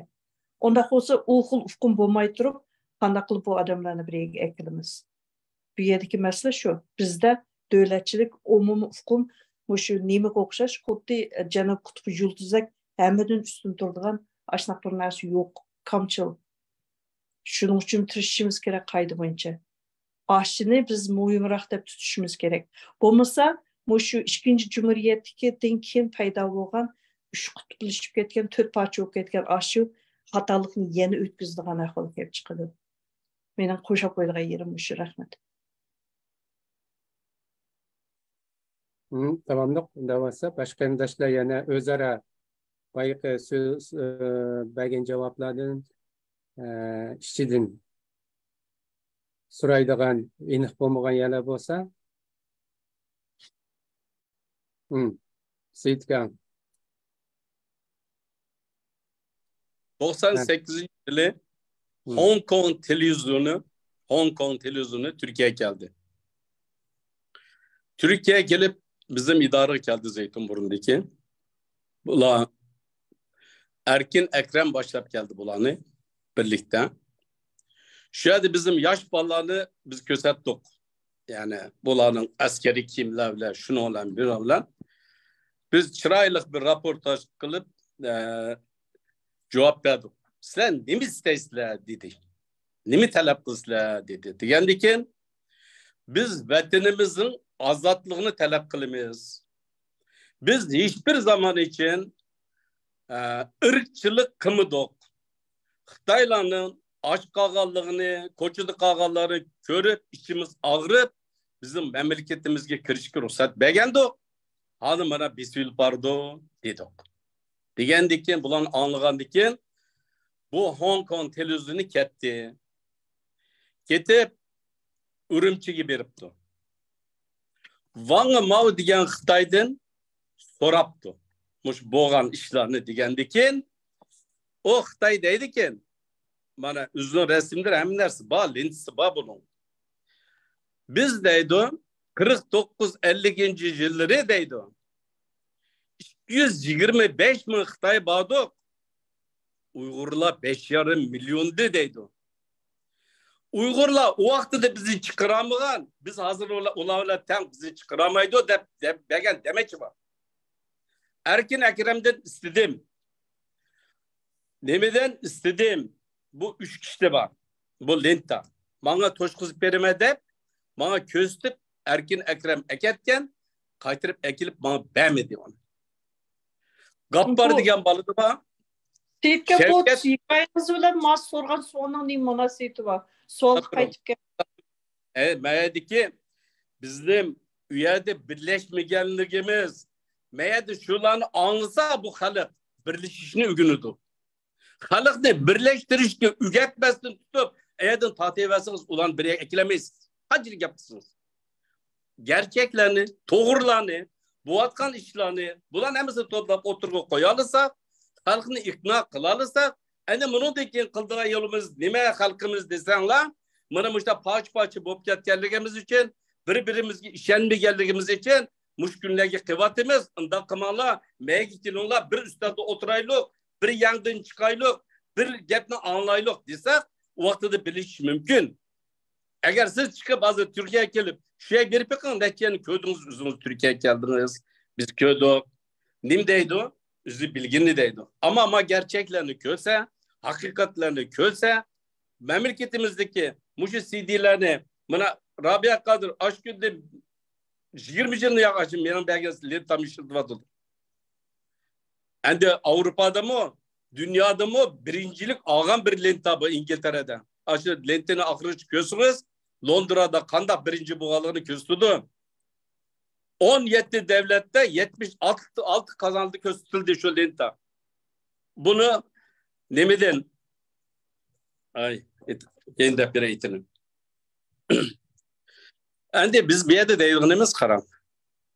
ئۇنداق بولسا، ئۇ خىل ئۇقۇم بولماي تۇرۇپ، قانداق قىلىپ بۇ ئادەملەرنى بىر يەرگە ئەكىلىمىز؟ بۇ يەردىكى مەسىلە شۇ. بىزدە دۆلەتچىلىك ئومۇمىي ئۇقۇم مۇشۇ نېمىگە ئوخشاش، خۇددى جەنۇب قۇتۇپ يۇلتۇزىدەك ھەممىدىن ئۈستۈن تۇرىدىغان ئاشۇنداق بىر نەرسە يوق، كامچىل. شۇنىڭ ئۈچۈن تىرىشىشىمىز كېرەك قائىدە بويىچە. ئاشۇنى بىز مۇھىمراق دەپ تۇتۇشىمىز كېرەك. بولمىسا، مۇشۇ ئىككىنچى جۇمھۇرىيەتتىكىدىن كېيىن پەيدا بولغان ئۈچ قۇتۇپلىشىپ كەتكەن، تۆت پارچە بولۇپ كەتكەن ئاشۇ خاتالىقنى يەنە ئۆتكۈزىدىغان ئەھۋال كېلىپ چىقىدۇ. مېنىڭ قوشاپ قويىدىغان يېرىم مۇشۇ. رەھمەت. داۋاملىق دەۋاتسا، باشقا قېرىنداشلار يەنە ئۆزئارا بايىقى سۆز، ئە، بەرگەن جاۋابلاردىن، ئە، ئىچىدىن سورايدىغان، ئېنىق بولمىغان يەرلەر بولسا، ھىم، سېيىت ئاكا. توقسان سەككىزىنچى يىلى ھىم. ھوڭكوڭ تېلېۋىزىيونى، ھوڭكوڭ تېلېۋىزىيونى تۈركىيەگە كەلدى. تۈركىيەگە كېلىپ، بىزنىڭ ئىدارىگە كەلدى زەيتۇنبۇرۇندىكى. بۇلار ئەركىن ئەكرەم باشلاپ كەلدى بۇلارنى بىرلىكتە. شۇ يەردە بىزنىڭ ياش بالىلارنى بىز كۆرسەتتۇق. يەنى بۇلارنىڭ ئەسكەرىي كىيىملەر بىلەن، شۇنىڭ بىلەن، بۇنىڭ بىلەن بىز چىرايلىق بىر راپورتاژ قىلىپ، ئە، جاۋاب بەردۇق. سىلەر نېمە ئىستەيسىلەر؟ دېدى. نېمە تەلەپ قىلىسىلەر؟ دېدى. دېگەندىكىن، بىز ۋەتىنىمىزنىڭ ئازادلىقىنى تەلەپ قىلىمىز. بىز ھېچبىر زامان ئۈچۈن، ئە، ئىرقچىلىق قىلمىدۇق. خىتايلارنىڭ ئاچ قالغانلىقىنى، كوچىدا قالغانلارنى كۆرۈپ، ئىچىمىز ئاغرىپ، بىزنىڭ مەملىكىتىمىزگە كىرىشكە رۇخسەت بەرگەندۇق. ھازىر مانا بېسىۋېلىپ بارىدۇ، دېدۇق. دېگەندىكىن، بۇلارنى ئاڭلىغاندىكىن، بۇ ھوڭكوڭ تېلېۋىزىيونى كەتتى. كېتىپ، ئۈرۈمچىگە بېرىپتۇ. ۋاڭ ماۋ دېگەن خىتايدىن سوراپتۇ. مۇشۇ بولغان ئىشلارنى دېگەندىكىن، ئۇ خىتاي دەيدىكەن، مانا، ئۆزىنىڭ رەسىملىرى، ھەممە نەرسە بار، لېنتىسى بار بۇنىڭ. بىز دەيدۇ، قىرىق توققۇز ئەللىكىنچى يىللىرى دەيدۇ، ئىككى يۈز يىگىرمە بەش مىڭ خىتاي باردۇق. ئۇيغۇرلار بەش يېرىم مىليوندى دەيدۇ. ئۇيغۇرلار ئۇ ۋاقتىدا بىزنى چىقىرالمىغان، بىز ھازىر ئۇلار، ئۇلار بىلەن تەڭ، بىزنى چىقىرالمايدۇ دەپ، دەپ بەرگەن دېمەكچى بار. ئەركىن ئەكرەمدىن ئىستىدىم. نېمىدىن ئىستىدىم؟ بۇ ئۈچ كىشىدە بار. بۇ لېنتا. ماڭا توشقۇزۇپ بېرىمەن دەپ، ماڭا كۆرسىتىپ، ئەركىن ئەكرەم ئەكەتكەن، قايتۇرۇپ ئەكېلىپ ماڭا بەرمىدى ئۇنى. گاپپار بۇ دېگەن بالىدا بار. سېيىتكە بۇ شەۋكەت ھېكايىڭىز بىلەن ماڭا سورىغان سوئالنىڭ نېمە مۇناسىۋىتى بار؟ سوئالغا قايتىپ كەل. ئە، مەيەدىكى بىزنىڭ ئۇ يەردە بىرلەشمىگەنلىكىمىز، مەيەدە شۇلارنى ئاڭلىسا بۇ خەلق بىرلىشىشنى ئۆگىنىدۇ. خەلقنى بىرلەشتۈرۈشكە ئۆگەتمەستىن تۇتۇپ، ئەيەردىن تارتىۋەرسىڭىز، ئۇلارنى بىر يەرگە ئەكېلەلمەيسىز. قانچىلىك گەپ قىلسىڭىز. گەرچەكلەرنى، توغرىلارنى، بولۇۋاتقان ئىشلارنى، بۇلارنى ھەممىسىنى توپلاپ ئوتتۇرىغا قويالىساق، خەلقنى ئىقنا قىلالىساق، ئەنە مۇنىڭدىن كېيىن قىلىدىغان يولىمىز نېمە خەلقىمىز دېسەڭلار، مانا مۇشۇنداق پارچە-پارچە بولۇپ كەتكەنلىكىمىز ئۈچۈن، بىر-بىرىمىزگە ئىشەنمىگەنلىكىمىز ئۈچۈن مۇشۇ كۈنلەرگە قېلىۋاتىمىز. ئۇنداق قىلماڭلار، مەيگە كېلىڭلار، بىر ئۈستەلدە ئولتۇرايلۇق، بىر يەڭدىن چىقايلۇق، بىر گەپنى ئاڭلايلۇق دېسەك، ئۇ ۋاقتىدا بىلىشىش مۇمكىن. ئەگەر سىز چىقىپ ھازىر تۈركىيەگە كېلىپ، شۇ يەرگە بېرىپ بېقىڭ، نەچچىنى كۆردىڭىز ئۆزىڭىز، تۈركىيەگە كەلدىڭىز، بىز كۆردۇق. نېمە دەيدۇ؟ ئۆزى بىلگىنىنى دەيدۇ. ئەمما ما گەرچەكلەرنى كۆرسە، ھەقىقەتلەرنى كۆرسە، مەملىكىتىمىزدىكى مۇشۇ سىدىلەرنى، مانا، رابىيە قادىر ئاشۇ كۈندە يىگىرمە يىلنى ياغاچ مېنىڭ بەرگەن لېنتامنى ئىشلىتىۋاتىدۇ. ئەندى ئاۋروپادىمۇ، دۇنيادىمۇ بىرىنچىلىك ئالغان بىر لېنتا بۇ ئىنگلىتەردە. ئاشۇ لېنتىنى ئاخىرىغىچە كۆرسىڭىز، لوندوندا قانداق بىرىنچى بولغانلىقىنى كۆرسىتىدۇ. ئون يەتتە دۆلەتتە يەتمىش ئالتە، ئالتە قانالدا كۆرسىتىلدى شۇ لېنتا. بۇنى نېمىدىن؟ ئاي، ئېيت-، كېيىن دەپ بېرەي ئېيتىنى. ئەندى بىز بۇ يەردە دەيدىغىنىمىز، قاراڭ،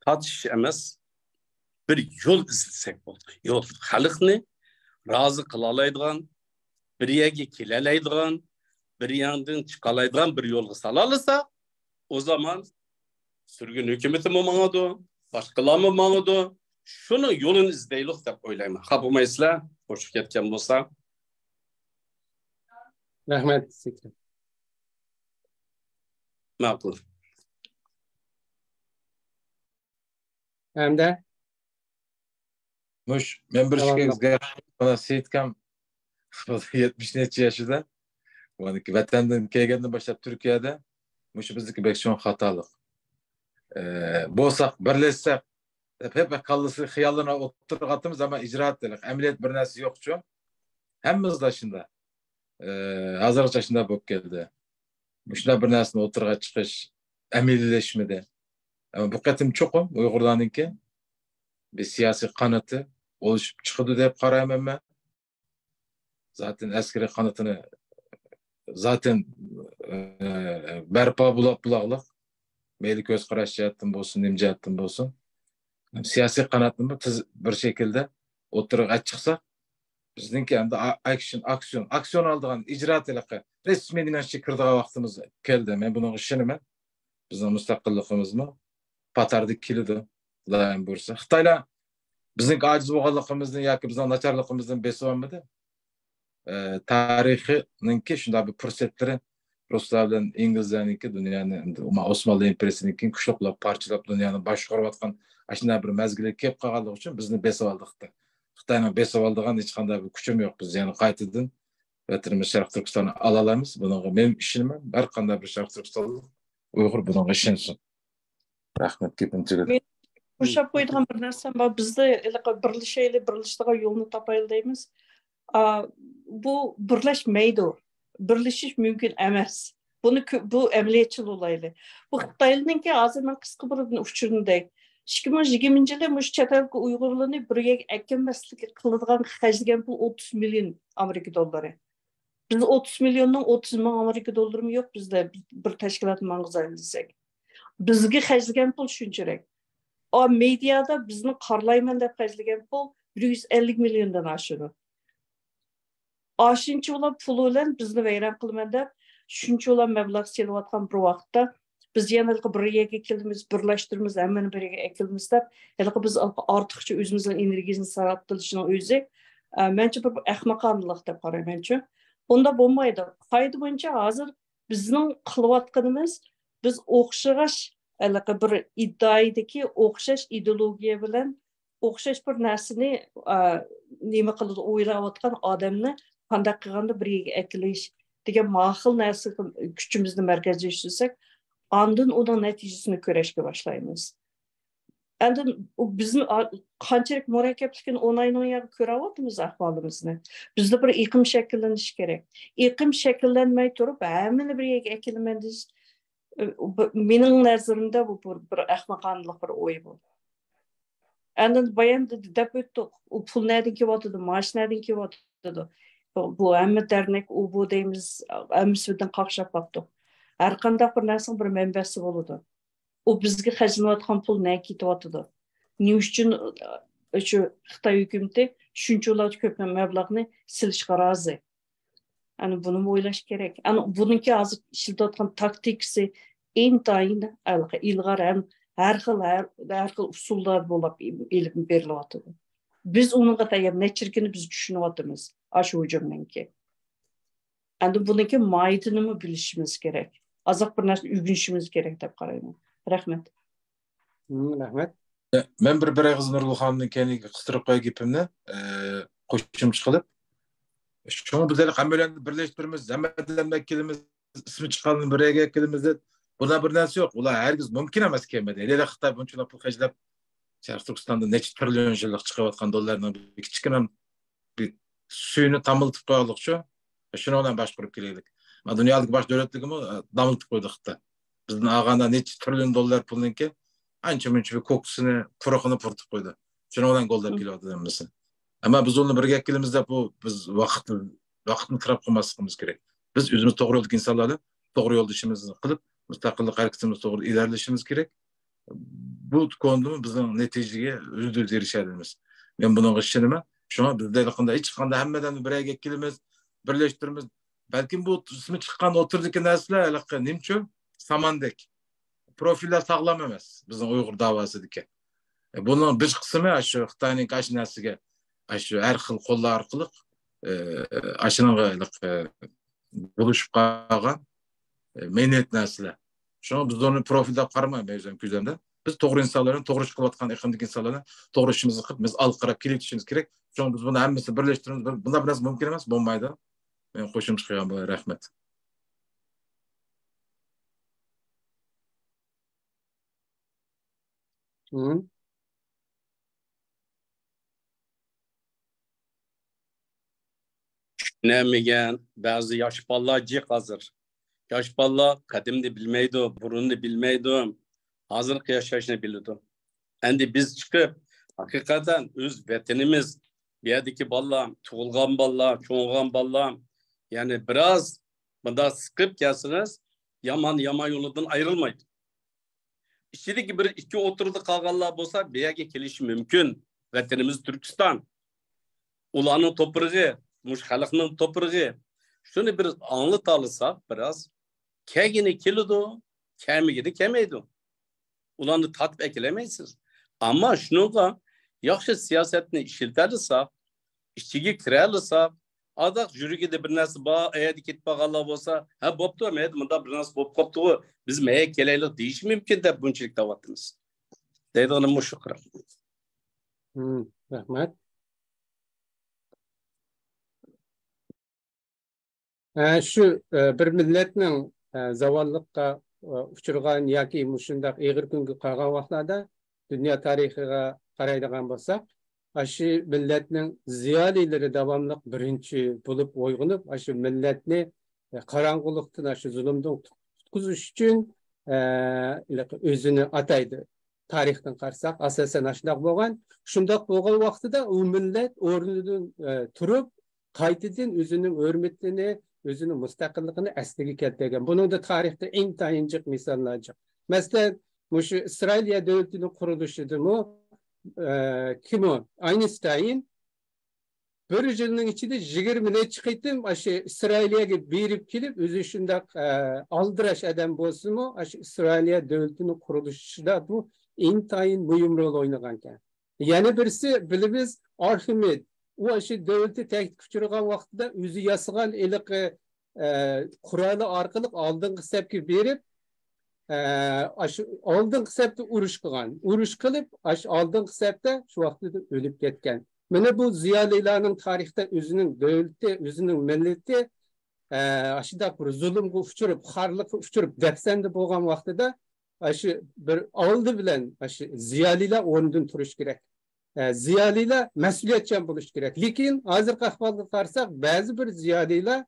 تارتىشىش ئەمەس، بىر يول ئىزدىسەك بولدى. يول، خەلقنى رازى قىلالايدىغان، بىر يەرگە كېلەلەيدىغان، بىر ياندىن چىقالايدىغان بىر يولغا سالالىسا، ئۇ زامان سۈرگۈن ھۆكۈمىتىمۇ ماڭىدۇ، باشقىلارمۇ ماڭىدۇ. شۇنىڭ يولىنى ئىزدەيلۇق دەپ ئويلايمەن. خاپا بولمايسىلەر، قوشۇپ كەتكەن بولسا. رەھمەت. ماقۇل. ھەمدە مۇش، مەن بىر ئىككى گەپ، مانا سېيىتكام يەتمىش نەچچە ياشىدا، ۋەتەندىن كەلگەندىن باشلاپ تۈركىيەدە، مۇشۇ بىزدىكى بەك چوڭ خاتالىق. ئە، بولساق، بىرلەشسەك دەپ ھەپە كاللىسى خىياللىرىنى ئوتتۇرىغا ئاتىمىز، ئەمما ئىجرائات دېيلى، ئەمەلىيەت بىر نەرسە يوقچۇ. ھەممىمىزدە شۇنداق. ئە، ھازىرغىچە شۇنداق بولۇپ كەلدى. مۇشۇنداق بىر نەرسىنى ئوتتۇرىغا چىقىش ئەمەلىيلەشمىدى. ئەمما بۇ قېتىم چوقۇم ئۇيغۇرلارنىڭكى بىر سىياسىي قانىتى، ئولۇشۇپ چىقىدۇ دەپ قارايمەن مەن. زاتەن ئەسكىرىي قانىتىنى زاتەن، ئە، بەرپا بولاپ بولاغلىق. مەيلى كۆز قاراش جەھەتتىن بولسۇن، نېمە جەھەتتىن بولسۇن. سىياسىي قاناتنىمۇ تېز بىر شەكىلدە ئوتتۇرىغا چىقسا، بىزنىڭكى ئەمدى ئا-، ئاكشن، ئاكسىيون، ئاكسىيون ئالىدىغان ئىجرائات ھېلىقى رەسمىي دېگەن كىرىدىغان ۋاقتىمىز كەلدى. مەن بۇنىڭغا ئىشىنىمەن. بىزنىڭ مۇستەقىللىقىمىزمۇ پاتاردا كېلىدۇ، خۇدايىم بۇيرۇسا. خىتايلار بىزنىڭكى ئاجىز بولغانلىقىمىزدىن ياكى بىزنىڭ ناچارلىقىمىزدىن بېسىۋالمىدى. ئە، تارىخىنىڭكى شۇنداق بىر پۇرسەتلىرى، رۇسلار بىلەن ئىنگلىزلەرنىڭكى دۇنيانى، ئەمدى ئوسمانلى ئىمپېرىيىسىنىڭ كېيىن كۈچلۈك بولۇپ پارچىلاپ دۇنيانى باشقۇرۇۋاتقان ئاشۇنداق بىر مەزگىلگە كېلىپ قالغانلىقى ئۈچۈن بىزنى بېسىۋالدى خىتاي. خىتاينىڭ بېسىۋالىدىغان ھېچقانداق بىر كۈچىمۇ يوق. بىز يەنە قايتىدىن ۋەتىنىمىز شەرقىي تۈركىستاننى ئالالايمىز. بۇنىڭغا مەن ئىشىنىمەن. ھەر قانداق بىر شەرقىي تۈركىستانلىق ئۇيغۇر بۇنىڭغا ئىشەنسۇن. رەھمەت، گېپىمنى تۈگىدىم. مەن قوشۇپ قويىدىغان بىر نەرسەم بار. بىزدە ھېلىقى بىرلىشەيلى، بىرلىشىدىغان يولنى تاپايلى دەيمىز. ئا، بۇ بىرلەشمەيدۇ. بىرلىشىش مۇمكىن ئەمەس. بۇنى كۆ-، بۇ ئەمەلىيەتچىل بولايلى. بۇ خىتايلارنىڭكى ھازىر مەن قىسقا بىر ئۇچۇرنى دەي. ئىككى مىڭ يىگىرمىنچى يىلى مۇشۇ چەت ئەلگە ئۇيغۇرلارنى بىر يەرگە ئەكەلمەسلىككە قىلىدىغان خەجلىگەن پۇل ئوتتۇز مىليون ئامېرىكا دوللىرى. بىز ئوتتۇز مىليوننىڭ ئوتتۇز مىڭ ئامېرىكا دوللىرىمۇ يوق بىزدە، بىر تەشكىلات ماڭغۇزايلى دېسەك. بىزگە خەجلىگەن پۇل شۇنچىلىك. ئا، مېدىيادا بىزنى قارلايمەن دەپ خەجلىگەن پۇل بىر يۈز ئەللىك مىليوندىن ئاشىدۇ. ئاشۇنچە بولۇپ پۇل بىلەن بىزنى ۋەيران قىلىمەن دەپ شۇنچە بولۇپ مەبلەغ سېلىۋاتقان بىر ۋاقىتتا، بىز يەنە ھېلىقى بىر يەرگە كېلىمىز، بىرلەشتۈرىمىز، ھەممىنى بىر يەرگە ئەكېلىمىز دەپ، ھېلىقى بىز ئارتۇقچە ئۆزىمىزنىڭ ئېنېرگىيىسىنى سەرپ قىلىشنىڭ ئۆزى، ئە، مەنچە بىر ئەخمىقانىلىق دەپ قارايمەنچۇ. ئۇنداق بولمايدۇ. قائىدە بويىچە ھازىر بىزنىڭ قىلىۋاتقىنىمىز، بىز ئوخشاش ھېلىقى بىر ئىدىيەدىكى ئوخشاش ئىدېئولوگىيە بىلەن ئوخشاش بىر نەرسىنى، ئا، نېمە قىلىدۇ، ئويلاۋاتقان ئادەمنى قانداق قىلغاندا بىر يەرگە ئەكېلىش دېگەن ماخىل نەرسىگە كۈچىمىزنى مەركەزلەشتۈرسەك، ئاندىن ئۇنىڭ نەتىجىسىنى كۆرۈشكە باشلايمىز. ئاندىن ئۇ بىزنى، ئا، قانچىلىك مۇرەككەپلىكىنى ئون ئاينىڭ ياغى كۆرۈۋاتىمىز ئەھۋالىمىزنى. بىزدە بىر ئېقىم شەكىللىنىشى كېرەك. ئېقىم شەكىللەنمەي تۇرۇپ، ھەممىنى بىر يەرگە ئەكېلىمەن دېيىش، ئە، بۇ، مېنىڭ نەزىرىمدە بۇ بىر، بىر ئەخمىقانىلىق بىر ئوي بۇ. ئاندىن بايان دە-، دەپ ئۆتتۇق. ئۇ پۇل نەدىن كېلىۋاتىدۇ، مائاش نەدىن كېلىۋاتىدۇ؟ بۇ، بۇ ھەممە دەرنەك ئۇ بۇ دەيمىز، ھەممىسىدىن قاقشاپ باقتۇق. ھەر قانداق بىر نەرسىنىڭ بىر مەنبەسى بولىدۇ. ئۇ بىزگە خەجلىنىۋاتقان پۇل نەگە كېتىۋاتىدۇ؟ نېمە ئۈچۈن، ئە، شۇ خىتاي ھۆكۈمىتى شۇنچىۋالا كۆپ مەبلەغنى سېلىشقا رازى؟ ئەنە بۇنىمۇ ئويلاش كېرەك. ئەنە بۇنىڭكى ھازىر ئىشلىتىۋاتقان تاكتىكىسى ئىنتايىن ھېلىقى ئىلغار ھەم ھەر خىل، ھەر، ھەر خىل ئۇسۇللار بولۇپ ئېلىپ بېرىلىۋاتىدۇ. بىز ئۇنىڭغا تەييار، نەچچىلىكىنى بىز چۈشىنىۋاتىمىز، ئاشۇ ھۇجۇمنىڭكى. ئەمدى بۇنىڭكى ماھىيىتىنىمۇ بىلىشىمىز كېرەك. ئازاق بىر نەرسىنى ئۆگىنىشىمىز كېرەك دەپ قارايمەن. رەھمەت. مم، رەھمەت. مەن بىر، بىر ئېغىز نۇرگۈل خانىمدىن كەينىگە قىستۇرۇپ قوياي گېپىمنى، ئە، قوشۇمچە قىلىپ. شۇڭا بىز ھېلىقى ھەممەيلەننى بىرلەشتۈرىمىز، ھەممە ئادەملەر كېلىمىز، ئىسمى چىققاننى بىر يەرگە كېلىمىز دەپ، بۇنداق بىر نەرسە يوق. ئۇلار ھەرگىز مۇمكىن ئەمەس كەلمەيدۇ. ھېلى خىتاي بۇنچىلا پۇل خەجلەپ، شەرقىي تۈركىستاندا نەچچە تىرىليون يىللىق چىقىۋاتقان دوللارنىڭ بىر كىچىككىنە بىر سۈيىنى تامىلىتىپ قويغانلىقچۇ، شۇنىڭ بىلەن باشقۇرۇپ كېلەيلىك. ما دۇنيادىكى باشقا دۆلەتلەرگىمۇ، ئە، داملىتىپ قويدى خىتاي. بىزدىن ئالغاندا نەچچە تىرىليون دوللار پۇلنىڭكى ئانچە مۇنچە بىر كوكىسىنى، پۇرىقىنى پۇرىتىپ قويدى. شۇنىڭ بىلەن گوللاپ كېلىۋاتىدۇ ھەممىسى. ئەمما بىز ئۇنى بىرگە كېلىمىز دەپ، بۇ بىز ۋاقىت، ۋاقىتنى خىراپ قىلماسلىقىمىز كېرەك. بىز ئۆزىمىز توغرا يولدىكى ئىنسانلار، توغرا يولدا ئىشىمىزنى قىلىپ، مۇستەقىللىق ھەرىكىتىمىز توغرا ئىلگىرىلىشىمىز كېرەك. بۇ كونىدىمۇ بىزنىڭ نەتىجىگە يۈزدە يۈز ئېرىشەلەيمىز. مەن بۇنىڭغا ئىشىنىمەن. شۇڭا بىز ھېلىقىندا ھېچقانداق ھەممىدىن بىر يەرگە كېلىمىز، بىرلەشتۈرىمىز. بەلكىم بۇ ئىسمى چىققان ئوتتۇرىدىكى نەرسىلەر ھېلىقى نېمىچۇ؟ ساماندەك. پروفىللار ساغلام ئەمەس بىزنىڭ ئۇيغۇر داۋاسىدىكى. بۇنىڭ بىر قىسمى شۇ خىتاينىڭكى ئاشۇ نەرسىگە، شۇ ھەر خىل قوللار ئارقىلىق، ئاشۇنىڭغا ھېلىقى بولۇشۇپ قالغان، ئە، مەينەت نەرسىلەر. شۇڭا بىز ئۇنى پروفىل دەپ قارىمايمىز ئۆزۈم كۆزۈمدە. بىز توغرا ئىنسانلارنى، توغرا ئىش قىلىۋاتقان ئېقىمدىكى ئىنسانلارنى توغرا ئىشىمىزنى قىلىپ، بىز ئالغا قاراپ كېلىۋېتىشىمىز كېرەك. شۇڭا بىز بۇنى ھەممىسىنى بىرلەشتۈرىمىز. بۇ-، بۇنداق بىر نەرسە مۇمكىن ئەمەس، بولمايدۇ. مېنىڭ قوشۇمچە قىلغان بۇ. رەھمەت. مم. چۈشىنەلمىگەن بەزى ياش بالىلار جىق ھازىر. ياش بالىلار قەدىمنى بىلمەيدۇ، بۇرۇننى بىلمەيدۇ، ھازىرقى ياشاشنى بىلىدۇ. ئەمدى بىز چىقىپ، ھەقىقەتەن ئۆز ۋەتىنىمىز، بۇ يەردىكى بالىلار، تۇغۇلغان بالىلار، چوڭىغان بالىلار، يەنى بىراز مۇنداق سىقىپ كەلسىڭىز، يامان، يامان يولىدىن ئايرىلمايدۇ. ئىچىدىكى بىر ئىككى ئوتتۇرىدا قالغانلار بولسا، بۇ يەرگە كېلىشى مۇمكىن. ۋەتىنىمىز تۈركىستان. ئۇلارنىڭ توپرىقى، مۇشۇ خەلقنىڭ توپرىقى. شۇنى بىر ئاڭلىتالىساق، بىراز كەلگىنى كېلىدۇ، كەلمىگىنى كەلمەيدۇ. ئۇلارنى تارتىپ ئەكېلەلمەيسىز. ئەمما شۇنىڭغا ياخشى سىياسەتنى ئىشلىتەلىساق، ئىچىگە كىرەلىساق، ئازراق يۈرىكىدە بىر نەرسە بار، ئەيەردە كېتىپ قالغانلار بولسا، ھە، بوپتۇ، مەيدە مۇنداق بىر نەرسە بولۇپ قاپتىغۇ، بىز مەيە كېلەيلى دېيىشى مۇمكىن دەپ بۇنچىلىك دەۋاتىمىز. دەيدىغىنىم مۇشۇ قىرىق. مم، رەھمەت. ئە، شۇ، ئە، بىر مىللەتنىڭ، ئە، زاۋاللىققا، ئە، ئۇچرىغان ياكى مۇشۇنداق ئېغىر كۈنگە قالغان ۋاقىتلاردا دۇنيا تارىخىغا قارايدىغان بولساق، ئاشۇ مىللەتنىڭ زىيالىيلىرى داۋاملىق بىرىنچى بولۇپ ئويغىنىپ، ئاشۇ مىللەتنى، ئە، قاراڭغۇلۇقتىن، ئاشۇ زۇلۇمدىن قۇتقۇزۇش ئۈچۈن، ئە، ئۆزىنى ئاتايدۇ. تارىختىن قارىساق، ئاساسەن ئاشۇنداق بولغان. شۇنداق بولغان ۋاقتىدا ئۇ مىللەت ئورنىدىن، ئە، تۇرۇپ، قايتىدىن ئۆزىنىڭ ھۆرمىتىنى، ئۆزىنىڭ مۇستەقىللىقىنى ئەسلىگە كەلتۈرگەن. بۇنىڭدا تارىختا ئىنتايىن جىق مىساللار جىق. مەسىلەن، مۇشۇ ئىسرائىلىيە دۆلىتىنىڭ قۇرۇلۇشىدىمۇ، ئە، كىم ئۇ؟ ئاينىستاين بىر يىلنىڭ ئىچىدە يىگىرمە نەچچە قېتىم ئاشۇ ئىسرائىلىيەگە بېرىپ كېلىپ، ئۆزى شۇنداق، ئە، ئالدىراش ئادەم بولسىمۇ، ئاشۇ ئىسرائىلىيە دۆلىتىنىڭ قۇرۇلۇشىدا بۇ ئىنتايىن مۇھىم رول ئوينىغانىكەن. يەنە بىرسى، بىلىمىز، ئارخىمېد. ئۇ ئاشۇ دۆلىتى تەھدىتكە ئۇچرىغان ۋاقتىدا ئۆزى ياسىغان ھېلىقى، ئە، قورالى ئارقىلىق ئالدىنقى سەپكە بېرىپ، ئە، ئاشۇ ئالدىنقى سەپتە ئۇرۇش قىلغان. ئۇرۇش قىلىپ، ئاشۇ ئالدىنقى سەپتە شۇ ۋاقتىدا ئۆلۈپ كەتكەن. مانا بۇ زىيالىيلارنىڭ تارىختا ئۆزىنىڭ دۆلىتى، ئۆزىنىڭ مىللىتى، ئە، ئاشۇنداق بىر زۇلۇمغا ئۇچۇرۇپ، خارلىققا ئۇچۇرۇپ، دەپسەندە بولغان ۋاقتىدا، ئاشۇ بىر ئالدى بىلەن ئاشۇ زىيالىيلار ئورنىدىن تۇرۇش كېرەك. ئە، زىيالىيلار مەسئۇلىيەتچان بولۇش كېرەك. لېكىن ھازىرقى ئەھۋالغا قارىساق، بەزى بىر زىيالىيلار،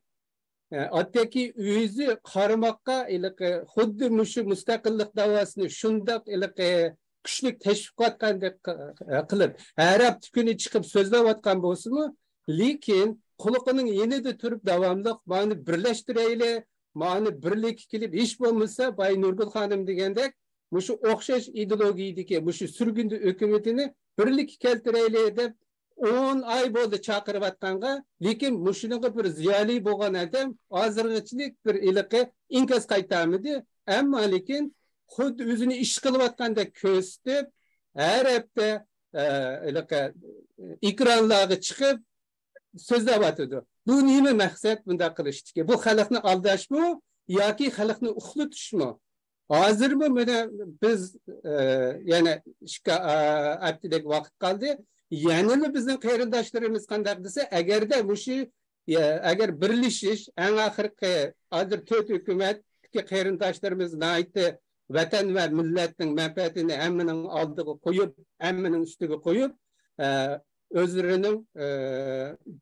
ئە، ئاتتەكى ئۆزى قارىماققا ھېلىقى خۇددى مۇشۇ مۇستەقىللىق داۋاسىنى شۇنداق ھېلىقى كۈچلۈك تەشۋىق قىلىۋاتقاندەك ق-، قىلىپ، ھەر ھەپتە كۈنى چىقىپ سۆزلەۋاتقان بولسىمۇ، لېكىن قۇلىقىنىڭ يېنىدا تۇرۇپ داۋاملىق مانى بىرلەشتۈرەيلى، مانى بىرلىككە كېلىپ، ھېچ بولمىسا باي نۇرگۈل خانىم دېگەندەك، مۇشۇ ئوخشاش ئىدېئولوگىيىدىكى مۇشۇ سۈرگۈندە ھۆكۈمىتىنى بىرلىككە كەلتۈرەيلى دەپ، ئون ئاي بولدى چاقىرىۋاتقانغا، لېكىن مۇشۇنىڭغا بىر زىيالىي بولغان ئادەم ھازىرغىچىلىك بىر ھېلىقى ئىنكاس قايتارمىدى. ئەمما لېكىن خۇددى ئۆزىنى ئىش قىلىۋاتقاندەك كۆرسىتىپ، ھەر ھەپتە، ئە، ھېلىقى ئېكرانلارغا چىقىپ سۆزلەۋاتىدۇ. بۇ نېمە مەقسەت بۇنداق قىلىشتىكى؟ بۇ خەلقنى ئالداشمۇ ياكى خەلقنى ئۇخلىتىشمۇ؟ ھازىرمۇ مانا بىز، ئە، يەنە ئىككى، ئە، ھەپتىدەك ۋاقىت قالدى. يەنىلا بىزنىڭ قېرىنداشلىرىمىز قانداق دېسە، ئەگەردە مۇشۇ، ئە، ئەگەر بىرلىشىش، ئەڭ ئاخىرقى ھازىر تۆت ھۆكۈمەتتىكى قېرىنداشلىرىمىز ناھايىتى ۋەتەن ۋە مىللەتنىڭ مەنپەئەتىنى ھەممىنىڭ ئالدىغا قويۇپ، ھەممىنىڭ ئۈستىگە قويۇپ، ئە، ئۆزلىرىنىڭ، ئە،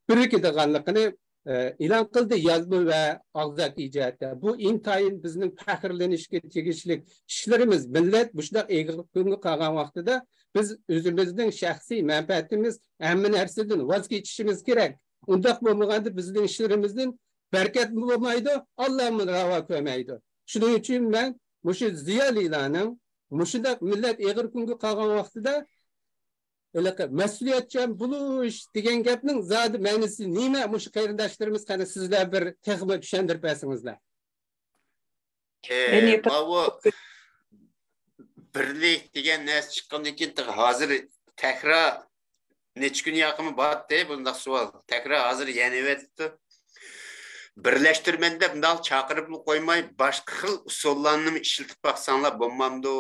بىرىكىدىغانلىقىنى ئېلان قىلدى، يازما ۋە ئاغزاكى جەھەتتە. بۇ ئىنتايىن بىزنىڭ پەخىرلىنىشكە تېگىشلىك ئىشلىرىمىز. مىللەت مۇشۇنداق ئېغىر كۈنگە قالغان ۋاقتىدا بىز ئۆزىمىزنىڭ شەخسىي مەنپەئەتىمىز، ھەممە نەرسىدىن ۋاز كېچىشىمىز كېرەك. ئۇنداق بولمىغاندا بىزنىڭ ئىشلىرىمىزدىن بەرىكەتمۇ بولمايدۇ، ئاللامۇ راۋا كۆرمەيدۇ. شۇنىڭ ئۈچۈن مەن مۇشۇ زىيالىيلارنىڭ مۇشۇنداق مىللەت ئېغىر كۈنگە قالغان ۋاقتىدا ھېلىقى مەسئۇلىيەتچان بولۇش دېگەن گەپنىڭ زادى مەنىسى نېمە؟ مۇشۇ قېرىنداشلىرىمىز قېنى سىزلەر بىر تېخىمۇ چۈشەندۈرۈپ بەرسىڭىزلەر. ئە، ماۋۇ بىرلىك دېگەن نەرسە چىققاندىن كېيىن تېخى ھازىر تەكرار نەچچە كۈن ياقىمۇ بارتتى بۇنداق سوئال. تەكرار ھازىر يەنىۋېتىپتۇ. بىرلەشتۈرىمەن دەپ مۇنداق چاقىرىپلا قويماي، باشقا خىل ئۇسۇللارنىمۇ ئىشلىتىپ باقساڭلار بولمامدۇ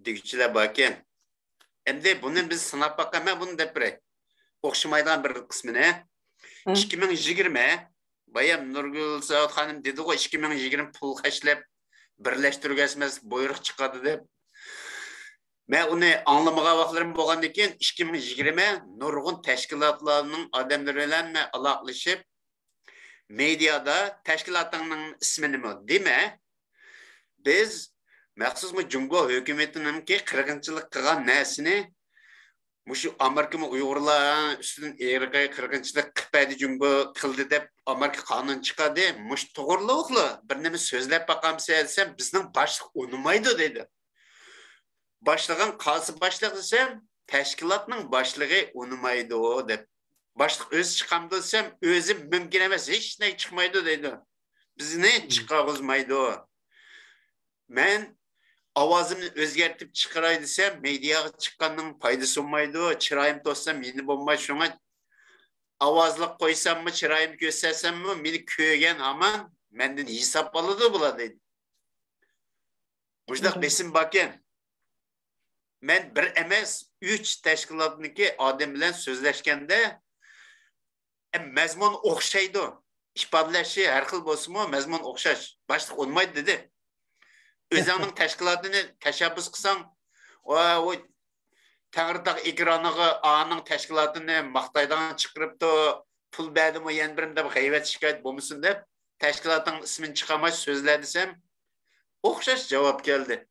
دېگۈچىلەر باركەن. ئەمدى بۇنى بىز سىناپ باقاي، مەن بۇنى دەپ بېرەي. ئوخشىمايدىغان بىر قىسمىنى. ھە. ئىككى مىڭ يىگىرمە، بايام نۇرگۈل ساۋۇت خانىم دېدىغۇ، ئىككى مىڭ يىگىرمە پۇل خەجلەپ بىرلەشتۈرگەنسىمەن، بۇيرۇق چىقىدۇ دەپ. مەن ئۇنى ئاڭلىمىغان ۋاقىتلىرىم بولغاندىن كېيىن، ئىككى مىڭ يىگىرمە نۇرغۇن تەشكىلاتلارنىڭ ئادەملىرى بىلەن مەن ئالاقىلىشىپ، مېدىيادا تەشكىلاتىڭنىڭ ئىسمىنىمۇ دېمە، بىز مەخسۇسمۇ جۇڭگو ھۆكۈمىتىنىڭكى قىرغىنچىلىق قىلغان نەرسىنى مۇشۇ ئامېرىكىمۇ ئۇيغۇرلار ئۈستىدىن ئىرقىي قىرغىنچىلىق قىلىپ بەردى جۇڭگو، قىلدى دەپ ئامېرىكا قانۇن چىقاردى. مۇشۇ توغرىلىقلا بىر نېمە سۆزلەپ باقامسىلەر دېسەم، بىزنىڭ باشلىق ئۇنىمايدۇ دەيدۇ. باشلىقىڭ قالسا باشلىق دېسەم، تەشكىلاتنىڭ باشلىقى ئۇنىمايدۇ دەپ. باشلىق ئۆزى چىقامدۇ دېسەم، ئۆزى مۇمكىن ئەمەس، ھېچ نەگە چىقمايدۇ دەيدۇ. بىزنى چىقارغۇزمايدۇ. مەن ئاۋازىمنى ئۆزگەرتىپ چىقىراي دېسەم، مېدىياغا چىققاننىڭ پايدىسى بولمايدۇ، چىرايىم توسسام يېنى بولماي، شۇڭا ئاۋازلىق قويساممۇ، چىرايىمنى كۆرسەتسەممۇ، مېنى كۆرگەن ھامان مەندىن ھېساب ئالىدۇ بۇلار دەيدۇ. مۇشۇنداق بېسىم باركەن. مەن بىر ئەمەس، ئۈچ تەشكىلاتنىڭكى ئادەم بىلەن سۆزلەشكەندە، ئە، مەزمۇن ئوخشايدۇ. ئىپادىلەشى ھەر خىل بولسىمۇ، مەزمۇن ئوخشاش. باشلىق ئۇنىمايدۇ دېدى. ئۆزۈڭنىڭ تەشكىلاتىنى تەشەببۇس قىلساڭ، ۋا، ۋۇ، تەڭرىتاغ ئېكرانىغا ئانىڭ تەشكىلاتىنى ماختايدىغان چىقىرىپتۇ، پۇل بەردىمۇ يەنە بىرىم دەپ غەيۋەت شىكايەت بولمىسۇن دەپ، تەشكىلاتنىڭ ئىسمىنى چىقارماي سۆزلە دېسەم، ئوخشاش جاۋاب كەلدى.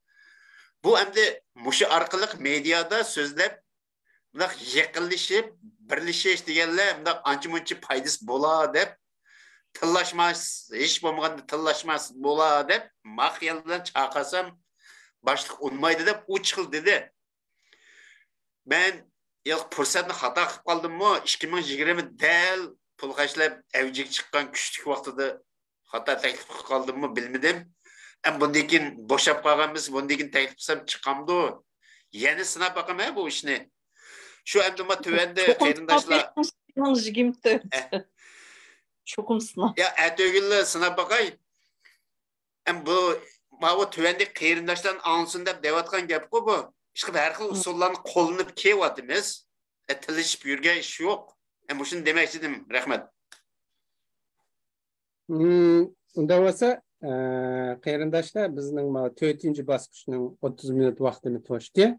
بۇ ئەمدى مۇشۇ ئارقىلىق مېدىيادا سۆزلەپ، بۇنداق يېقىنلىشىپ، بىرلىشىش دېگەنلەر مۇنداق ئانچە-مۇنچە پايدىسى بولا دەپ، تىللاشماس، ھېچ بولمىغاندا تىللاشماس بولا دەپ، ما خىيال بىلەن چاقىرسام، باشلىق ئۇنىمايدۇ دەپ ئوچۇق دېدى. مەن يا پۇرسەتنى خاتا قىلىپ قالدىممۇ؟ ئىككى مىڭ يىگىرمە دەل پۇل خەجلەپ ئەۋجىگە چىققان كۈچلۈك ۋاقتىدا خاتا تەكلىپ قىلىپ قالدىممۇ بىلمىدىم. ئەم بۇندىن كېيىن بوشاپ قالغانمىز، بۇندىن كېيىن تەكلىپ قىلسام چىقامدۇ؟ يەنە سىناپ باقىمەن بۇ ئىشنى. شۇ ئەمدى ما تۆۋەندە چوقۇم قېرىنداشلار. ئىككى مىڭ يىگىرمە تۆت. ئە. چوقۇم سىناپ. يا ئەتىگۈنلا سىناپ باقاي. ئەم بۇ ماۋۇ تۆۋەندىكى قېرىنداشلارنى ئاڭلىسۇن دەپ دەۋاتقان گەپقۇ بۇ. ئىشقىلىپ ھەر خىل ئۇسۇللارنى قوللىنىپ كېلىۋاتىمىز. ئە، تىللىشىپ يۈرگەن ئىش يوق. ئە، مۇشۇنى دېمەكچىدىم. رەھمەت. مم، ئۇنداق بولسا، ئە، قېرىنداشلار، بىزنىڭ ماۋۇ تۆتىنچى باسقۇچنىڭ ئوتتۇز مىنۇت ۋاقتىنى توشتى.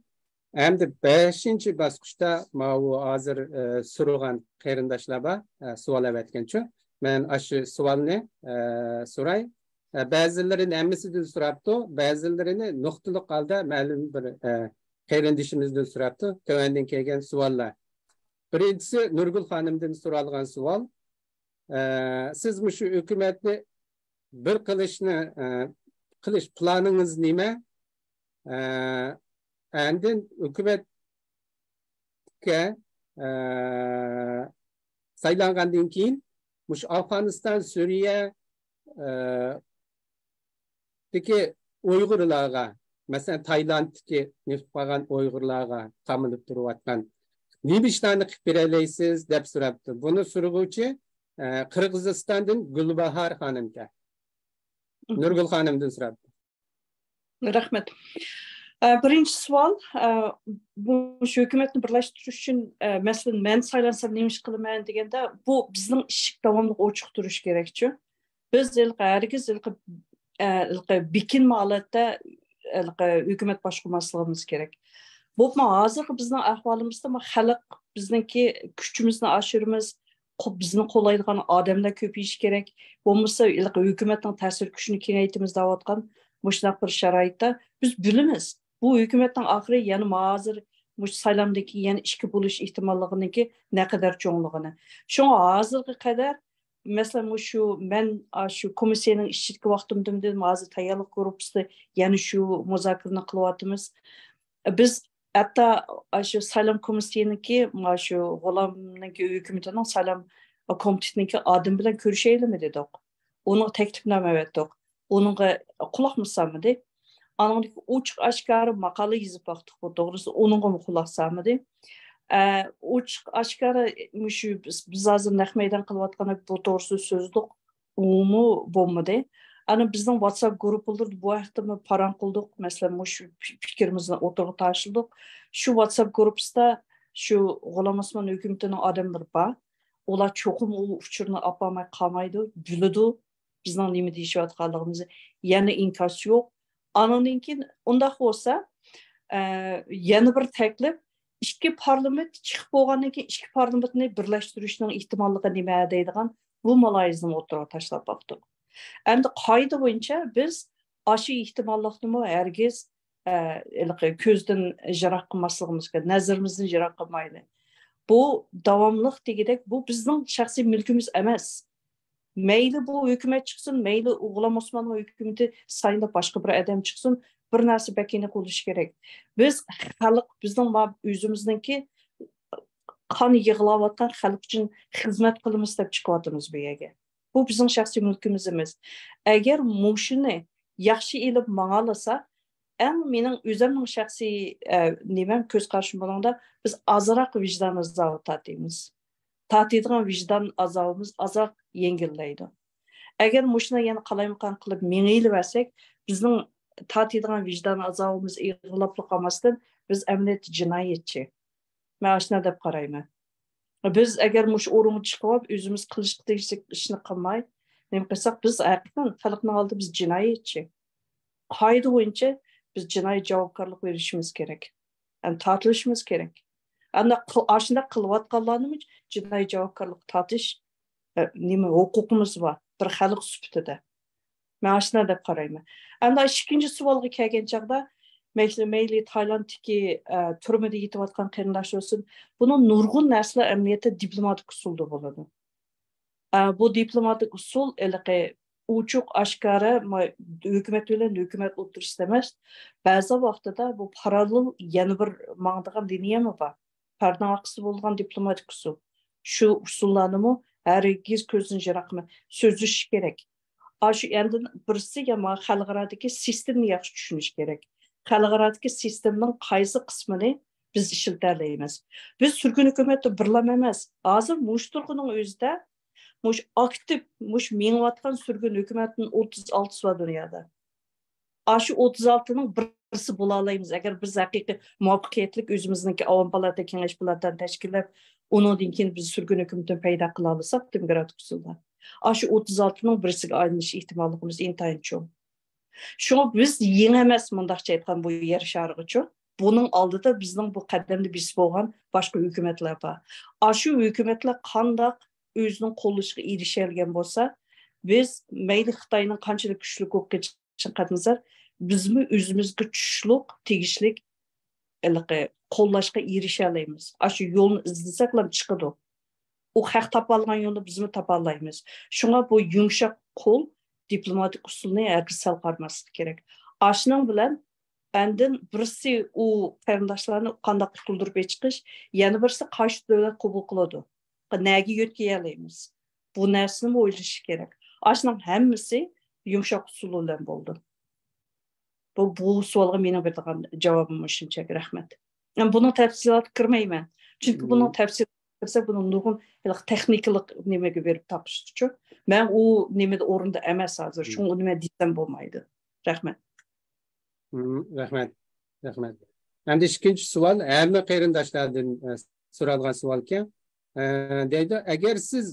ئەمدى بەشىنچى باسقۇچتا ماۋۇ ھازىر، ئە، سورىغان قېرىنداشلار بار، ئە، سوئال ئەۋەتكەنچۇ. مەن ئاشۇ سوئالنى، ئە، سوراي. ئە، بەزىلىرىنى ھەممىسىدىن سوراپتۇ، بەزىلىرىنى نۇقتىلىق ھالدا مەلۇم بىر، ئە، قېرىندىشىمىزدىن سوراپتۇ. تۆۋەندىن كەلگەن سوئاللار. بىرىنچىسى نۇرگۈل خانىمدىن سورالغان سوئال. ئە، سىز مۇشۇ ھۆكۈمەتنى بىر قىلىشنى، ئە، قىلىش پىلانىڭىز نېمە؟ ئە، ئاندىن ھۆكۈمەتكە، ئە، سايلانغاندىن كېيىن مۇشۇ ئافغانىستان، سۈرىيە، ئە، دىكى ئۇيغۇرلارغا، مەسىلەن، تايلاندتىكى نېپىپ قالغان ئۇيغۇرلارغا قامىلىپ تۇرۇۋاتقان نېمە ئىشلارنى قىلىپ بېرەلەيسىز دەپ سوراپتۇ. بۇنى سورىغۇچى، ئە، قىرغىزىستاندىن گۈلباھار خانىمكەن. نۇرگۈل خانىمدىن سوراپتۇ. رەھمەت. ئە، بىرىنچى سوئال، ئە، بۇ شۇ ھۆكۈمەتنى بىرلەشتۈرۈش ئۈچۈن، ئە، مەسىلەن، مەن سايلانسام نېمە ئىش قىلىمەن دېگەندە، بۇ بىزنىڭ ئىشىك داۋاملىق ئوچۇق تۇرۇشى كېرەكچۇ. بىز ھېلىقى ھەرگىز ھېلىقى، ئە، ھېلىقى بېكىنمە ھالەتتە ھېلىقى ھۆكۈمەت باشقۇرماسلىقىمىز كېرەك. بولۇپمۇ ھازىرقى بىزنىڭ ئەھۋالىمىزدا خەلق بىزنىڭكى كۈچىمىزنى ئاشۇرىمىز، قو-، بىزنى قوللايدىغان ئادەملەر كۆپىيىشى كېرەك. بولمىسا ھېلىقى ھۆكۈمەتنىڭ تەسىر كۈچىنى كېڭەيتىمىز دەۋاتقان مۇشۇنداق بىر شارائىتتا بىز بىلىمىز، بۇ ھۆكۈمەتنىڭ ئاخىرى يەنە ھازىر مۇشۇ سايلامدىن كېيىن يەنە ئىككى بولۇش ئېھتىماللىقىنىڭكى نەقەدەر چوڭلۇقىنى. شۇڭا ھازىرغا قەدەر، مەسىلەن، مۇشۇ مەن، ئا، شۇ كومىسسىيەنىڭ ئىچىدىكى ۋاقتىمدىن بۇيان ھازىر تەييارلىق گۇرۇپپىسىدا يەنە شۇ مۇزاكىرىنى قىلىۋاتىمىز. بىز ھەتتا، ئا، شۇ سايلام كومىسسىيىنىڭكى، مانا شۇ غۇلامنىڭكى ھۆكۈمىتىنىڭ سايلام كومىتېتىنىڭكى ئادىمى بىلەن كۆرۈشەيلىمۇ دېدۇق. ئۇنىڭغا تەكلىپنامە ئەۋەتتۇق. ئۇنىڭغا قۇلاقمۇ سالمىدى. ئانىڭدىن كېيىن ئوچۇق ئاشكارا ماقالە يېزىپ باقتۇق بۇ توغرىسىدا، ئۇنىڭغىمۇ قۇلاق سالمىدى. ئە، ئوچۇق ئاشكارا مۇشۇ بىز، بىز ھازىر نەق مەيدان قىلىۋاتقان بۇ توغرىسىدا سۆزلىدۇق، ئۇمۇ بولمىدى. ئانا بىزنىڭ ۋاتساپ گۇرۇپپىلىرىدا بۇ ھەقتىمۇ پاراڭ قىلدۇق. مەسىلەن، مۇشۇ پىكرىمىزنى ئوتتۇرىغا تاشلىدۇق. شۇ ۋاتساپ گۇرۇپپىسىدا شۇ غۇلام ئوسمان ھۆكۈمىتىنىڭ ئادەملىرى بار. ئۇلار چوقۇم ئۇ ئۇچۇرنى ئاپارماي قالمايدۇ، بىلىدۇ بىزنىڭ نېمە دېيىشىۋاتقانلىقىمىزنى. يەنە ئىنكاس يوق. ئانىڭدىن كېيىن ئۇنداق بولسا، ئە، يەنە بىر تەكلىپ، ئىككى پارلامېنت چىقىپ بولغاندىن كېيىن ئىككى پارلامېنتنى بىرلەشتۈرۈشنىڭ ئېھتىماللىقى نېمە دەيدىغان بۇ مۇلاھىزىنى ئوتتۇرىغا تاشلاپ باقتۇق. ئەمدى قائىدە بويىچە بىز ئاشۇ ئېھتىماللىقنىمۇ ھەرگىز ئە، ھېلىقى كۆزدىن يىراق قىلماسلىقىمىز كېرەك، نەزىرىمىزدىن يىراق قىلمايلى. بۇ داۋاملىق دېگۈدەك، بۇ بىزنىڭ شەخسىي مۈلكىمىز ئەمەس. مەيلى بۇ ھۆكۈمەت چىقسۇن، مەيلى غۇلام ئوسماننىڭ ھۆكۈمىتى سايلىنىپ باشقا بىر ئادەم چىقسۇن، بىر نەرسە بەك ئېنىق بولۇشى كېرەك. بىز خەلق، بىزنىڭ ما-، ئۆزىمىزنىڭكى قان يىغلاۋاتقان خەلق ئۈچۈن خىزمەت قىلىمىز دەپ چىقىۋاتىمىز بۇ يەرگە. بۇ بىزنىڭ شەخسىي مۈلكىمىز ئەمەس. ئەگەر مۇشۇنى ياخشى ئېلىپ ماڭالىساق، ئەڭ مېنىڭ ئۆزۈمنىڭ شەخسىي، ئە، نېمەم، كۆز قارىشىم بۇنىڭدا، بىز ئازراق ۋىجدان ئازابى تارتىمىز. تارتىدىغان ۋىجدان ئازابىمىز ئازراق يەڭگىللەيدۇ. ئەگەر مۇشۇنى يەنە قالايمىقان قىلىپ مېڭىۋەرسەك، بىزنىڭ تارتىدىغان ۋىجدان ئازابىمىز ئېغىرلاپلا قالماستىن، بىز ئەمەلىيەتتە جىنايەتچى. مەن ئاشۇنداق دەپ قارايمەن. بىز ئەگەر مۇشۇ ئورۇنغا چىقىپ، ئۆزىمىز قىلىشقا تېگىشلىك ئىشنى قىلماي، نېمە قىلساق، بىز ھەقىقەتەن خەلقنىڭ ئالدىدا بىز جىنايەتچى. قائىدە بويىچە بىز جىنايى جاۋابكارلىق بېرىشىمىز كېرەك. يەنى تارتىلىشىمىز كېرەك. ئانداق قىل-، ئاشۇنداق قىلىۋاتقانلارنىمۇ جىنايى جاۋابكارلىققا تارتىش، ئە، نېمە، ھوقۇقىمىز بار. بىر خەلق سۈپىتىدە. مەن ئاشۇنداق دەپ قارايمەن. ئەمدى ئىككىنچى سوئالغا كەلگەن چاغدا، مەيلى، مەيلى تايلاندتىكى، ئە، تۈرمىدە يېتىۋاتقان قېرىنداشلار بولسۇن، بۇنىڭ نۇرغۇن نەرسىلەر ئەمەلىيەتتە دىپلوماتىك ئۇسۇلدا بولىدۇ. ئە، بۇ دىپلوماتىك ئۇسۇل ھېلىقى ئوچۇق ئاشكارا ما-، ھۆكۈمەت بىلەن ھۆكۈمەت ئوتتۇرىسىدا ئەمەس، بەزى ۋاقتىدا بۇ پاراللېل يەنە بىر ماڭىدىغان لىنىيەمۇ بار. پەردىنىڭ ئارقىسىدا بولىدىغان دىپلوماتىك ئۇسۇل. شۇ ئۇسۇللارنىمۇ ھەرگىز كۆزدىن يىراق قىلماي سۆزلىشىش كېرەك. ئاشۇ ئاندىن بىرسى يامان خەلقئارادىكى سىستېمىنى ياخشى چۈشىنىش كېرەك. خەلقئارادىكى سىستېمىنىڭ قايسى قىسمىنى بىز ئىشلىتەلەيمىز؟ بىز سۈرگۈن ھۆكۈمەتتە بىرلام ئەمەس. ھازىر مۇشۇ تۇرقىنىڭ ئۆزىدە مۇشۇ ئاكتىپ، مۇشۇ مېڭىۋاتقان سۈرگۈن ھۆكۈمەتنىڭ ئوتتۇز ئالتىسى بار دۇنيادا. ئاشۇ ئوتتۇز ئالتىنىڭ بىرسى بولالايمىز. ئەگەر بىز ھەقىقىي مۇۋەپپەقىيەتلىك ئۆزىمىزنىڭكى ئاۋام پالاتا، كېڭەش پالاتانى تەشكىللەپ، ئۇنىڭدىن كېيىن بىز سۈرگۈن ھۆكۈمىتىنى پەيدا قىلالىساق، دېموكراتىك ئۇسۇلدا، ئاشۇ ئوتتۇز ئالتىنىڭ بىرسىگە ئايلىنىش ئېھتىماللىقىمىز ئىنتايىن چوڭ. شۇڭا بىز يېڭى ئەمەس، مۇنداقچە ئېيتقان، بۇ يەر شارىغىچۇ. بۇنىڭ ئالدىدا بىزنىڭ بۇ قەدەمنى بېسىپ بولغان باشقا ھۆكۈمەتلەر بار. ئاشۇ ھۆكۈمەتلەر قانداق ئۆزىنىڭ قوللىشىغا ئېرىشەلىگەن بولسا، بىز مەيلى خىتاينىڭ قانچىلىك كۈچلۈك بولۇپ قېتىشىغا قەتنەزەر، بىزمۇ ئۆزىمىزگە چۈشلۈك، تېگىشلىك ھېلىقى قوللاشقا ئېرىشەلەيمىز. ئاشۇ يولنى ئىزدىسەكلا چىقىدۇ. ئۇ خەق تاپالىغان يولنى بىزمۇ تاپالايمىز. شۇڭا بۇ يۇمشاق قول دىپلوماتىك ئۇسۇلنى ھەرگىز سەل قارىماسلىق كېرەك. ئاشۇنىڭ بىلەن ئاندىن بىرسى ئۇ قېرىنداشلارنى قانداق قۇتۇلدۇرۇپ چىقىش، يەنە بىرسى قايسى دۆلەت قوبۇل قىلىدۇ؟ نەگە يۆتكىيەلەيمىز؟ بۇ نەرسىنىمۇ ئويلىشىش كېرەك. ئاشۇنىڭ ھەممىسى يۇمشاق ئۇسۇل بىلەن بولىدۇ. بۇ، بۇ سوئالغا مېنىڭ بېرىدىغان جاۋابىم مۇشۇنچە. رەھمەت. بۇنىڭ تەپسىلاتىغا كىرمەيمەن. چۈنكى بۇنىڭ تەپسىلاتىغا كىرسەك، بۇنىڭ نۇرغۇن ھېلىقى تېخنىكىلىق نېمىگە بېرىپ تاقىشىدۇچۇ. مەن ئۇ نېمىدە ئورۇندا ئەمەس ھازىر. شۇڭا ئۇنى مەن دېسەم بولمايدۇ. رەھمەت. مم، رەھمەت. رەھمەت. ئەمدى ئىككىنچى سوئال، ھەممە قېرىنداشلاردىن، ئە، سورالغان سوئالكەن. ئە، دەيدۇ، ئەگەر سىز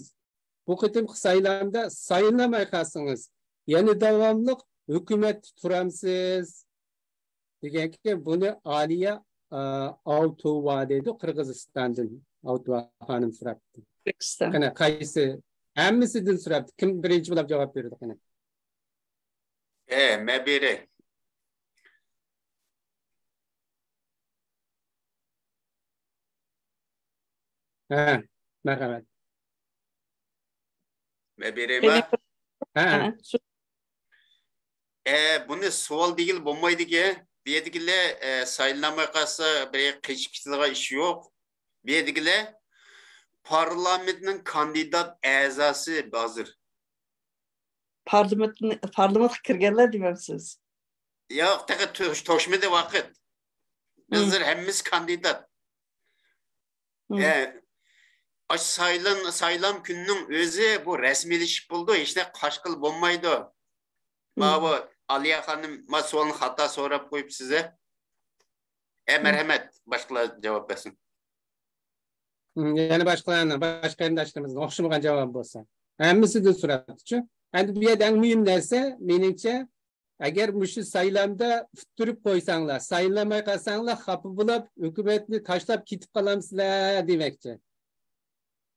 بۇ قېتىمقى سايلامدا سايلىنالماي قالسىڭىز، يەنە داۋاملىق ھۆكۈمەتتە تۇرامسىز؟ دېگەنكى، بۇنى ئالىيە، ئە، ئاۋتوۋا دەيدۇ، قىرغىزىستاندىن ئاۋتوۋا خانىم سوراپتۇ. ئۆزبېكىستان. قېنى، قايسى؟ ھەممىسىدىن سوراپتۇ. كىم بىرىنچى بولۇپ جاۋاب بېرىدۇ، قېنى؟ ئە، مەن بېرەي. ھە، مەرھەمەت. مەن بېرەيما؟ ھە. ھە، سو- ئە، بۇنى سوئال دېگىلى بولمايدىكەن. بۇ يەردىكىلەر، ئە، سايلىنالماي قالسا، بىر قېچىپ كېتىدىغان ئىش يوق. بۇ يەردىكىلەر پارلامېنتنىڭ كاندىدات ئەزاسى ھازىر. پارلامېنتنى، پارلامېنتقا كىرگەنلەر دېمەمسىز؟ ياق، تېخى تو-، توشمىدى ۋاقىت. ھازىر ھەممىسى كاندىدات. ھە، ئاشۇ سايلان-، سايلام كۈنىنىڭ ئۆزى بۇ رەسمىيلىشىپ بولىدۇ، ھېچنە قاچقىلى بولمايدۇ. ماۋۇ ئالىيە خانىم، ما سوئالنى خاتا سوراپ قويۇپسىز، ھە؟ ئە، مەرھەمەت، باشقىلار جاۋاب بەرسۇن. ھم، يەنە باشقىلارنىڭ، باشقا قېرىنداشلىرىمىزنىڭ ئوخشىمىغان جاۋابى بولسا. ھەممىسىدىن سوراپتىچۇ. ئەمدى بۇ يەردە ئەڭ مۇھىم نەرسە، مېنىڭچە، ئەگەر مۇشۇ سايلامدا ئۇتتۇرۇپ قويساڭلار، سايلىنالماي قالساڭلار، خاپا بولۇپ، ھۆكۈمەتنى تاشلاپ كېتىپ قالامسىلەر دېمەكچى.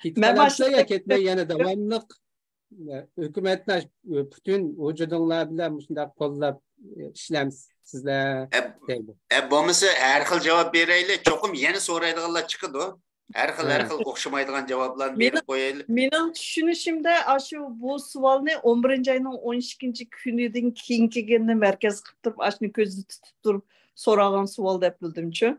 كېتىپ قالامسىلەر يا كەتمەي يەنە داۋاملىق، ئە، ھۆكۈمەتنى پۈتۈن ۋۇجۇدۇڭلار بىلەن مۇشۇنداق قوللاپ، ئىشلەمسىزلەر؟ ئە، دەيدۇ. ئە، بولمىسا ھەر خىل جاۋاب بېرەيلى، چوقۇم يەنە سورايدىغانلار چىقىدۇ. ھەر خىل، ھەر ھە. خىل ئوخشىمايدىغان جاۋابلارنى بېرىپ قويايلى. مېنىڭ چۈشىنىشىمدە، ئاشۇ بۇ سوئالنى ئون بىرىنچى ئاينىڭ ئون ئىككىنچى كۈنىدىن كېيىن كەلگەننى مەركەز قىلىپ تۇرۇپ، ئاشۇنى كۆزدە تۇتۇپ تۇرۇپ سورالغان سوئال دەپ بىلدىمچۇ.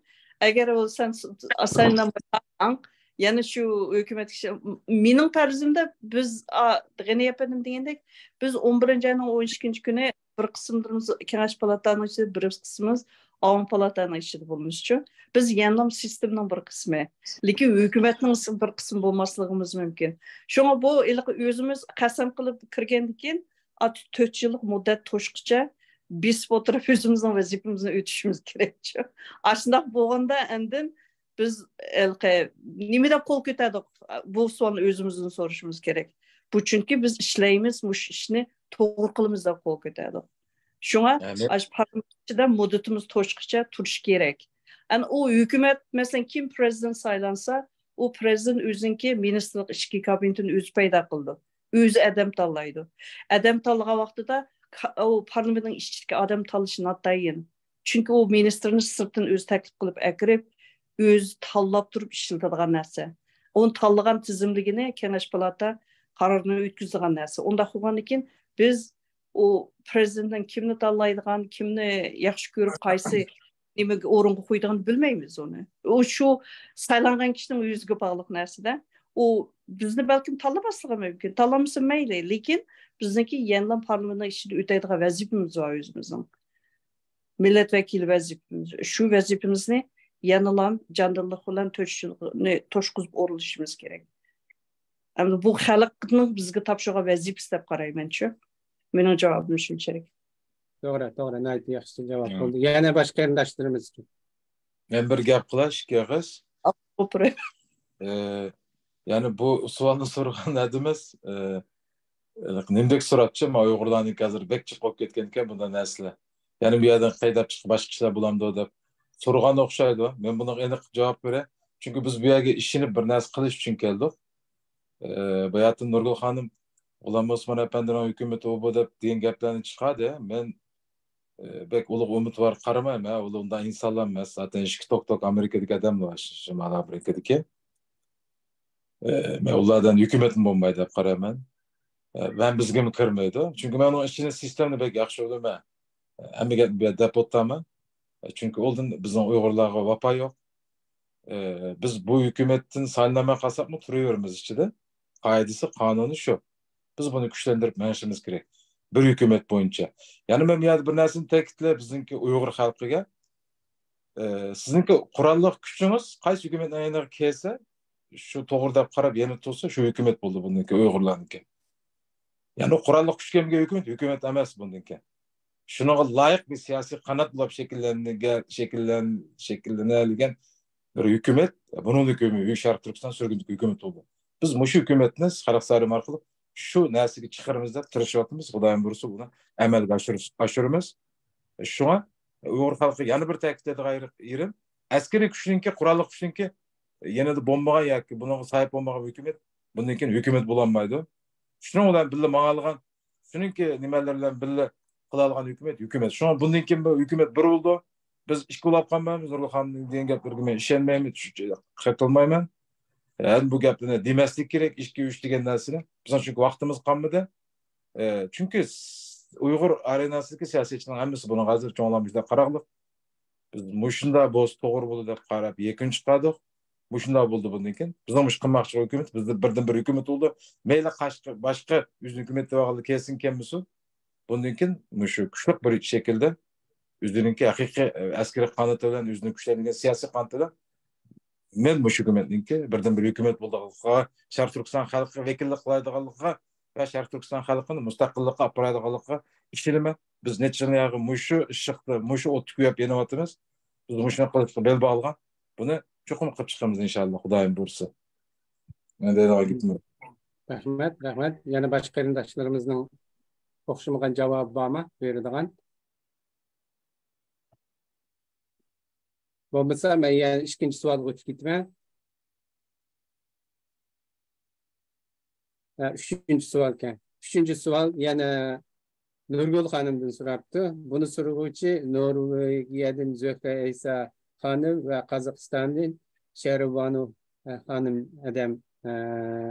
ئەگەر ئۇ سەن سەن يەنە شۇ ھۆكۈمەت كىشى، مېنىڭ پەرىزىمدە بىز، ئا، غېنى ئەپەندىم دېگەندەك، بىز ئون بىرىنچى ئاينىڭ ئون ئىككىنچى كۈنى بىر قىسىملىرىمىز كېڭەش پالاتانىڭ ئىچىدە، بىر قىسمىمىز ئاۋام پالاتانىڭ ئىچىدە بولىمىزچۇ. بىز يەنىلا سىستېمىنىڭ بىر قىسمى، لېكىن ھۆكۈمەتنىڭ بىر قىسمى بولماسلىقىمىز مۇمكىن. شۇڭا بۇ ھېلىقى ئۆزىمىز قەسەم قىلىپ كىرگەندىن كېيىن، ئا، تۆت يىللىق مۇددەت توشقىچە بېسىپ ئولتۇرۇپ ئۆزىمىزنىڭ ۋەزىپىمىزنى ئۆتىشىمىز كېرەكچۇ. ئاشۇنداق بولغاندا ئاندىن بىز ھېلىقى نېمە دەپ قول كۆتەردۇق؟ بۇ سوئالنى ئۆزىمىزدىن سورىشىمىز كېرەك. بۇ چۈنكى بىز ئىشلەيمىز، مۇشۇ ئىشنى توغرا قىلىمىز دەپ قول كۆتەردۇق. شۇڭا ئەمەلىيەت- ئاشۇ پارلامېنت ئىچىدە مۇددىتىمىز توشقىچە تۇرۇشى كېرەك. ئەنە ئۇ ھۆكۈمەت، مەسىلەن، كىم پرېزىدېنت سايلانسا، ئۇ پرېزىدېنت ئۆزىنىڭكى مىنىستىرلىق ئىچكى كابىنېتىنى ئۆزى پەيدا قىلىدۇ. ئۆزى ئادەم تاللايدۇ. ئادەم تاللىغان ۋاقتىدا كا-، ئۇ پارلامېنتنىڭ ئىچىدىكى ئادەم تاللىشى ناتايىن. چۈنكى ئۇ مىنىستىرنى سىرتتىن ئۆزى تەكلىپ قىلىپ ئەكىرىپ، ئۆزى تاللاپ تۇرۇپ ئىشلىتىدىغان نەرسە. ئۇنى تاللىغان تىزىملىكىنى كېڭەش پالاتا قارارىنى ئۆتكۈزىدىغان نەرسە. ئۇنداق بولغاندىن كېيىن بىز ئۇ پرېزىدېنتنىڭ كىمنى تاللايدىغان، كىمنى ياخشى كۆرۈپ، قايسى نېمىگە ئورۇنغا قويىدىغاننى بىلمەيمىز ئۇنى. ئۇ شۇ سايلانغان كىشىنىڭ ئۆزىگە باغلىق نەرسىدە. ئۇ بىزنى بەلكىم تاللىماسلىقى مۇمكىن. تاللىمىسا مەيلى، لېكىن بىزنىڭكى يەنىلا پارلامېنتنىڭ ئىچىدە ئۆتەيدىغان ۋەزىپىمىز بار ئۆزىمىزنىڭ. مىللەت ۋەكىلى ۋەزىپىمىز. شۇ ۋەزىپىمىزنى يەنىلا جاندىللىق بىلەن توش-، توشقۇزۇپ ئورۇنلىشىمىز كېرەك. ئەمدى بۇ خەلقنىڭ بىزگە تاپشۇرغان ۋەزىپىسى دەپ قارايمەنچۇ. مېنىڭ جاۋابىم شۇنچىلىك. توغرا، توغرا، ناھايىتى ياخشى جاۋاب مم. بولدى. يەنە باشقا قېرىنداشلىرىمىز. مەن بىر گەپ قىلاي، ئىككى ئېغىز. ئوتتۇرا. ئە، يەنى بۇ سوئالنى سورىغان ئادىمىز، ئە، نېمىدەك سوراپچۇ، ما ئۇيغۇرلارنىڭكى ھازىر بەك جىق بولۇپ كەتكەنكەن بۇنداق نەرسىلەر. يەنى بۇ يەردىن قېيىداپ چىقىپ باشقا ئىشلار بولامدۇ دەپ سورىغان ئوخشايدۇ. مەن بۇنىڭغا ئېنىق جاۋاب بېرەي. چۈنكى بىز بۇ يەرگە ئىشىنىپ بىر نەرسە قىلىش ئۈچۈن كەلدۇق. ئە، باياتىن نۇرگۈل خانىم، غۇلام ئوسمان ئەپەندىنىڭ ھۆكۈمىتى ئۇ بۇ دەپ دېگەن گەپلەرنى چىقاردى. مەن، ئە، بەك ئۇلۇغ ئۈمىدۋار قارىمايمەن. ئۇلار ئۇنداق ئىنسانلار ئەمەس. زاتەن ئىككى توك توك ئامېرىكىدىكى ئادەملەر، شىمالىي ئامېرىكىدىكى. ئە، مەن ئۇلاردىن ھۆكۈمەتمۇ بولماي دەپ قارايمەن. ئە، مەن بىزگىمۇ كىرمەيدۇ. چۈنكى مەن ئۇنىڭ ئىچىنى، سىستېمىنى بەك ياخشى بىلىمەن. ئە، ھەممىگە بە-، دەپ ئولتۇرمەن. ئە، چۈنكى ئۇلدىن بىزنىڭ ئۇيغۇرلارغا ۋاپا يوق. ئە، بىز بۇ ھۆكۈمەتتىن سايلىنالماي قالساقمۇ تۇرۇۋېرىمىز ئىچىدە. قائىدىسى، قانۇنى شۇ. بىز بۇنى كۈچلەندۈرۈپ مېڭىشىمىز كېرەك. بىر ھۆكۈمەت بويىچە. يەنە مەن بۇ يەردە بىر نەرسىنى تەكىتلەپ، بىزنىڭكى ئۇيغۇر خەلقىگە، ئە، سىزنىڭكى قوراللىق كۈچىڭىز قايسى ھۆكۈمەتنىڭ يېنىغا كەلسە، شۇ توغرا دەپ قاراپ يەنە تۇرسا، شۇ ھۆكۈمەت بولىدۇ بۇنىڭكى ئۇيغۇرلارنىڭكى. يەنى قوراللىق كۈچ كەلمىگەن ھۆكۈمەت ھۆكۈمەت ئەمەس بۇندىن كېيىن. شۇنىڭغا لايىق بىر سىياسىي قانات بولۇپ شەكىللەنگەن، شەكىللەن-، شەكىللىنەلىگەن بىر ھۆكۈمەت، بۇنىڭدىكى ھۆكۈمەت، شەرقىي تۈركىستان سۈرگۈندىكى ھۆكۈمەت بولدى. بىز مۇشۇ ھۆكۈمەتنى خەلق سارىيىم ئارقىلىق شۇ نەرسىگە چىقىرىمىز دەپ تىرىشىۋاتىمىز. خۇدايىم بۇيرۇسا بۇنى ئەمەلگە ئاشۇرۇش-، ئاشۇرىمىز. شۇڭا ئۇيغۇر خەلقى يەنە بىر تەكىتلەيدىغان يېرىم، ئەسكىرىي كۈچنىڭكى، قوراللىق كۈچنىڭكى يەنىلا بولمىغان ياكى بۇنىڭغا ساھىب بولمىغان ھۆكۈمەت بۇندىن كېيىن ھۆكۈمەت بولالمايدۇ. شۇنىڭ بىلەن بىللە ماڭالىغان، شۇنىڭكى نېمىلەر بىلەن بىللە قىلالىغان ھۆكۈمەت، ھۆكۈمەت. شۇڭا بۇندىن كېيىن بۇ ھۆكۈمەت بىر بولىدۇ. بىز ئىككى بولۇپ قالمايمىز. نۇرغۇن خانىم دېگەن گەپلىرىگە مەن ئىشەنمەيمەن، چۈ-، چۈ-، قېتىلمايمەن. ھەم بۇ گەپلەرنى دېمەسلىك كېرەك، ئىككى، ئۈچ دېگەن نەرسىنى. بىزنىڭ چۈنكى ۋاقتىمىز قالمىدى. ئە، چۈنكى س-، ئۇيغۇر ئارېناسىدىكى سىياسەتچىلەرنىڭ ھەممىسى بۇنىڭغا ھازىر چوڭلار مۇشۇنداق قاراقلىق. بىز مۇشۇنداق بولسا توغرا بولىدۇ دەپ قاراپ يەكۈن چىقاردۇق. مۇشۇنداق بولدى بۇندىن كېيىن. بىزنىڭ مۇشۇ قىلماقچى ھۆكۈمىتى، بىزدە بىردىن بىر ھۆكۈمەت بولدى. مەيلى قاشقا-، باشقا ئۆزىنىڭ ھۆكۈمەت دەۋالغانلار كەلسۇن كەلمىسۇن. بۇندىن كېيىن مۇشۇ كۈچلۈك بىر شەكىلدە ئۆزىنىڭكى ھەقىقىي، ئە، ئەسكىرىي قانىتى بىلەن، ئۆزىنىڭ كۈچلەنگەن سىياسىي قانىتى بىلەن مەن مۇشۇ ھۆكۈمەتنىڭكى بىردىن بىر ھۆكۈمەت بولىدىغانلىقىغا، شەرقىي تۈركىستان خەلقىگە ۋەكىللىك قىلالايدىغانلىقىغا ۋە شەرقىي تۈركىستان خەلقىنى مۇستەقىللىققا ئاپىرالايدىغانلىقىغا ئىشىنىمەن. بىز نەچچە يىل ياغى مۇشۇ ئىششىقتا، مۇشۇ ئوتتا كۆيۈپ يېنىۋاتىمىز. بىز مۇشۇنى قىلىشقا بەل باغلىغان. بۇنى چوقۇم قىلىپ چىقىمىز، ئىنشاللا، خۇدايىم بۇيرۇسا. مەن دەيدىغان گېپىم بۇ. رەھمەت، رەھمەت. يەنە باشقا قېرىنداشلىرىمىزنىڭ ئوخشىمىغان جاۋابى بارمۇ بېرىدىغان؟ بولمىسا، مەن يەنە ئىككىنچى سوئالغا ئۆتۈپ كېتىمەن. ھە، ئۈچىنچى سوئالكەن. ئۈچىنچى سوئال يەنە نۇرگۈل خانىمدىن سوراپتۇ. بۇنى سورىغۇچى نورۋېگىيەدىن زۆھرە ئەيسا خانىم ۋە قازاقىستاندىن شەھرىبانۇ، ئە، خانىم ئادەم، ئە،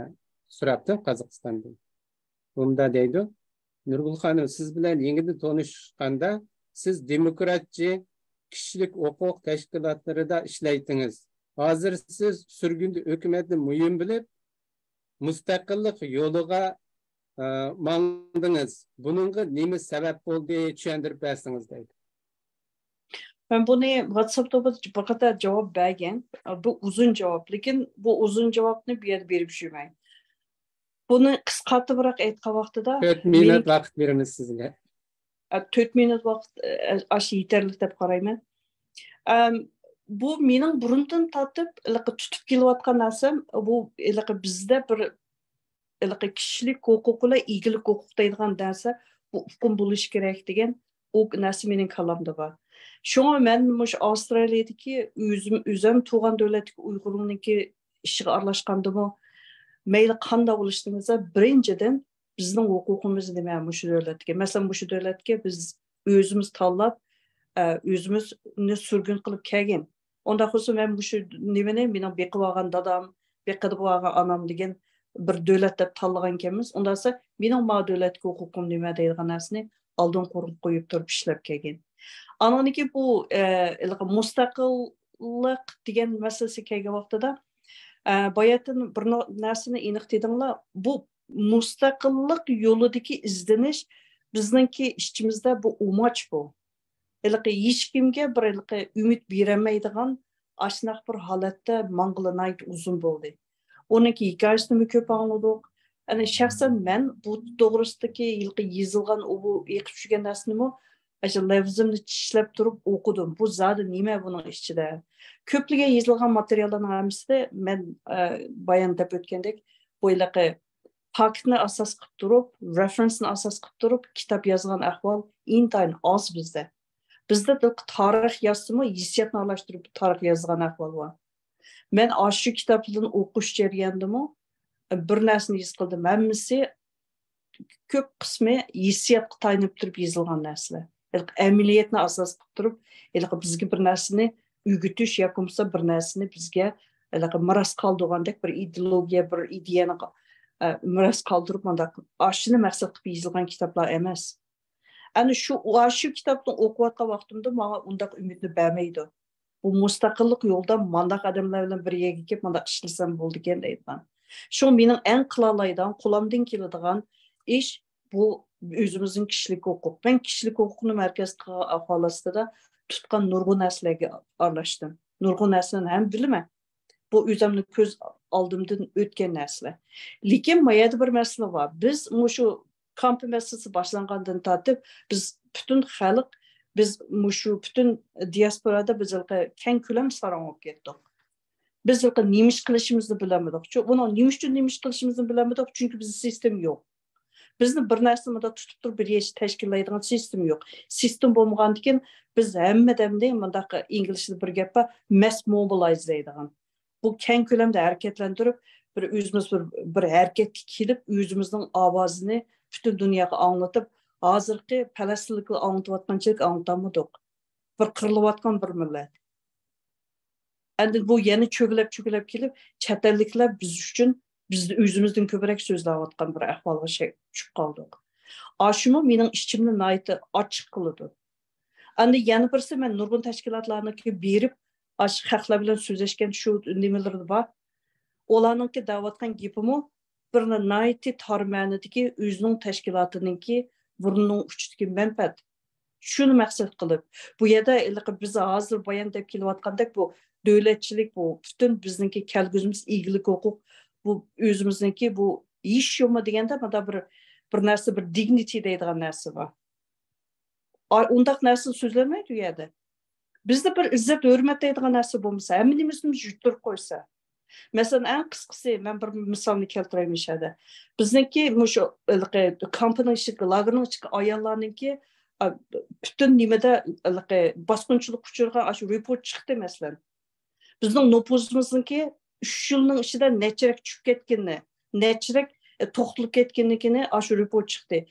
سوراپتۇ قازاقىستاندىن. بۇندا دەيدۇ، نۇرگۈل خانىم، سىز بىلەن يېڭىدىن تونۇشقاندا سىز دېموكراتچى كىشىلىك ھوقۇق تەشكىلاتلىرىدا ئىشلەيتىڭىز. ھازىر سىز سۈرگۈندە ھۆكۈمەتنى مۇھىم بىلىپ، مۇستەقىللىق يولىغا، ئە، ماڭدىڭىز. بۇنىڭغا نېمە سەۋەب بولدى؟ چۈشەندۈرۈپ بەرسىڭىز دەيدۇ. مەن بۇنى ۋاتساپتا بىر، بىر قېتىم جاۋاب بەرگەن. بۇ ئۇزۇن جاۋاب، لېكىن بۇ ئۇزۇن جاۋابنى بۇ يەردە بېرىپ يۈرمەي. بۇنى قىسقارتىپراق ئېيتقان ۋاقتىدا تۆت مىنۇت ۋاقىت بېرىمىز سىزگە. ئە، تۆت مىنۇت ۋاقىت، ئە، ئاشۇ يېتەرلىك دەپ قارايمەن. ئەم، بۇ مېنىڭ بۇرۇندىن تارتىپ ھېلىقى تۇتۇپ كېلىۋاتقان نەرسەم، بۇ ھېلىقى بىزدە بىر ھېلىقى كىشىلىك ھوقۇق بىلەن ئىگىلىك ھوقۇق دەيدىغان نەرسە، بۇ ئۇقۇم بولۇشى كېرەك دېگەن ئۇ نەرسە مېنىڭ كاللامدا بار. شۇڭا مەن مۇشۇ ئاۋسترالىيەدىكى ئۆزۈم، ئۆزۈم تۇغان دۆلەتتىكى ئۇيغۇرۇمنىڭكى ئىشىغا ئارىلاشقاندىمۇ، مەيلى قانداق بولۇشىدىن بىرىنچىدىن، بىزنىڭ ھوقۇقىمىز نېمە مۇشۇ دۆلەتكە؟ مەسىلەن، مۇشۇ دۆلەتكە بىز ئۆزىمىز تاللاپ، ئە، ئۆزىمىزنى سۈرگۈن قىلىپ كەلگەن. ئۇنداق بولسا، مەن مۇشۇ نېمىنى مېنىڭ بېقىپ ئالغان دادام، بېقىپ ئالغان ئانام دېگەن بىر دۆلەت دەپ تاللىغانكەنمىز. ئۇنداق بولسا، مېنىڭ ما دۆلەتكە ھوقۇقۇم نېمە دەيدىغان نەرسىنى ئالدىنقى ئورۇنغا قويۇپ تۇرۇپ ئىشلەپ كەلگەن. ئانىڭدىن كېيىن بۇ، ئە، ھېلىقى مۇستەقىللىق دېگەن مەسىلىسى كەلگەن ۋاقتىدا، ئە، باياتىن بىر نۇ-، نەرسىنى ئېنىق دېدىڭلار. بۇ مۇستەقىللىق يولىدىكى ئىزدىنىش بىزنىڭكى ئىچىمىزدە بۇ ئۇماچ بۇ. ھېلىقى ھېچكىمگە بىر ھېلىقى ئۈمىد بېرەلمەيدىغان ئاشۇنداق بىر ھالەتتە ماڭغىلى ناھايىتى ئۇزۇن بولدى. ئۇنىڭكى ھېكايىسىنىمۇ كۆپ ئاڭلىدۇق. يەنى شەخسەن مەن بۇ توغرىسىدىكى ھېلىقى يېزىلغان ئۇ بۇ ئېقىپ چۈشكەن نەرسىنىمۇ ئاشۇ لەۋزىمنى چىشلەپ تۇرۇپ ئوقۇدۇم. بۇ زادى نېمە بۇنىڭ ئىچىدە؟ كۆپلىگەن يېزىلغان ماتېرىياللارنىڭ ھەممىسىدە مەن، ئە، بايان دەپ ئۆتكەندەك، بۇ ھېلىقى پاكىتنى ئاساس قىلىپ تۇرۇپ، رېفېرېنسنى ئاساس قىلىپ تۇرۇپ كىتاب يازغان ئەھۋال ئىنتايىن ئاز بىزدە. بىزدە تارىخ يازسىمۇ، ھېسسىياتنى ئارىلاشتۇرۇپ تارىخ يازغان ئەھۋال بار. مەن ئاشۇ كىتابلاردىن ئوقۇش جەريانىدىمۇ بىر نەرسىنى ھېس قىلدىم. ھەممىسى، كۆپ قىسمى ھېسسىياتقا تايىنىپ تۇرۇپ يېزىلغان نەرسىلەر. ھېلىقى ئەمەلىيەتنى ئاساس قىلىپ تۇرۇپ، ھېلىقى بىزگە بىر نەرسىنى ئۆگىتىش ياكى بولمىسا بىر نەرسىنى بىزگە ھېلىقى مىراس قالدۇرغاندەك بىر ئىدېئولوگىيە، بىر ئىدىيەنى، ئە، مىراس قالدۇرۇپ مۇنداق ئاشۇنى مەقسەت قىلىپ يېزىلغان كىتابلار ئەمەس. ئەنە شۇ، ئاشۇ كىتابنى ئوقۇۋاتقان ۋاقتىمدا ماڭا ئۇنداق ئۈمىدنى بەرمەيدۇ. بۇ مۇستەقىللىق يولىدا مانداق ئادەملەر بىلەن بىر يەرگە كېلىپ مانداق ئىشلىسەم بولىدىكەن دەيدىغان. شۇڭا مېنىڭ ئەڭ قىلالايدىغان، قولۇمدىن كېلىدىغان ئىش بۇ ئۆزىمىزنىڭ كىشىلىك ھوقۇق. مەن كىشىلىك ھوقۇقنى مەركەز قىلغان ئەھۋال ئاستىدا تۇتقان نۇرغۇن نەرسىلەرگە ئارىلاشتىم. نۇرغۇن نەرسىلەرنى ھەم بىلىمەن. بۇ ئۆزۈمنىڭ كۆز ئالدىمدىن ئۆتكەن نەرسىلەر. لېكىن ما يەردە بىر مەسىلە بار. بىز مۇشۇ كامپ مەسىلىسى باشلانغاندىن تارتىپ بىز پۈتۈن خەلق، بىز مۇشۇ پۈتۈن دىياسپورادا بىز ھېلىقى كەڭ كۆلەم ساراڭ بولۇپ كەتتۇق. بىز ھېلىقى نېمە ئىش قىلىشىمىزنى بىلەلمىدۇق. چۈ-، ئۇنىڭ نېمە ئۈچۈن نېمە ئىش قىلىشىمىزنى بىلەلمىدۇق، چۈنكى بىزدە سىستېما يوق. بىزنى بىر نەرسە مۇنداق تۇتۇپ تۇرۇپ بىر يەرگە تەشكىللەيدىغان سىستېما يوق. سىستېما بولمىغاندىكىن بىز ھەممە دەمدە مۇنداق ئىنگلىزچىدا بىر گەپ بار، مەس موبىلايز دەيدىغان. بۇ كەڭ كۆلەمدە ھەرىكەتلەندۈرۈپ، بىر ئۆزىمىز بىر، بىر ھەرىكەتكە كېلىپ، ئۆزىمىزنىڭ ئاۋازىنى پۈتۈن دۇنياغا ئاڭلىتىپ، ھازىرقى پەلەستىنلىكلەر ئاڭلىتىۋاتقانچىلىك ئاڭلىتالمىدۇق. بىر قىرىلىۋاتقان بىر مىللەت. ئەمدى بۇ يەنە چۆگىلەپ، چۆگىلەپ كېلىپ، چەت ئەللىكلەر بىز ئۈچۈن، بىز ئۆزىمىزدىن كۆپرەك سۆزلەۋاتقان بىر ئەھۋالغا شەك-، چۈشۈپ قالدۇق. ئاشۇمۇ مېنىڭ ئىچىمنى ناھايىتى ئاچچىق قىلىدۇ. ئەمدى يەنە بىرسى، مەن نۇرغۇن تەشكىلاتلارنىڭكى بېرىپ، ئاشۇ خەقلەر بىلەن سۆزلەشكەن شۇ نېمىلىرى بار. ئۇلارنىڭكى دەۋاتقان گېپىمۇ بىر ناھايىتى تار مەنىدىكى ئۆزىنىڭ تەشكىلاتىنىڭكى بۇرنىنىڭ ئۇچىدىكى مەنپەئەت. شۇنى مەقسەت قىلىپ، بۇ يەردە ھېلىقى بىز ھازىر بايان دەپ كېلىۋاتقاندەك بۇ دۆلەتچىلىك، بۇ پۈتۈن بىزنىڭكى كەلگۈسىمىز، ئىگىلىك ھوقۇق، بۇ ئۆزىمىزنىڭكى بۇ ھېچ بولما دېگەندە مانا بىر، بىر نەرسە، بىر دىگنىتى دەيدىغان نەرسە بار. ئاي، ئۇنداق نەرسە سۆزلەنمەيدۇ ئۇ يەردە. بىزدە بىر ئىززەت، ھۆرمەت دەيدىغان نەرسە بولمىسا، ھەممە نېمىسىنى يۇتتۇرۇپ قويسا. مەسىلەن، ئەڭ قىسقىسى، مەن بىر مىسالنى كەلتۈرەي مۇشۇ يەردە. بىزنىڭكى مۇشۇ ھېلىقى كامپنىڭ ئىچىدىكى، لاگېرنىڭ ئىچىدىكى ئاياللارنىڭكى، ئا، پۈتۈن نېمىدە ھېلىقى باسقۇنچىلىققا ئۇچرىغان ئاشۇ رېپورت چىقتى، مەسىلەن. بىزنىڭ نوپۇسىمىزنىڭكى ئۈچ يىلنىڭ ئىچىدە نەچچە رەت چۈشۈپ كەتكىنىنى، نەچچە رەت، ئە، توختىلىپ كەتكىنىنى ئاشۇ رېپورت چىقتى.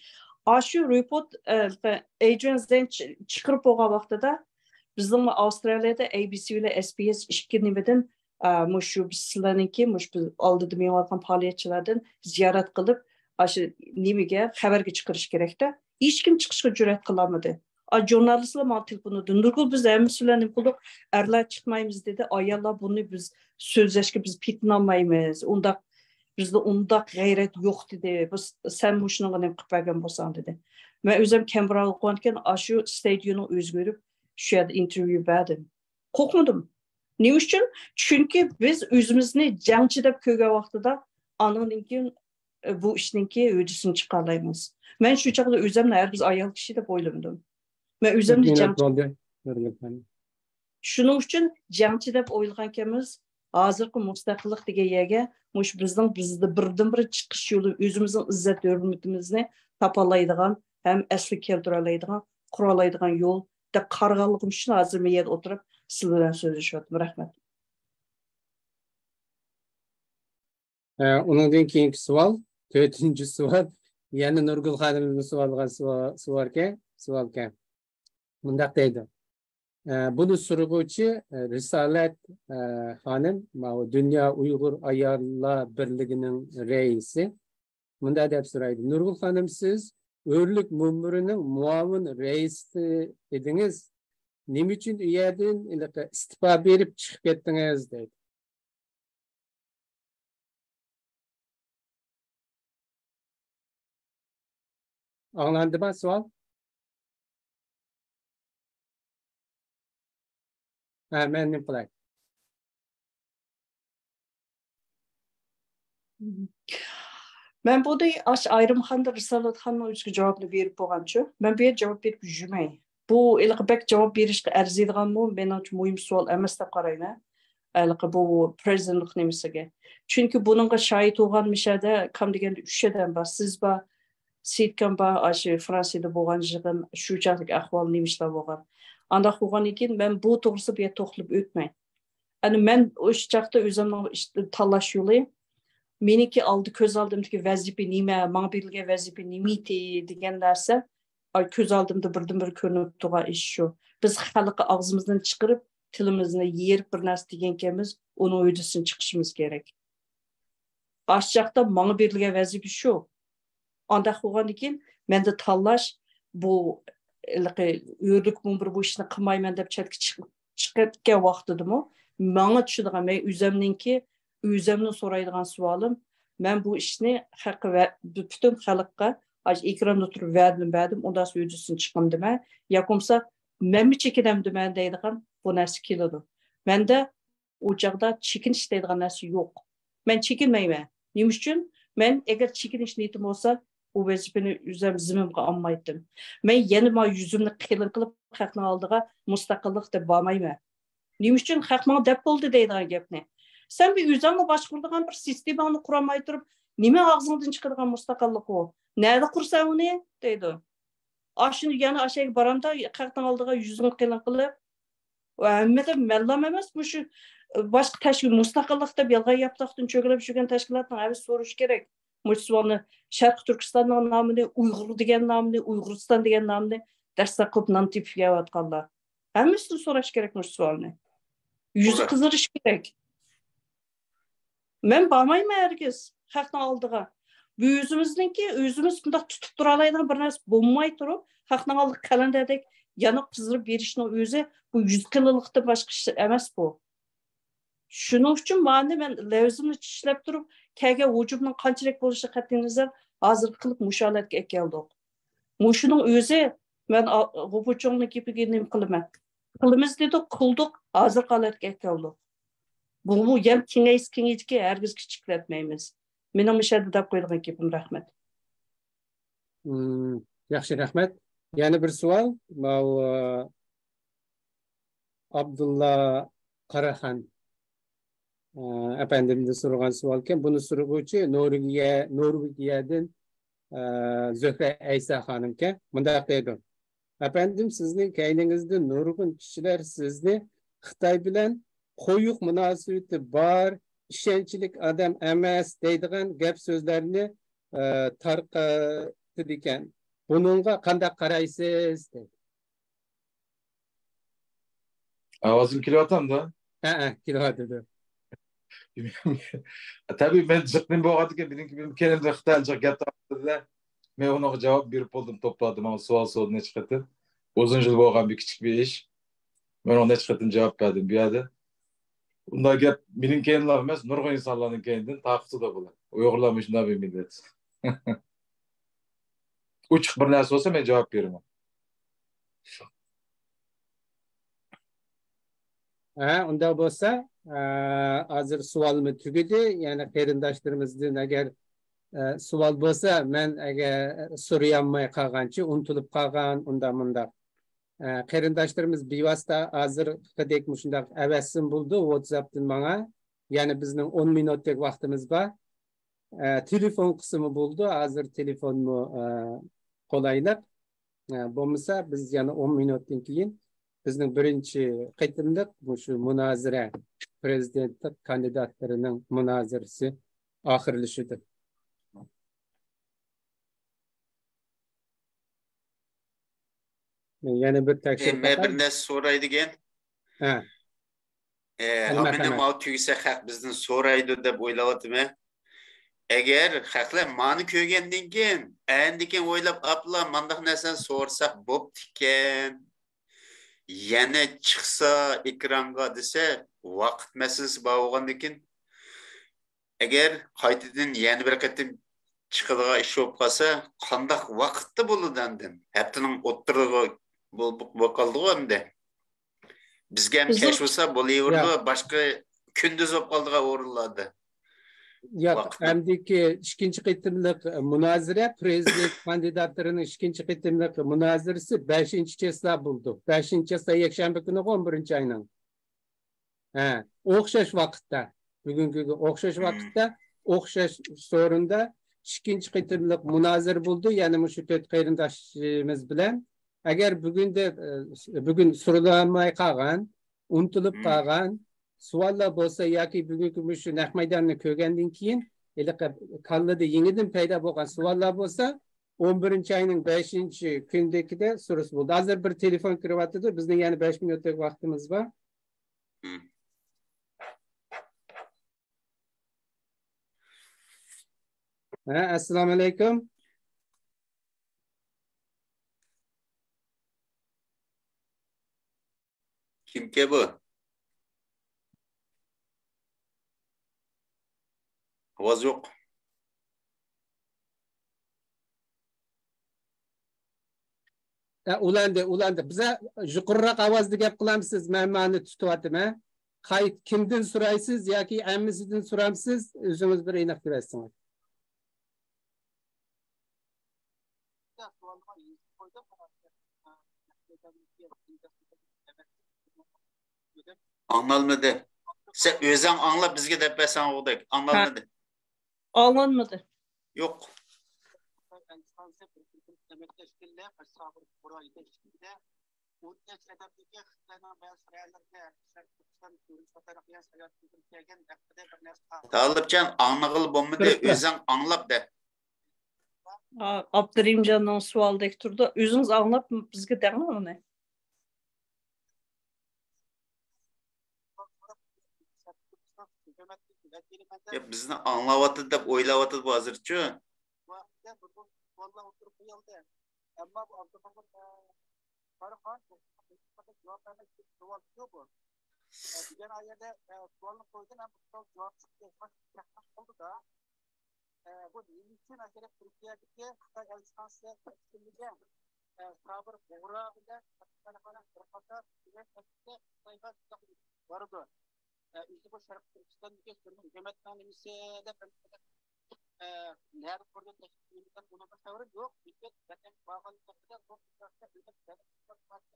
ئاشۇ رېپورت، ئە، ئېدرىيان زېن چى-، چىقىرىپ بولغان ۋاقتىدا، بىزنىڭ ئاۋسترالىيەدە ئەي بى سى بىلەن ئېس بى ئېس ئىككى نېمىدىن، ئە، مۇشۇ بىز سىلەرنىڭكى، مۇشۇ بىز ئالدىدا مېڭىۋاتقان پائالىيەتچىلەردىن زىيارەت قىلىپ، ئاشۇ نېمىگە، خەۋەرگە چىقىرىش كېرەكتە. ھېچكىم چىقىشقا جۈرئەت قىلالمىدى. ئا، ژۇرنالىستلار ماڭا تېلېفون ئۇردى. نۇرگۈل، بىز ھەممىسى بىلەن نېمە قىلدۇق؟ ئەرلەر چىقمايمىز دېدى. ئاياللار بۇنى بىز سۆزلەشكە بىز پېتىنالمايمىز. ئۇنداق، بىزدە ئۇنداق غەيرەت يوق دېدى. بىز، سەن مۇشۇنىڭغا نېمە قىلىپ بەرگەن بولساڭ دېدى. مەن ئۆزۈم كەمبراغا قويغانكەن، ئاشۇ ستادىيوننى ئۆزگىرىپ، شۇ يەردە ئىنتېرۋيۇ بەردىم. قورقمىدىم. نېمە ئۈچۈن؟ چۈنكى بىز ئۆزىمىزنى جەڭچى دەپ كۆرگەن ۋاقتىدا، ئانىڭدىن كېيىن، ئە، بۇ ئىشنىڭكى ھۆددىسىنى چىقالايمىز. مەن شۇ چاغدا ئۆزۈمنى ھەرگىز ئايال كىشى دەپ ئويلىمىدىم. مەن ئۆزۈمنى جەڭچى. شۇنىڭ ئۈچۈن جەڭچى دەپ ئويلىغانكەنمىز، ھازىرقى مۇستەقىللىق دېگەن يەرگە مۇشۇ بىزنىڭ، بىزدە بىردىنبىر چىقىش يولى، ئۆزىمىزنىڭ ئىززەت ھۆرمىتىمىزنى تاپالايدىغان ھەم ئەسلىگە كەلتۈرەلەيدىغان، قۇرالايدىغان يول دەپ قارىغانلىقىم ئۈچۈن ھازىر مۇ يەردە ئولتۇرۇپ سىلەر بىلەن سۆزلىشىۋاتىمەن. رەھمەت. ئە، ئۇنىڭدىن كېيىنكى سوئال، تۆتىنچى سوئال، يەنە نۇرگۈل خانىمنىڭ سوئالغا سوئا-، سوئالكەن، سوئالكەن. مۇنداق دەيدۇ. ئە، بۇنى سورىغۇچى، ئە، رىسالەت، ئە، خانىم، ماۋۇ دۇنيا ئۇيغۇر ئاياللار بىرلىكىنىڭ رەئىسى. مۇنداق دەپ سورايدۇ. نۇرگۈل خانىم، سىز ئۆرلۈك مۇنبىرىنىڭ مۇئاۋىن رەئىسى ئىدىڭىز. نېمە ئۈچۈن ئۇ يەردىن ھېلىقى ئىستېپا بېرىپ چىقىپ كەتتىڭىز؟ دەيدۇ. ئاڭلاندىما سوئال؟ ھە، مەن نېمە قىلاي؟ مەن بۇنى ئاشۇ ئايرىمخاندا رىسالەت خانىمنىڭ ئۆزىگە جاۋابنى بېرىپ بولغانچۇ. مەن بۇ يەردە جاۋاب بېرىپ يۈرمەي. بۇ ھېلىقى بەك جاۋاب بېرىشكە ئەرزىيدىغانمۇ، مېنىڭچە مۇھىم سوئال ئەمەس دەپ قارايمەن. ھېلىقى بۇ پرېزىدېنتلىق نېمىسىگە. چۈنكى بۇنىڭغا شاھىت بولغان مۇشۇ يەردە كام دېگەندە ئۈچ ئادەم بار. سىز بار، سېيىتكام بار، ئاشۇ فرانسىيەدە بولغان يىغىن، شۇ چاغدىكى ئەھۋال نېمە ئىشلار بولغان. ئانداق بولغاندىن كېيىن مەن بۇ توغرىسىدا بۇ يەردە توختىلىپ ئۆتمەي. ئەنە مەن ئۇ چاغدا ئۆزۈمنىڭ ئىش-، تاللاش يولى، مېنىڭكى ئالدى، كۆز ئالدىمدىكى ۋەزىپە نېمە، ماڭا بېرىلگەن ۋەزىپە نېمىتى دېگەن نەرسە، ئاي، كۆز ئالدىمدا بىردىنبىر كۆرۈنۈپ تۇرغان ئىش شۇ. بىز خەلققە ئاغزىمىزدىن چىقىرىپ، تىلىمىزنى يېرىپ بىر نەرسە دېگەنكەنمىز، ئۇنىڭ ھۆددىسىنى چىقىشىمىز كېرەك. ئاشۇ چاغدا ماڭا بېرىلگەن ۋەزىپە شۇ. ئانداق بولغاندىن كېيىن مەندە تاللاش، بۇ ھېلىقى ئۆرلۈك مۇنبىرى بۇ ئىشنى قىلمايمەن دەپ چەتكە چىق-، چىقىپ كەتكەن ۋاقتىدىمۇ ماڭا چۈشىدىغان، مەن ئۆزەمنىڭكى، ئۆزەمنى سورايدىغان سوئالىم، مەن بۇ ئىشنى خەققە ۋە پۈتۈن خەلققە ئاشۇ ئېكراندا تۇرۇپ ۋەدىنى بەردىم، ئۇنداق ھۆددىسىنى چىقامدىمەن ياكى بولمىسا مەنمۇ چېكىنەمدىمەن دەيدىغان بۇ نەرسە كېلىدۇ. مەندە ئۇ چاغدا چېكىنىش دەيدىغان نەرسە يوق. مەن چېكىنمەيمەن. نېمە ئۈچۈن؟ مەن ئەگەر چېكىنىش نىيىتىم بولسا، ئۇ ۋەزىپىنى ئۆزۈم زىممىمغا ئالمايتتىم. مەن يەنە ما يۈزۈمنى قېلىن قىلىپ، خەقنىڭ ئالدىغا مۇستەقىللىق دەپ بارمايمەن. نېمە ئۈچۈن خەق ماڭا دەپ بولدى دەيدىغان گەپنى؟ سەن بىر ئۆزۈڭنى باشقۇرىدىغان بىر سىستېماڭنى قۇرالماي تۇرۇپ، نېمە ئاغزىڭدىن چىقىدىغان مۇستەقىللىق ئۇ؟ نەدە قۇرىسەن ئۇنى؟ دەيدۇ. ئاشۇنى يەنە ئاشەگە بارامدا، خەقنىڭ ئالدىغا يۈزۈڭنى قېلىن قىلىپ، ۋە ھەممىدە مەنلام ئەمەس، مۇشۇ باشقا تەشكىل، مۇستەقىللىق دەپ يالغان ياپىلاقتىن چۆگىلەپ يۈرگەن تەشكىلاتنىڭ ھەممىسى سورىشى كېرەك. مۇشۇ سوئالنى شەرقىي تۈركىستاننىڭ نامىنى، ئۇيغۇر دېگەن نامنى، ئۇيغۇرىستان دېگەن نامنى دەسسەپ قىلىپ نان تېپىپ يەۋاتقانلار. ھەممىسىدىن سوراش كېرەك مۇشۇ سوئالنى. يۈزى قىزىرىش كېرەك. مەن بارمايمەن ھەرگىز خەقنىڭ ئالدىغا. بۇ ئۆزىمىزنىڭكى، ئۆزىمىز بۇنداق تۇتۇپ تۇرالايدىغان بىر نەرسە بولماي تۇرۇپ، خەقنىڭ ئالدىغا قەلەندەردەك يانىپ قىزىرىپ بېرىشنىڭ ئۆزى، بۇ يۈز قېلىنلىقتىن باشقا ئىش ئەمەس بۇ. شۇنىڭ ئۈچۈن مانا مەن لەۋزىمنى چىشلەپ تۇرۇپ، كەلگەن ھۇجۇمنىڭ قانچىلىك بولۇشى قەتئىينەزەر، ھازىر قىلىپ مۇشۇ ھالەتكە ئەكەلدۇق. مۇشۇنىڭ ئۆزى، مەن ئا-، غوپۇچۇڭنىڭ گېپىگە نېمە قىلىمەن؟ قىلىمىز دېدۇق، قىلدۇق، ھازىرقى ھالەتكە ئەكەلدۇق. بۇمۇ يەنە كېڭەيسە كېڭىيىدىكى، ھەرگىز كىچىكلەتمەيمىز. مېنىڭ مۇشۇ يەردە دەپ قويىدىغان گېپىم، رەھمەت. مم، ياخشى، رەھمەت. يەنە بىر سوئال. ماۋۇ، ئابدۇللا قاراخان، ئە، ئەپەندىمدىن سورىغان سوئالكەن. بۇنى سورىغۇچى نورۋېگىيە، نورۋېگىيەدىن، ئە، زۆھرە ئەيسا خانىمكەن. مۇنداق دەيدۇ. ئەپەندىم، سىزنىڭ كەينىڭىزدە نۇرغۇن كىشىلەر سىزنى خىتاي بىلەن قويۇق مۇناسىۋىتى بار، ئىشەنچلىك ئادەم ئەمەس دەيدىغان گەپ سۆزلەرنى، ئە، تارقىتىدىكەن. بۇنىڭغا قانداق قارايسىز؟ دەيدۇ. ئاۋازىم كېلىۋاتامدۇ؟ ھەئە، كېلىۋاتىدۇ. تەبىئىي، مەن جىق نېمە بولغاندىكىن، مېنىڭكى كەينىمدە خىتايلار جىق گەپ تارتتىدىلە. مەن ئۇنىڭغا جاۋاب بېرىپ بولدۇم، توپلادىم، ماڭا سوئال سورىدى نەچچە قېتىم. ئۇزۇن يىل بولغان بىر كىچىك بىر ئىش. مەن ئۇنىڭغا نەچچە قېتىم جاۋاب بەردىم بۇ يەردە. ئۇنداق گەپ مېنىڭ كەينىملا ئەمەس، نۇرغۇن ئىنسانلارنىڭ كەينىدىن تارقىتىدۇ بۇلار. ئۇيغۇرلار مۇشۇنداق بىر مىللەت. ئوچۇق بىر نەرسە بولسا، مەن جاۋاب بېرىمەن. ھە، ئۇنداق بولسا، ھازىر سوئالمۇ تۈگىدى. يەنى قېرىنداشلىرىمىزدىن ئەگەر سوئال بولسا، مەن ئەگەر سورىيالماي قالغانچە، ئۇنتۇلۇپ قالغان، ئۇنداق مۇنداق. قېرىنداشلىرىمىز بىۋاسىتە ھازىرقىدەك مۇشۇنداق ئەۋەتسىمۇ بولىدۇ، ۋاتساپتىن ماڭا. يەنى بىزنىڭ ئون مىنۇتتەك ۋاقتىمىز بار. تېلېفون قىلسىمۇ بولىدۇ، ھازىر تېلېفونمۇ قولايلىق. بولمىسا بىز يەنە ئون مىنۇتتىن كېيىن بىزنىڭ بىرىنچى قېتىملىق مۇشۇ مۇنازىرە، پىرېزىدېنتلىق كاندىداتلىرىنىڭ مۇنازىرىسى ئاخىرلىشىدۇ. يەنە بىر تەكشۈرۈپ باقاي. مەن بىر نەرسە سوراي دېگەن. ھە. ئەلمەت، ماۋۇ تۈگىسە خەق بىزدىن سورايدۇ دەپ ئويلاۋاتىمەن. ئەگەر خەقلەر مانى كۆرگەندىن كېيىن، ئەندىكىن ئويلاپ، ئاپلا مانداق نەرسىنى سورىساق بوپتىكەن. يەنە چىقسا ئېكرانغا دېسە، ۋاقىت مەسىلىسى بار بولغاندىكىن، ئەگەر قايتىدىن يەنە بىر قېتىم چىقىدىغان ئىش بولۇپ قالسا، قانداق ۋاقىتتا بولىدۇ ئاندىن؟ ھەپتىنىڭ ئوتتۇرىغا بولۇپ قالىدىغۇ ئەمدى. بىزگە ھەم كەچ بولسا بولۇۋېرىدۇ، باشقا كۈندۈز بولۇپ قالىدىغان ئورۇنلاردا. ياق، ئەمدىكى ئىككىنچى قېتىملىق مۇنازىرە، پىرېزىدېنت كاندىداتلىرىنىڭ ئىككىنچى قېتىملىق مۇنازىرىسى بەشىنچى چېسلا بولىدۇ. بەشىنچى چېسلا يەكشەنبە كۈنىغۇ، ئون بىرىنچى ئاينىڭ. ھە، ئوخشاش ۋاقىتتا، بۈگۈنكىگە ئوخشاش ۋاقىتتا، ئوخشاش سورۇندا ئىككىنچى قېتىملىق مۇنازىرە بولدى، يەنە مۇشۇ تۆت قېرىنداشىمىز بىلەن. ئەگەر بۈگۈندە، بۈگۈن سورىلالماي قالغان، ئۇنتۇلۇپ قالغان سوئاللار بولسا ياكى بۈگۈنكى مۇشۇ نەق مەيداننى كۆرگەندىن كېيىن ھېلىقى كاللىدا يېڭىدىن پەيدا بولغان سوئاللار بولسا، ئون بىرىنچى ئاينىڭ بەشىنچى كۈنىدىكىدە سورىسا بولدى. ھازىر بىر تېلېفون كىرىۋاتىدۇ. بىزنىڭ يەنە بەش مىنۇتتەك ۋاقتىمىز بار. ھە، ئەسسالامۇئەلەيكۇم. كىمكەن بۇ؟ ئاۋاز يوق. ھە، ئۇلاندى، ئۇلاندى. بىزە يۇقىرىراق ئاۋازدا گەپ قىلامسىز؟ مەن مانى تۇتۇۋاتىمەن. قايت، كىمدىن سورايسىز ياكى ھەممىسىدىن سورامسىز؟ ئۆزىڭىز بىر ئېنىق دېۋەتسىڭىز. ئاڭلالمىدى. سەن ئۆزۈڭ ئاڭلاپ بىزگە دەپ بەرسەڭ ئۇدەك. ئاڭلالمىدى. ئاڭلانمىدى. يوق. تالىپجان، ئاڭلىغىلى بولمىدى، ئۆزۈڭ ئاڭلاپ دە. ئابدۇرېھىمجاننىڭ سوئالىدەك تۇرىدۇ. ئۆزىڭىز ئاڭلاپ بىزگە دەڭ ئۇنى. يا، بىزنى ئاڭلاۋاتىدۇ دەپ ئويلاۋاتىدۇ بۇ ھازىرچۇ. ئەمما بۇ ئابدۇقادىر قارىخان جاۋاب بەرمەي سوئال بۇ. دېگەن ئايەردە سوئالنى قويدۇم ھەم جاۋاب چىقتى. بۇ نېمە ئۈچۈن ئەگەر تۈركىيەدىكى خىتاي ئەلچىخانىسى ئىچىدىكى سابىر بۇغرا بىلەن بىر قاتار خىتايغا بارىدۇ؟ ئۆزى بۇ شەرقىي تۈركىستاندىكى ھۆكۈمەتنىڭ نېمىسى دەپ نەدە قۇرۇلغان تەشكىلاتنىڭ ئۇنىڭغا خەۋىرى يوق. لېكىن ۋەتەنگە بارغانلىقىدا بۇ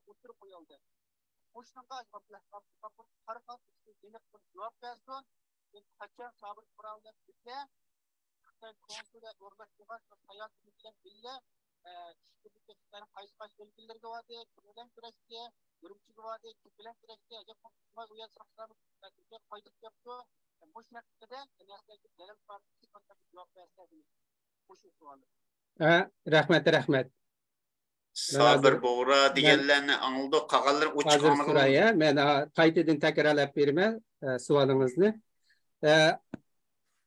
ئوتتۇرىغا قويۇلدى. مۇشۇنىڭغا ئابدۇلقادىر قارىخان ئېنىق بىر جاۋاب بەرسۇن. قاچان سابىر بۇغرا بىلەن بىللە خىتاي كونسۇلى ئورۇنلاشتۇرغان ساياھەت بىلەن بىللە ئىشبىرلىكى خىتاينىڭ قايسى قايسى ئۆلكىلىرىگە باردى، كىم بىلەن كۆرۈشتى، ئۈرۈمچىگە باردى، كىم بىلەن كۆرۈشتى، ئەگەر قايتىپ كەپتۇ، مۇشۇ ھەققىدە نەرسىلەرگە دەلىل بار، جاۋاب بەرسە مۇشۇ سوئال. ھە، رەھمەت، رەھمەت. سابىر بۇغرا دېگەنلەرنى ئاڭلىدۇق، قالغانلىرى ئوچۇق ئاڭلىغىلى. مەن ھازىر سوراي، ھە، مەن، ھا، قايتىدىن تەكرارلاپ بېرىمەن، ئە، سوئالىڭىزنى. ئە،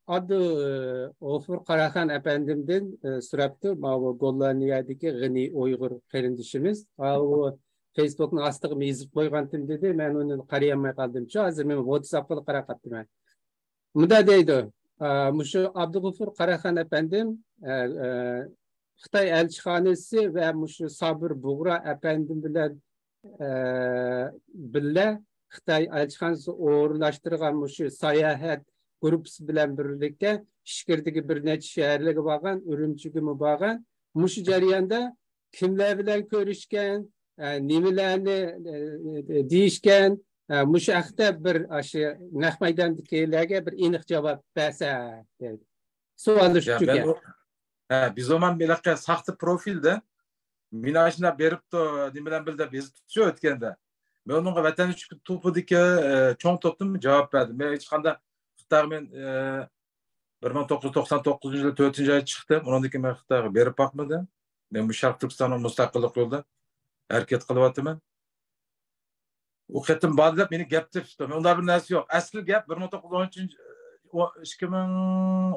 ئابدۇغوپۇر قاراخان ئەپەندىمدىن، ئە، سوراپتۇ، ماۋۇ گوللاندىيەدىكى غېنى ئۇيغۇر قېرىندىشىمىز. ماۋۇ فېيسبۇكنىڭ ئاستىغا يېزىپ قويغانتىم دېدى، مەن ئۇنى قارىيالماي قالدىمچۇ، ھازىر مەن ۋاتساپقىلا قاراپ قاپتىمەن. مۇنداق دەيدۇ، ئا، مۇشۇ ئابدۇغوپۇر قاراخان ئەپەندىم، ئە، ئە، خىتاي ئەلچىخانىسى ۋە مۇشۇ سابىر بۇغرا ئەپەندىم بىلەن، ئە، بىللە خىتاي ئەلچىخانىسى ئورۇنلاشتۇرغان مۇشۇ ساياھەت گۇرۇپپىسى بىلەن بىرلىكتە ئىچكىرىدىكى بىر نەچچە شەھەرلەرگە بارغان، ئۈرۈمچىگىمۇ بارغان. مۇشۇ جەرياندا كىملەر بىلەن كۆرۈشكەن، ئە، نېمىلەرنى، ئە، دېيىشكەن، ئە، مۇشۇ ھەقتە بىر ئاشۇ نەق مەيداندىكىلەرگە بىر ئېنىق جاۋاب بەرسە دەيدۇ. سوئال يا، شۇكەن. مەن ئۇ-، ھە، بىز ئومان بېلىققا ساختا پروفىلدا مېنى ئاشۇنداق بېرىپتۇ، نېمە بىلەن بىلدى دەپ يېزىپتۇ شۇ ئۆتكەندە. مەن ئۇنىڭغا ۋەتەن ئۈچۈن توپىدىكى، ئە، چوڭ توپتىن جاۋاب بەردىم. مەن ھېچقانداق خىتايغا مەن، ئە، بىر مىڭ توققۇز يۈز توقسان توققۇزىنچى يىلى تۆتىنچى ئايدا چىقتىم. ئۇنىڭدىن كېيىن مەن خىتايغا بېرىپ باقمىدىم. مەن بۇ شەرقىي تۈركىستاننىڭ مۇستەقىللىق يولىدا ھەرىكەت قىلىۋاتىمەن. ئۇ قېتىم باردى دەپ مېنى گەپتە تۇتتى. مەن ئۇنداق بىر نەرسە يوق. ئەسلى گەپ بىر مىڭ توققۇز يۈز ئون ئۈچىنچى، ئىككى مىڭ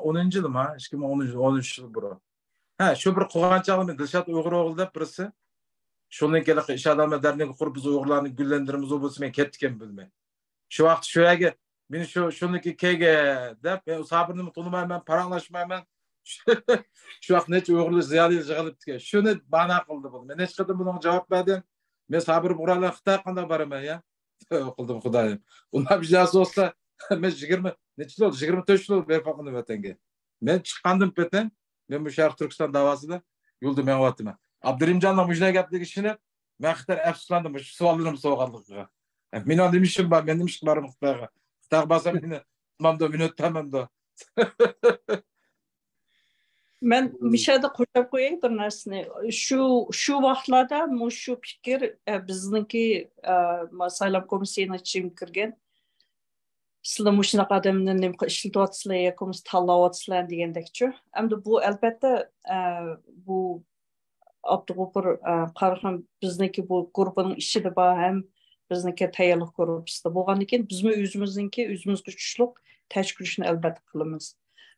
ئونىنچى يىلىما؟ ئىككى مىڭ ئون ئۈچ، ئون ئۈچ يىل بۇرۇن. ھە، شۇ بىر قوغان چاغدا مېنى دىلشات ئۇيغۇر ئوغلى دەپ بىرسى. شۇنىڭ كېيىن ئىشادامە دەرنىكى قۇرۇپ، بىز ئۇيغۇرلارنى گۈللەندۈرىمىز، ئۇ بولسا مەن كەتتىكەن بىلمەي. شۇ ۋاقىت شۇ يەرگە مېنى شۇ، شۇنىڭكى كەيگە دەپ، مەن سابىرنىمۇ تونۇمايمەن، پاراڭلاشمايمەن. شۇ ۋاقىت نەچچە ئۇيغۇرلار زىيالىي يىغىلىپتىكەن. شۇنى بانا قىلدى بۇ. مەن ھېچ قېتىم بۇنىڭغا جاۋاب بەردىم. مەن سابىر بۇغرا بىلەن خىتايغا قانداق بارىمەن يا؟ تۆۋە قىلدىم خۇدايىم. ئۇنداق بىر نەرسە بولسا، مەن يىگىرمە، نەچچە يىل بولدى؟ يىگىرمە تۆت يىل بولدى بېرىپ باققىنىم ۋەتەنگە. مەن چىققاندىن پېتىن، مەن بۇ شەرقىي تۈركىستان داۋاسىدا يولدا مېڭىۋاتىمەن. ئابدۇرېھىمجاننىڭ مۇشۇنداق گەپلىرىگە ئىشىنىپ، مەن خىتاي ئەپسۇسلاندىم مۇشۇ سوئاللىرىمنى سورىغانلىقىغا. مېنىڭ نېمە ئىشىم بار؟ مەن نېمە ئىشقا بارىمەن خىتايغا؟ خىتايغا بارسام مېنى تۇتمامدۇ، مېنى ئۆتتۈرمەمدۇ؟ مەن مۇشۇ يەردە قوشاپ قوياي بىر نەرسىنى. شۇ، شۇ ۋاقىتلاردا مۇشۇ پىكىر، ئە، بىزنىڭكى، ئە، ما-، سايلام كومىسسىيىنىڭ ئىچىگە كىرگەن. سىلەر مۇشۇنداق ئادەمنى نېمە قىل-، ئىشلىتىۋاتىسىلەر ياكى بولمىسا تاللاۋاتىسىلەر دېگەندەكچۇ. ئەمدى بۇ، ئەلبەتتە، ئە، بۇ ئابدۇغوپۇر، ئە، قاراخان بىزنىڭكى بۇ گۇرۇپپىنىڭ ئىچىدە بار ھەم بىزنىڭكى تەييارلىق گۇرۇپپىسىدا بولغاندىكىن، بىزمۇ ئۆزىمىزنىڭكى، ئۆزىمىزگە چۈشلۈك تەشەككۈرلىشىنى ئەلۋەتتە قىلىمىز.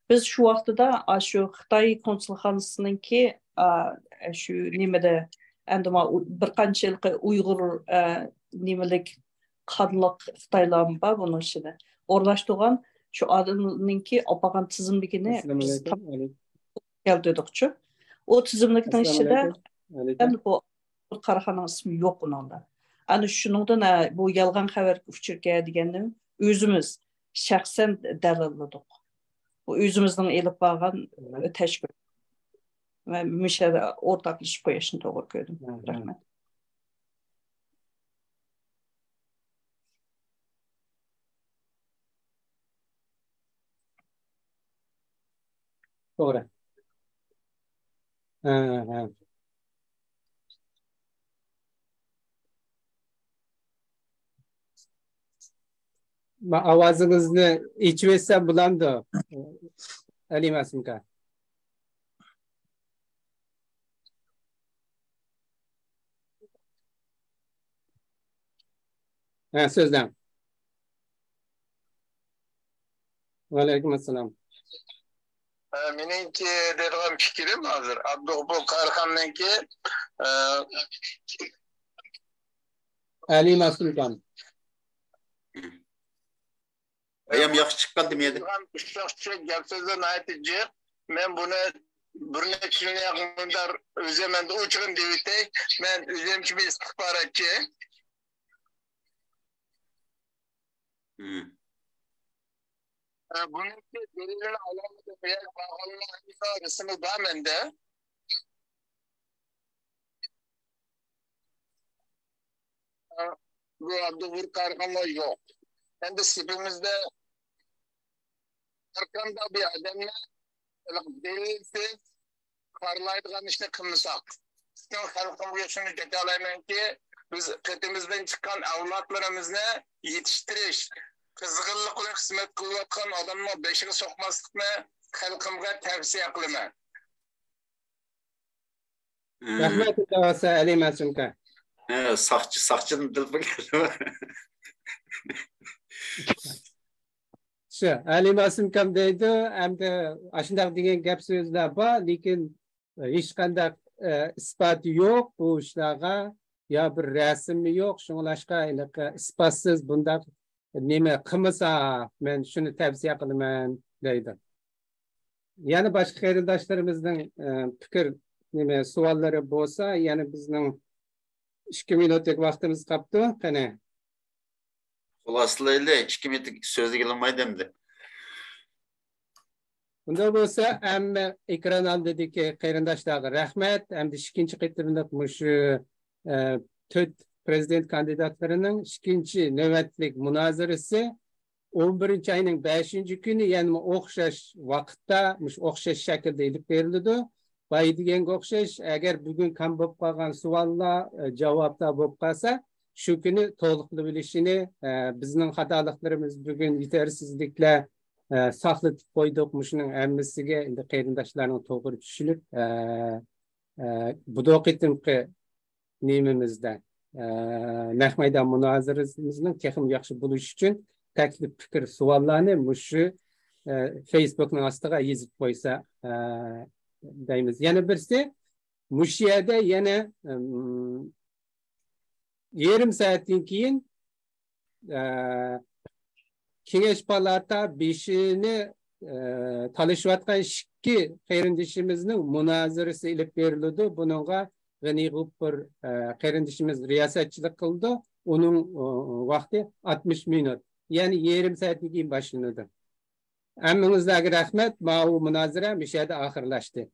بىز شۇ ۋاقتىدا ئاشۇ خىتاي كونسۇلخانىسىنىڭكى، ئا، شۇ نېمىدە، ئەمدى ما-، بىر قانچە ھېلىقى ئۇيغۇر، ئە، نېمىلىك قانلىق خىتايلارمۇ بار بۇنىڭ ئىچىدە. ئورۇنلاشتۇرغان شۇ ئادەمنىڭكى ئاپارغان تىزىملىكىنى بىز ئەسسالامۇئەلەيكۇم. تاپ-، ئەلەيكۇم. كەلتۈردۇقچۇ. ئۇ تىزىملىكنىڭ ئىچىدە ئەسسالامۇئەلەيكۇم. ئەلەيكۇم. ئەمدى بۇ قاراخاننىڭ ئىسمى يوق ئۇنىڭدا. ئەنە شۇنىڭدىن، ھە، بۇ يالغان خەۋەرگە ئۇچرىكەن دېگەننى ئۆزىمىز شەخسەن دەلىللىدۇق. بۇ ئۆزىمىزنىڭ ئېلىپ بارغان تەشكىل. مەن مۇشۇ يەردە ئورتاقلىشىپ قويۇشنى توغرا كۆردۈم. رەھمەت. توغرا. ھە، ھە. ما ئاۋازىڭىزنى ئېچىۋەتسەم بولامدۇ، ئەلى مەسۇم ئاكا؟ ھە، سۆزلەڭ. ۋەئەلەيكۇم ئەسسالام. ئە، مېنىڭكى دەيدىغان پىكرىم ھازىر ئابدۇغوپۇر قاراخاننىڭكى، ئە، ئەلى مەسۇم ئاكام. ئايام ياخشى چىققان دېمەيدۇ. ئۇششاق گەپ سۆزلەر ناھايىتى جىق. مەن بۇنى بىر نەچچە يىلنى ياقىندار ئۆزۈم ئەمدى ئوچۇقىنى دېۋېتەي. مەن ئۆزۈمچە بىر ئىستىخباراتچى. ھە، بۇنىڭكى دەلىلىنى ئالالمىدىم. يەنە بارغانلارنىڭ رەسىمى بار مەندە. بۇ ئابدۇغوپۇر قاراخانلار يوق. ئەمدى سېپىمىزدە ھەرقانداق بىر ئادەمنى دەلىلسىز قارىلايدىغان ئىشنى قىلمىساق، پۈتۈن خەلقىمگە شۇنى جاكارلايمەنكى، بىز قېتىمىزدىن چىققان ئەۋلادلىرىمىزنى يېتىشتۈرۈش، قىزغىنلىق بىلەن خىزمەت قىلىۋاتقان ئادەمنىڭ بېشىغا سوقماسلىقنى خەلقىمگە تەۋسىيە قىلىمەن. رەھمەت، ئەلى مەسۇم ئاكا. ساقچى، ساقچىدىن تېلېفون كەلدى. شۇ، ئەلى مەسۇم ئاكام دەيدۇ، ئەمدى ئاشۇنداق دېگەن گەپ سۆزلەر بار، لېكىن ھېچقانداق ئىسپاتى يوق بۇ ئىشلارغا، يا بىر رەسىمى يوق، شۇڭلاشقا ھېلىقى ئىسپاتسىز بۇنداق نېمە قىلمىسا، مەن شۇنى تەۋسىيە قىلىمەن دەيدۇ. يەنە باشقا قېرىنداشلىرىمىزنىڭ پىكىر، نېمە، سوئاللىرى بولسا، يەنە بىزنىڭ ئىككى مىنۇتلۇق ۋاقتىمىز قاپتۇ. قېنى. خۇلاسىلەيلى، ئىككى مىنۇت سۆزلىگىلى بولمايدۇ ئەمدى. ئۇنداق بولسا، ھەممە ئېكران ئالدىدىكى قېرىنداشلارغا رەھمەت. ئەمدى ئىككىنچى قېتىملىق مۇشۇ، ئە، تۆت پرېزىدېنت كاندىداتلىرىنىڭ ئىككىنچى نۆۋەتلىك مۇنازىرىسى ئون بىرىنچى ئاينىڭ بەشىنچى كۈنى، يەنىمۇ ئوخشاش ۋاقىتتا، مۇشۇ ئوخشاش شەكىلدە ئېلىپ بېرىلىدۇ. بايا دېگەنگە ئوخشاش، ئەگەر بۈگۈن كەم بولۇپ قالغان سوئاللار، ئە، جاۋابلار بولۇپ قالسا، شۇ كۈنى تولۇقلىۋېلىشىنى، ئە، بىزنىڭ خاتالىقلىرىمىز، بۈگۈن يېتەرسىزلىكلەر، ئە، ساقلىتىپ قويدۇق. مۇشۇنىڭ ھەممىسىگە ئەمدى قېرىنداشلارنىڭ توغرا چۈشىنىپ، ئە، ئە، بۇ قېتىمقى نېمىمىزدە، ئە، نەق مەيدان مۇنازىرىمىزنىڭ تېخىمۇ ياخشى بولۇشى ئۈچۈن تەكلىپ، پىكىر، سوئاللارنى مۇشۇ، ئە، فېيسبۇكنىڭ ئاستىغا يېزىپ قويسا، ئە، دەيمىز. يەنە بىرسى، مۇشۇ يەردە يەنە، ئىم، يېرىم سائەتتىن كېيىن، ئە، كېڭەش پالاتا بېشىنى، ئە، تالىشىۋاتقان ئىككى قېرىندىشىمىزنىڭ مۇنازىرىسى ئېلىپ بېرىلىدۇ. بۇنىڭغا غېنى غۇپپۇر، ئە، قېرىندىشىمىز رىياسەتچىلىك قىلىدۇ. ئۇنىڭ، ئۇ، ۋاقتى ئاتمىش مىنۇت. يەنى يېرىم سائەتتىن كېيىن باشلىنىدۇ. ھەممىڭىزلەرگە رەھمەت. ماۋۇ مۇنازىرە مۇشۇ يەردە ئاخىرلاشتى.